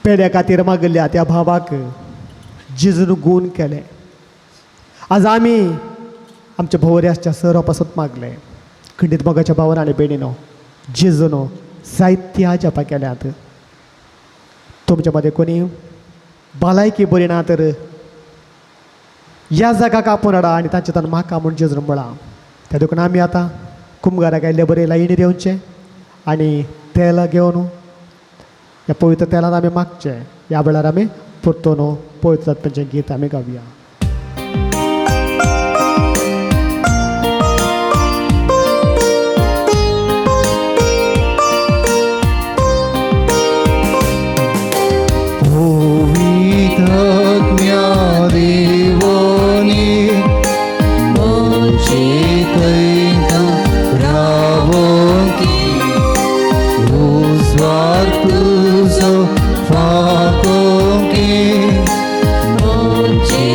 पेल्या खातीर मागल्या त्या भावाक जेजून गूण केलें. आज आमी आमच्या भोवऱ्याच्या सरा पासत मागलें. खंडीत मोगाच्या भावान आनी भयणीनो, जेजून जायत्या अजापां केल्यात. तुमच्या मदें कोणी भलायकी बरी ना तर ह्या जागाक आपोवन हाडा आनी तांचे तांकां म्हाका म्हूण जेजून म्हळां. त्या देखून आमी आतां कुमगाराक आयिल्ले बरें लायनी देंवचें आनी तेल घेवन ह्या पवित्र तेलान आमी मागचें. ह्या वेळार आमी परतून पवित्र आत्म्याचें गीत आमी गावया. पवित्रात्म्या देवानी म्हजे थंय तूं रावोंकी, उजवाड तुजो फाकोंकी, म्हजे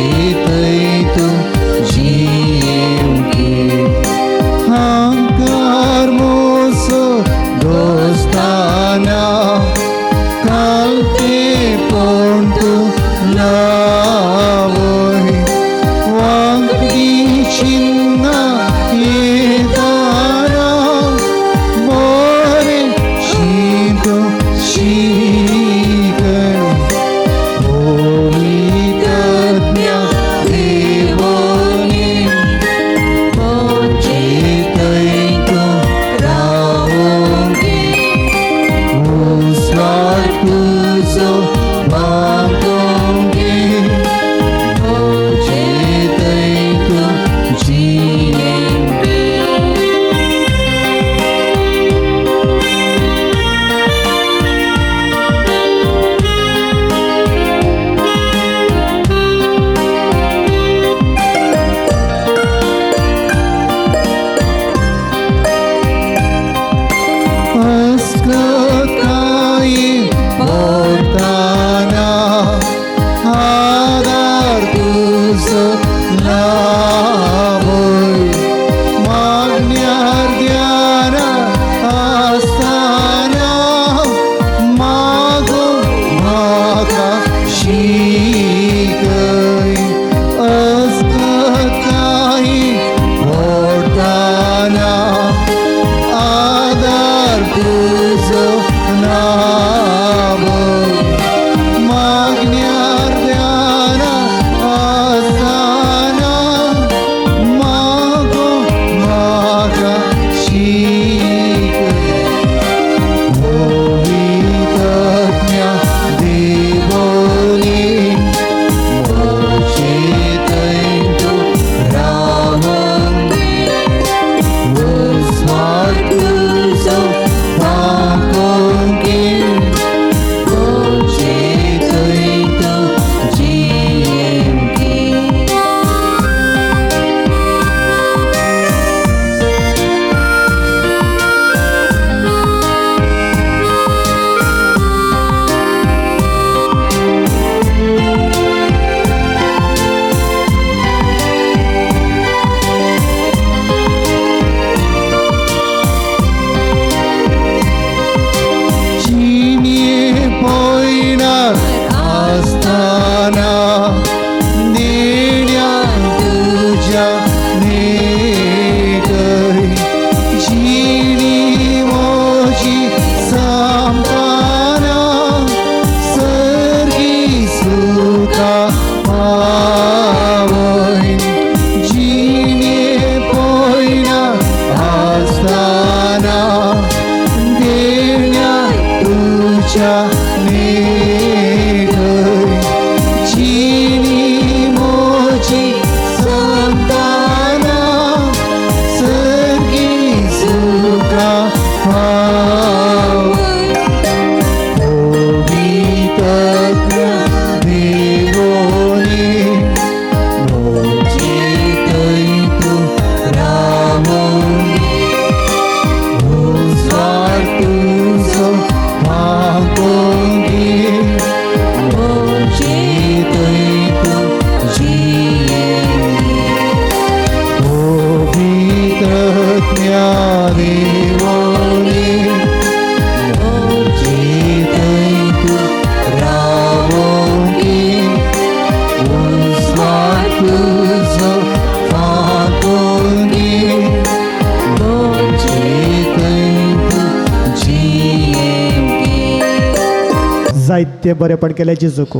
जायते बरेपण केलें जेजूक,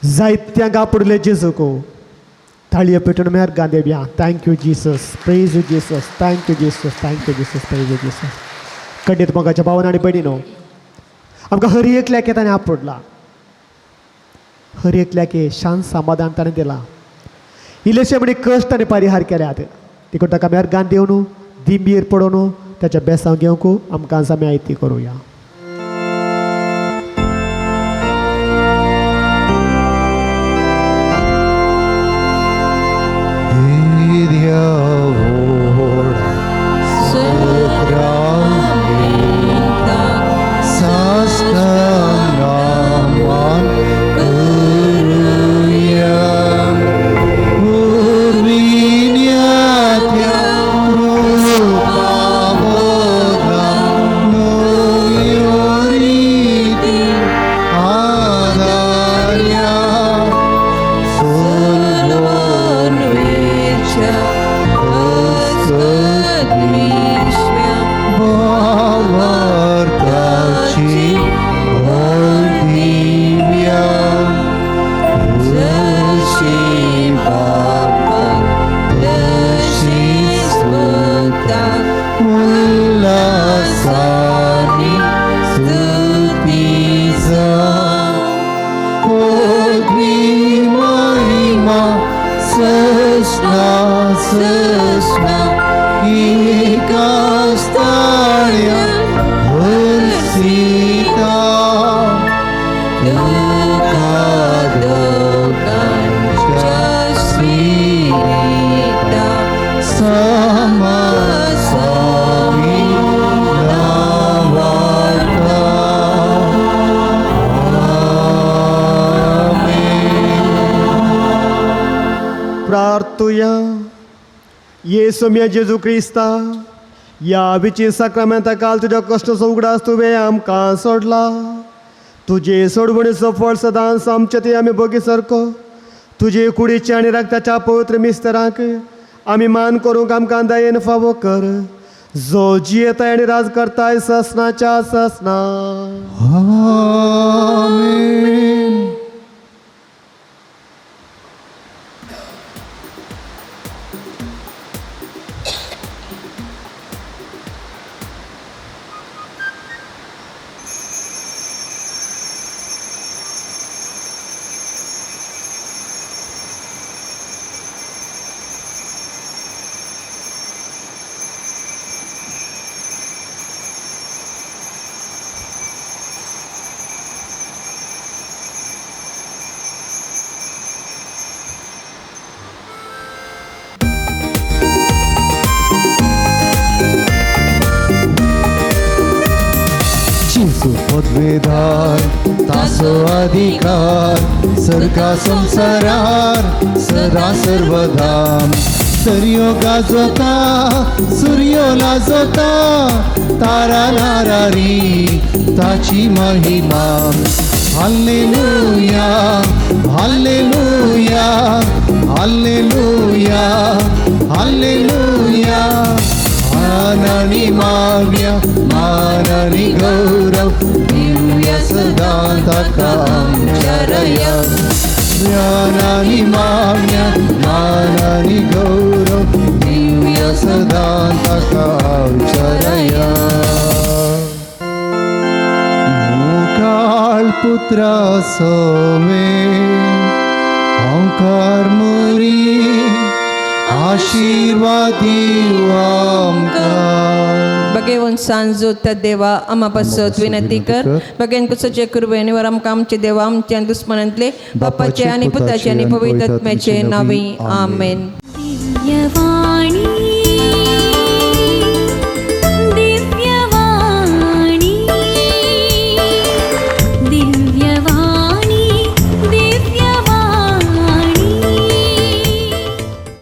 जायत्यांक आपडले जेजूक. ताळये पेटून मेर गांदेब्या. Thank you Jesus, praise you Jesus, thank you Jesus, thank you Jesus, praise you Jesus. खंडीत मोगाच्या भावान आनी भयणीनो, आमकां हर एकल्याक ताणें आपडला, हर एकल्याक शांत समाधान ताणें दिलां. इल्लेशे म्हणी कश्ट आनी परिहार केल्यात. देखून ताका मेर गान दिवन दिंबीर पडोवन ताच्या बेसांव घेवंक आमकां आमी आयती करुया. येसू जेजू क्रिस्ता, ह्या विची साक्रामेंता काल तुज्या कश्टाचो उगडास तुवें आमकां सोडला. तुजे सोडवणीचो फळ सदांच आमचे ते आमी भोगी सारको. तुजे कुडीचे आनी रक्ताच्या पवित्र मिस्तरांक आमी मान करूंक आमकां दयेन फावो कर, जो जियेताय आनी राज करताय ससनाच्या ससना. आमेन. पदवेदार तासो अधिकार सरका संसारार सदा सर्वदा. दर्यो गाजोता सूर्यो लाजोता तारा नारारी ताची महिमा. Hallelujah hallelujah hallelujah hallelujah. मानानी माव्य मानानी गौरव दिव्य सदा ताका आमच्या रया. ज्ञानानी माव्य मानानी गौरव दिव्य सदा ताका आमच्या रया. मुखाळ पुत्रा सोवे ओंकार मुरी आशीर्वाद आमकां. भगेवन सांजो त्या देवा आमा पासत विनंती कर. भगेन कुसचे कुरबेनी वर आमकां आमचे देवा आमच्या दुस्मनांतले बापाचे आनी पुताचे आनी पवित्र आत्म्याचे नांवी आमेन. दिव्यवाणी.